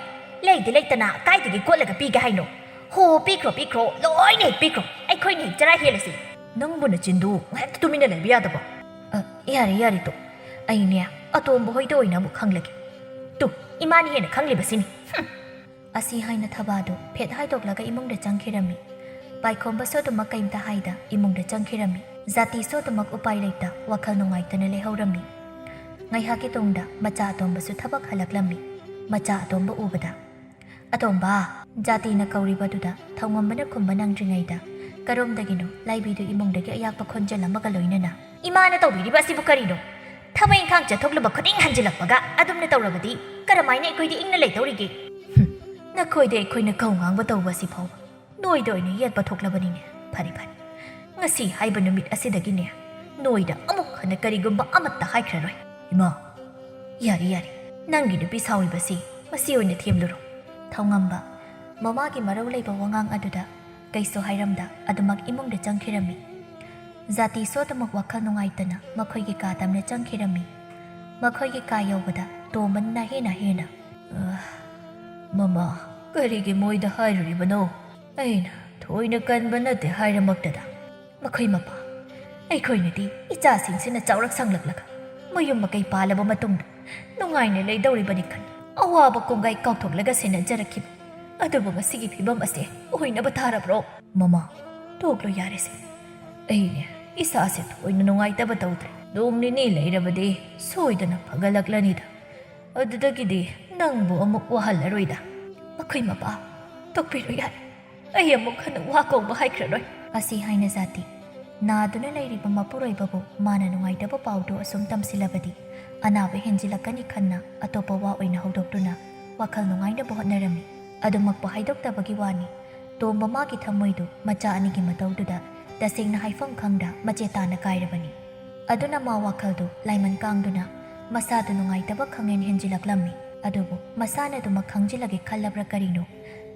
ꯂꯩꯗꯤ ꯂꯩꯇꯅ ꯀꯥꯏꯗꯒꯤ ꯀꯣꯠꯂꯒ ꯄꯤꯒꯦ ꯍꯥꯏꯅꯣ? ꯍꯣ, ꯄꯤꯈ꯭ꯔꯣ, ꯄꯤꯈ꯭ꯔꯣ, ꯂꯣꯏꯅ ꯍꯦꯛ ꯄꯤꯈ꯭ꯔꯣ꯫ ꯑꯩꯈꯣꯏꯅ ꯍꯦꯛ ꯆꯔꯥ ꯍꯦꯜꯂꯁꯤ꯫" "ꯅꯪꯕꯨ ꯅꯆꯤꯟꯗꯨ ꯉꯥꯏꯍꯥꯛꯇ ꯇꯨꯃꯤꯟꯅ ꯂꯩꯕ ꯌꯥꯗꯕ?" "ꯑ, ꯌꯥꯔꯦ, ꯌꯥꯔꯦ, ꯇꯣ꯫ ꯑꯩꯅꯦ ꯑꯇꯣꯝꯕ ꯍꯣꯏꯗ ꯑꯣꯏꯅ ꯑꯃꯨꯛ ꯈꯪꯂꯒꯦ꯫ ꯇꯨ, ꯏꯃꯥꯅ ꯍꯦꯟꯅ ꯈꯪꯂꯤꯕꯁꯤꯅꯤ꯫ ꯍꯨꯝ!" ꯑꯁꯤ ꯍꯥꯏꯅ ꯊꯕꯥꯗꯨ ꯐꯦꯠ ꯍꯥꯏꯗꯣꯛꯂꯒ ꯏꯃꯨꯡꯗ ꯆꯪꯈꯤꯔꯝꯃꯤ꯫ ꯄꯥꯏꯈꯣꯝꯕꯁꯨ ꯑꯗꯨꯃꯛ ꯀꯩꯝꯇ ꯍꯥꯏꯗ ꯏꯃꯨꯡꯗ ꯆꯪꯈꯤꯔꯝꯃꯤ꯫ ꯖꯥꯇꯤꯁꯨ ꯑꯗꯨꯃꯛ ꯎꯄꯥꯏ ꯂꯩꯇ ꯋꯥꯈꯜ ꯅꯨꯡꯉꯥꯏꯇꯅ ꯂꯩꯍꯧꯔꯝꯃꯤ꯫ ꯉꯥꯏꯍꯥꯛꯀꯤ ꯇꯨꯡꯗ ꯃꯆꯥ ꯑꯇꯣꯝꯕꯁꯨ ꯊꯕꯛ ꯍꯜꯂꯛꯂꯝꯃꯤ꯫ ꯃꯆꯥ ꯑꯇꯣꯝꯕ ꯎꯕꯗ, "ꯑꯇꯣꯝꯕ!" ꯖꯥꯇꯤꯅ ꯀꯧꯔꯤꯕꯗꯨꯗ ꯊꯧꯉꯝꯕꯅ ꯈꯨꯝꯕ ꯅꯪꯗ꯭ꯔꯤꯉꯩꯗ ꯀꯔꯣꯝꯗꯒꯤꯅꯣ ꯂꯥꯏꯕꯤꯗꯨ ꯏꯃꯨꯡꯗꯒꯤ ꯑꯌꯥꯛꯄ ꯈꯣꯟꯖꯦꯜ ꯑꯃꯒ ꯂꯣꯏꯅꯅ, "ꯏꯃꯥꯅ ꯇꯧꯕꯤꯔꯤꯕ ꯑꯁꯤꯕꯨ ꯀꯔꯤꯅꯣ? ꯊꯕꯛ ꯏꯪꯈꯥꯡ ꯆꯠꯊꯣꯛꯂꯨꯕ ꯈꯨꯗꯤꯡ ꯍꯟꯖꯤꯜꯂꯛꯄꯒ ꯑꯗꯨꯝꯅ ꯇꯧꯔꯕꯗꯤ ꯀꯔꯝꯍꯥꯏꯅ ꯑꯩꯈꯣꯏꯗꯤ ꯏꯪꯅ ꯂꯩꯗꯧꯔꯤꯒꯦ?" "ꯍꯨꯝ, ꯅꯈꯣꯏꯗ ꯑꯩꯈꯣꯏꯅ ꯀꯧ ꯉꯥꯡꯕ ꯇꯧꯕ ꯑꯁꯤ ꯐꯥꯎꯕ ꯅꯣꯏꯗ ꯑꯣꯏꯅ ꯌꯦꯠꯄ ꯊꯣꯛꯂꯕꯅꯤꯅꯦ꯫ ꯐꯔꯦ, ꯐꯔꯦ, ꯉꯁꯤ ꯍꯥꯏꯕ ꯅꯨꯃꯤꯠ ꯑꯁꯤꯗꯒꯤꯅꯦ ꯅꯣꯏꯗ ꯑꯃꯨꯛ ꯍꯟꯅ ꯀꯔꯤꯒꯨꯝꯕ ꯑꯃꯠꯇ ꯍꯥꯏꯈ꯭ꯔꯔꯣꯏ꯫" "ꯏꯃꯥ!" "ꯌꯥꯔꯦ, ꯌꯥꯔꯦ, ꯅꯪꯒꯤ ꯅꯨꯄꯤ ꯁꯥꯎꯔꯤꯕꯁꯤ ꯃꯁꯤ ꯑꯣꯏꯅ ꯊꯦꯝꯂꯨꯔꯣ꯫" ꯊꯧꯉꯝꯕ ꯃꯃꯥꯒꯤ ꯃꯔꯧ ꯂꯩꯕ ꯋꯥꯉꯥꯡ ꯑꯗꯨꯗ ꯀꯩꯁꯨ ꯍꯥꯏꯔꯝꯗ ꯑꯗꯨꯃꯛ ꯏꯃꯨꯡꯗ ꯆꯪꯈꯤꯔꯝꯃꯤ꯫ ꯖꯥꯇꯤꯁꯨ ꯑꯗꯨꯃꯛ ꯋꯥꯈꯜ ꯅꯨꯡꯉꯥꯏꯇꯅ ꯃꯈꯣꯏꯒꯤ ꯀꯥ ꯇꯝꯅ ꯆꯪꯈꯤꯔꯝꯃꯤ꯫ ꯃꯈꯣꯏꯒꯤ ꯀꯥ ꯌꯧꯕꯗ ꯇꯣꯝꯕꯅ ꯍꯦꯟꯅ ꯍꯦꯟꯅ, "ꯑ, ꯃꯃꯥ, ꯀꯔꯤꯒꯤ ꯃꯣꯏꯗ ꯍꯥꯏꯔꯨꯔꯤꯕꯅꯣ? ꯑꯩꯅ ꯊꯣꯏꯅ ꯀꯟꯕ ꯅꯠꯇꯦ ꯍꯥꯏꯔꯃꯛꯇꯗ꯫ ꯃꯈꯣꯏ ꯃꯄꯥ, ꯑꯩꯈꯣꯏꯅꯗꯤ ꯏꯆꯥꯁꯤꯡꯁꯤꯅ ꯆꯥꯎꯔꯛ ꯁꯪꯂꯛꯂꯒ ꯃꯌꯨꯝ ꯃꯀꯩ ꯄꯥꯜꯂꯕ ꯃꯇꯨꯡꯗ ꯅꯨꯡꯉꯥꯏꯅ ꯂꯩꯗꯧꯔꯤꯕꯅꯤ ꯈꯟ ꯑꯋꯥꯕ ꯀꯣꯡꯒꯥꯏ ꯀꯥꯎꯊꯣꯛꯂꯒ ꯁꯦꯟꯅꯖꯔꯛꯈꯤꯕ꯫ ꯑꯗꯨꯕꯨ ꯉꯁꯤꯒꯤ ꯐꯤꯕꯝ ꯑꯁꯦ ꯑꯣꯏꯅꯕ ꯇꯥꯔꯕ꯭ꯔꯣ?" "ꯃꯃꯥ, ꯇꯣꯛꯂꯣ ꯌꯥꯔꯦꯁꯦ꯫ ꯑꯩꯅꯦ ꯏꯁꯥꯁꯦ ꯊꯣꯏꯅ ꯅꯨꯡꯉꯥꯏꯇꯕ ꯇꯧꯗ꯭ꯔꯦ꯫ ꯅꯣꯡ ꯅꯤꯅꯤ ꯂꯩꯔꯕꯗꯤ ꯁꯣꯏꯗꯅ ꯐꯒꯠꯂꯛꯂꯅꯤꯗ꯫ ꯑꯗꯨꯗꯒꯤꯗꯤ ꯅꯪꯕꯨ ꯑꯃꯨꯛ ꯋꯥꯍꯜꯂꯔꯣꯏꯗ꯫" "ꯃꯈꯣꯏ ꯃꯄꯥ, ꯇꯣꯛꯄꯤꯔꯣ ꯌꯥꯔꯦ꯫ ꯑꯩ ꯑꯃꯨꯛ ꯍꯟꯅ ꯋꯥ ꯀꯧꯕ ꯍꯩꯈ꯭ꯔꯔꯣꯏ꯫ ꯑꯁꯤ ꯍꯥꯏꯅ ꯖꯥꯇꯤ ꯅꯥꯗꯨꯅ ꯂꯩꯔꯤꯕ ꯃꯄꯨꯔꯣꯏꯕꯕꯨ ꯃꯥꯅ ꯅꯨꯡꯉꯥꯏꯇꯕ ꯄꯥꯎꯗꯨ ꯑꯁꯨꯝ ꯇꯝꯁꯤꯜꯂꯕꯗꯤ ꯑꯅꯥꯕ ꯍꯦꯟꯖꯤꯜꯂꯛꯀꯅꯤ ꯈꯟꯅ ꯑꯇꯣꯞꯄ ꯋꯥ ꯑꯣꯏꯅ ꯍꯧꯗꯣꯛꯇꯨꯅ ꯋꯥꯈꯜ ꯅꯨꯡꯉꯥꯏꯅꯕ ꯍꯣꯠꯅꯔꯝꯃꯤ꯫ ꯑꯗꯨꯃꯛꯄꯨ ꯍꯥꯏꯗꯣꯛꯇꯕꯒꯤ ꯋꯥꯅꯤ, ꯇꯣꯝꯕ ꯃꯥꯒꯤ ꯊꯃꯣꯏꯗꯨ ꯃꯆꯥ ꯑꯅꯤꯒꯤ ꯃꯇꯧꯗꯨꯗ ꯇꯁꯦꯡꯅ ꯍꯥꯏꯐꯝ ꯈꯪꯗ ꯃꯆꯦ ꯇꯥꯅ ꯀꯥꯏꯔꯕꯅꯤ꯫ ꯑꯗꯨꯅ ꯃꯥ ꯋꯥꯈꯜꯗꯨ ꯂꯥꯏꯃꯟ ꯀꯥꯡꯗꯨꯅ ꯃꯁꯥꯗꯨ ꯅꯨꯡꯉꯥꯏꯇꯕ ꯈꯪꯍꯦꯟ ꯍꯦꯟꯖꯤꯜꯂꯛꯂꯝꯃꯤ꯫ ꯑꯗꯨꯕꯨ ꯃꯁꯥꯅꯗꯨꯃꯛ ꯈꯪꯖꯤꯜꯂꯒꯦ ꯈꯜꯂꯕ꯭ꯔꯥ ꯀꯔꯤꯅꯣ,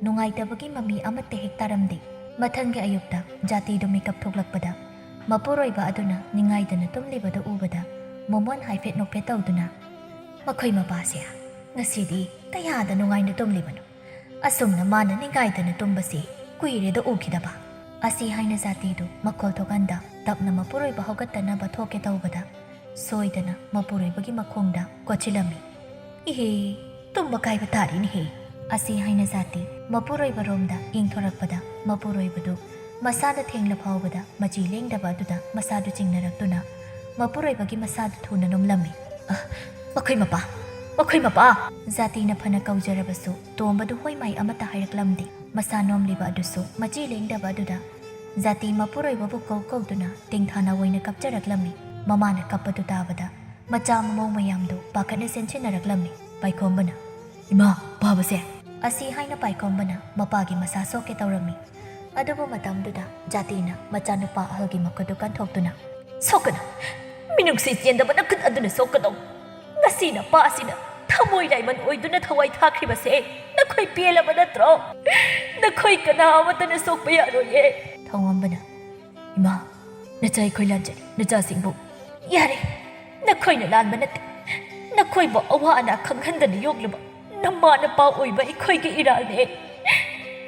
ꯅꯨꯡꯉꯥꯏꯇꯕꯒꯤ ꯃꯃꯤ ꯑꯃꯠꯇ ꯍꯦꯛ ꯇꯥꯔꯝꯗꯦ꯫ ꯃꯊꯪꯒꯤ ꯑꯌꯨꯛꯇ ꯖꯥꯇꯤꯗꯨ ꯃꯤꯀꯞ ꯊꯣꯛꯂꯛꯄꯗ ꯃꯄꯨꯔꯣꯏꯕ ꯑꯗꯨꯅ ꯅꯤꯡꯉꯥꯏꯗꯅ ꯇꯨꯝꯂꯤꯕꯗꯨ ꯎꯕꯗ ꯃꯣꯃꯣꯟ ꯍꯥꯏꯐꯦꯠ ꯅꯣꯛꯐꯦꯠ ꯇꯧꯗꯨꯅ, "ꯃꯈꯣꯏ ꯃꯄꯥꯁꯦ ꯉꯁꯤꯗꯤ ꯀꯌꯥꯗ ꯅꯨꯡꯉꯥꯏꯅ ꯇꯨꯝꯂꯤꯕꯅꯣ? ꯑꯁꯨꯝꯅ ꯃꯥꯅ ꯅꯤꯡꯉꯥꯏꯗꯅ ꯇꯨꯝꯕꯁꯤ ꯀꯨꯏꯔꯦꯗ ꯎꯈꯤꯗꯕ"꯫ ꯑꯁꯤ ꯍꯥꯏꯅ ꯖꯥꯇꯤꯗꯨ ꯃꯈꯣꯜ ꯊꯣꯛꯍꯟꯗ ꯇꯞꯅ ꯃꯄꯨꯔꯣꯏꯕ ꯍꯧꯒꯠꯇꯅꯕ ꯊꯣꯛꯀꯦ ꯇꯧꯕꯗ ꯁꯣꯏꯗꯅ ꯃꯄꯨꯔꯣꯏꯕꯒꯤ ꯃꯈꯣꯡꯗ ꯀꯣꯠꯁꯤꯜꯂꯝꯃꯤ꯫ "ꯏꯍꯦ, ꯇꯨꯝꯕ ꯀꯥꯏꯕ ꯇꯥꯔꯦꯅꯦꯍꯦ"꯫ ꯑꯁꯤ ꯍꯥꯏꯅ ꯖꯥꯇꯤ ꯃꯄꯨꯔꯣꯏꯕꯔꯣꯝꯗ ꯌꯦꯡꯊꯣꯔꯛꯄꯗ ꯃꯄꯨꯔꯣꯏꯕꯗꯨ ꯃꯁꯥꯗ ꯊꯦꯡꯂ ꯐꯥꯎꯕꯗ ꯃꯆꯤ ꯂꯦꯡꯗꯕ ꯑꯗꯨꯗ ꯃꯁꯥꯗꯨ ꯆꯤꯡꯅꯔꯛꯇꯨꯅ ꯃꯄꯨꯔꯣꯏꯕꯒꯤ ꯃꯁꯥꯗꯨ ꯊꯨꯅ ꯅꯣꯝꯂꯝꯃꯤ꯫ "ꯑ, ꯃꯈꯣꯏ ꯃꯄꯥ! ꯃꯈꯣꯏ ꯃꯄꯥ!" ꯖꯥꯇꯤꯅ ꯐꯅ ꯀꯧꯖꯔꯕꯁꯨ ꯇꯣꯝꯕꯗꯨ ꯍꯣꯏ ꯃꯥꯏ ꯑꯃꯠꯇ ꯍꯥꯏꯔꯛꯂꯝꯗꯦ꯫ ꯃꯁꯥ ꯅꯣꯝꯂꯤꯕ ꯑꯗꯨꯁꯨ ꯃꯆꯤ ꯂꯦꯡꯗꯕ ꯑꯗꯨꯗ ꯖꯥꯇꯤ ꯃꯄꯨꯔꯣꯏꯕꯕꯨ ꯀꯧ ꯀꯧꯗꯨꯅ ꯇꯦꯡꯊꯥꯅ ꯑꯣꯏꯅ ꯀꯞꯆꯔꯛꯂꯝꯃꯤ꯫ ꯃꯃꯥꯅ ꯀꯞꯄꯗꯨ ꯇꯥꯕꯗ ꯃꯆꯥ ꯃꯃꯧ ꯃꯌꯥꯝꯗꯨ ꯄꯥꯈꯠꯅ ꯆꯦꯟꯁꯤꯟꯅꯔꯛꯂꯝꯃꯤ꯫ ꯄꯥꯏꯈꯣꯝꯕꯅ, "ꯏꯃꯥ, ꯄꯥꯕꯁꯦ!" ꯑꯁꯤ ꯍꯥꯏꯅ ꯄꯥꯏꯈꯣꯝꯕꯅ ꯃꯄꯥꯒꯤ ꯃꯁꯥ ꯁꯣꯛꯀꯦ ꯇꯧꯔꯝꯃꯤ꯫ ꯑꯗꯨꯕꯨ ꯃꯇꯝꯗꯨꯗ ꯖꯥꯇꯤꯅ ꯃꯆꯥꯅꯨꯄꯥ ꯑꯍꯜꯒꯤ ꯃꯈꯨꯠꯇꯨ ꯀꯟꯊꯣꯛꯇꯨꯅ, "ꯁꯣꯛꯀꯅꯨ! ꯃꯤꯅꯨꯡꯁꯤ ꯆꯦꯟꯗꯕ ꯅꯈꯨꯠ ꯑꯗꯨꯅ ꯁꯣꯛꯀꯅꯨ! ꯉꯁꯤ ꯅꯄꯥ ꯑꯁꯤꯅ ꯊꯃꯣꯏ ꯂꯥꯏꯃꯟ ꯑꯣꯏꯗꯨꯅ ꯊꯋꯥꯏ ꯊꯥꯈ꯭ꯔꯤꯕꯁꯦ ꯅꯈꯣꯏ ꯄꯦꯜꯂꯕ ꯅꯠꯇ꯭ꯔꯣ? ꯅꯈꯣꯏ ꯀꯅꯥ ꯑꯃꯠꯇꯅ ꯁꯣꯛꯄ ꯌꯥꯔꯣꯏꯌꯦ!" ꯊꯧꯉꯝꯕꯅ, "ꯏꯃꯥ, ꯅꯆꯥ ꯑꯩꯈꯣꯏ ꯂꯥꯟꯖꯔꯦ, ꯅꯆꯥꯁꯤꯡꯕꯨ"꯫ "ꯌꯥꯔꯦ, ꯅꯈꯣꯏꯅ ꯂꯥꯟꯕ ꯅꯠꯇꯦ꯫ ꯅꯈꯣꯏꯕꯨ ꯑꯋꯥ ꯑꯅꯥ ꯈꯪꯍꯟꯗꯅ ꯌꯣꯛꯂꯨꯕ ꯅꯃꯥ ꯅꯄꯥ ꯑꯣꯏꯕ ꯑꯩꯈꯣꯏꯒꯤ ꯏꯔꯥꯜꯅꯦ꯫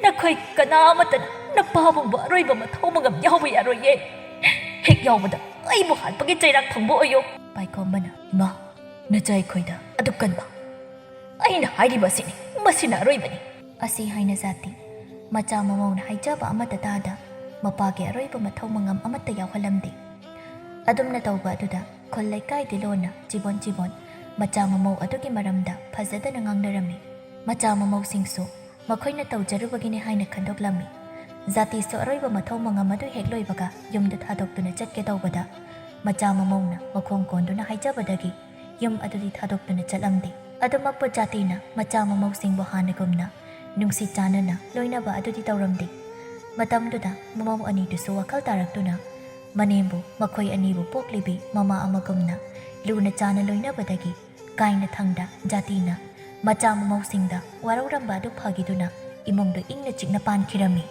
ꯅꯈꯣꯏ ꯀꯅꯥ ꯑꯃꯠꯇꯅ ꯅꯄꯥꯕꯨꯡꯕꯨ ꯑꯔꯣꯏꯕ ꯃꯊꯧ ꯃꯉꯝ ꯌꯥꯎꯕ ꯌꯥꯔꯣꯏꯌꯦ꯫ ꯍꯦꯛ ꯌꯥꯎꯕꯗ ꯑꯩꯕꯨ ꯍꯥꯠꯄꯒꯤ ꯆꯩꯔꯥꯛ ꯐꯪꯕ ꯑꯣꯏꯌꯣ"꯫ ꯄꯥꯏꯈꯣꯝꯕꯅ, "ꯏꯃꯥ, ꯅꯆꯥ ꯑꯩꯈꯣꯏꯗ ꯑꯗꯨꯛ ꯀꯟꯕ ꯑꯩꯅ ꯍꯥꯏꯔꯤꯕ ꯑꯁꯤꯅꯤ, ꯃꯁꯤꯅ ꯑꯔꯣꯏꯕꯅꯤ"꯫ ꯑꯁꯤ ꯍꯥꯏꯅ ꯖꯥꯇꯤ ꯃꯆꯥ ꯃꯃꯧꯅ ꯍꯥꯏꯖꯕ ꯑꯃꯠꯇ ꯇꯥꯗ ꯃꯄꯥꯒꯤ ꯑꯔꯣꯏꯕ ꯃꯊꯧ ꯃꯉꯝ ꯑꯃꯠꯇ ꯌꯥꯎꯍꯜꯂꯝꯗꯦ꯫ ꯑꯗꯨꯝꯅ ꯇꯧꯕ ꯑꯗꯨꯗ ꯈꯨꯜ ꯂꯩꯀꯥꯏꯗꯤ ꯂꯣꯟꯅ ꯆꯤꯕꯣꯟ ꯆꯤꯕꯣꯟ ꯃꯆꯥ ꯃꯃꯧ ꯑꯗꯨꯒꯤ ꯃꯔꯝꯗ ꯐꯖꯗꯅ ꯉꯥꯡꯅꯔꯝꯃꯤ꯫ ꯃꯆꯥ ꯃꯃꯧꯁꯤꯡꯁꯨ ꯃꯈꯣꯏꯅ ꯇꯧꯖꯔꯨꯕꯒꯤꯅꯤ ꯍꯥꯏꯅ ꯈꯟꯗꯣꯛꯂꯝꯃꯤ꯫ ꯖꯥꯇꯤꯁꯨ ꯑꯔꯣꯏꯕ ꯃꯊꯧ ꯃꯉꯝ ꯑꯗꯨ ꯍꯦꯛ ꯂꯣꯏꯕꯒ ꯌꯨꯝꯗ ꯊꯥꯗꯣꯛꯇꯨꯅ ꯆꯠꯀꯦ ꯇꯧꯕꯗ, ꯃꯆꯥ ꯃꯃꯧꯅ ꯃꯈꯣꯡ ꯀꯣꯟꯗꯨꯅ ꯍꯥꯏꯖꯕꯗꯒꯤ ꯌꯨꯝ ꯑꯗꯨꯗꯤ ꯊꯥꯗꯣꯛꯇꯨꯅ ꯆꯠꯂꯝꯗꯦ꯫ ꯑꯗꯨꯃꯛꯄꯨ ꯖꯥꯇꯤꯅ ꯃꯆꯥ ꯃꯃꯧꯁꯤꯡꯕꯨ ꯍꯥꯟꯅꯒꯨꯝꯅ ꯅꯨꯡꯁꯤ ꯆꯥꯟꯅꯅ ꯂꯣꯏꯅꯕ ꯑꯗꯨꯗꯤ ꯇꯧꯔꯝꯗꯦ꯫ ꯃꯇꯝꯗꯨꯗ ꯃꯃꯧ ꯑꯅꯤꯗꯨꯁꯨ ꯋꯥꯈꯜ ꯇꯥꯔꯛꯇꯨꯅ ꯃꯅꯦꯝꯕꯨ ꯃꯈꯣꯏ ꯑꯅꯤꯕꯨ ꯄꯣꯛꯂꯤꯕꯤ ꯃꯃꯥ ꯑꯃꯒꯨꯝꯅ ꯂꯨꯅ ꯆꯥꯟꯅ ꯂꯣꯏꯅꯕꯗꯒꯤ ꯀꯥꯏꯅꯊꯪꯗ ꯖꯥꯇꯤꯅ ꯃꯆꯥ ꯃꯃꯧꯁꯤꯡꯗ ꯋꯥꯔꯧꯔꯝꯕ ꯑꯗꯨ ꯐꯈꯤꯗꯨꯅ ꯏꯃꯨꯡꯗꯨ ꯏꯪꯅ ꯆꯤꯛꯅ ꯄꯥꯟꯈꯤꯔꯝꯃꯤ꯫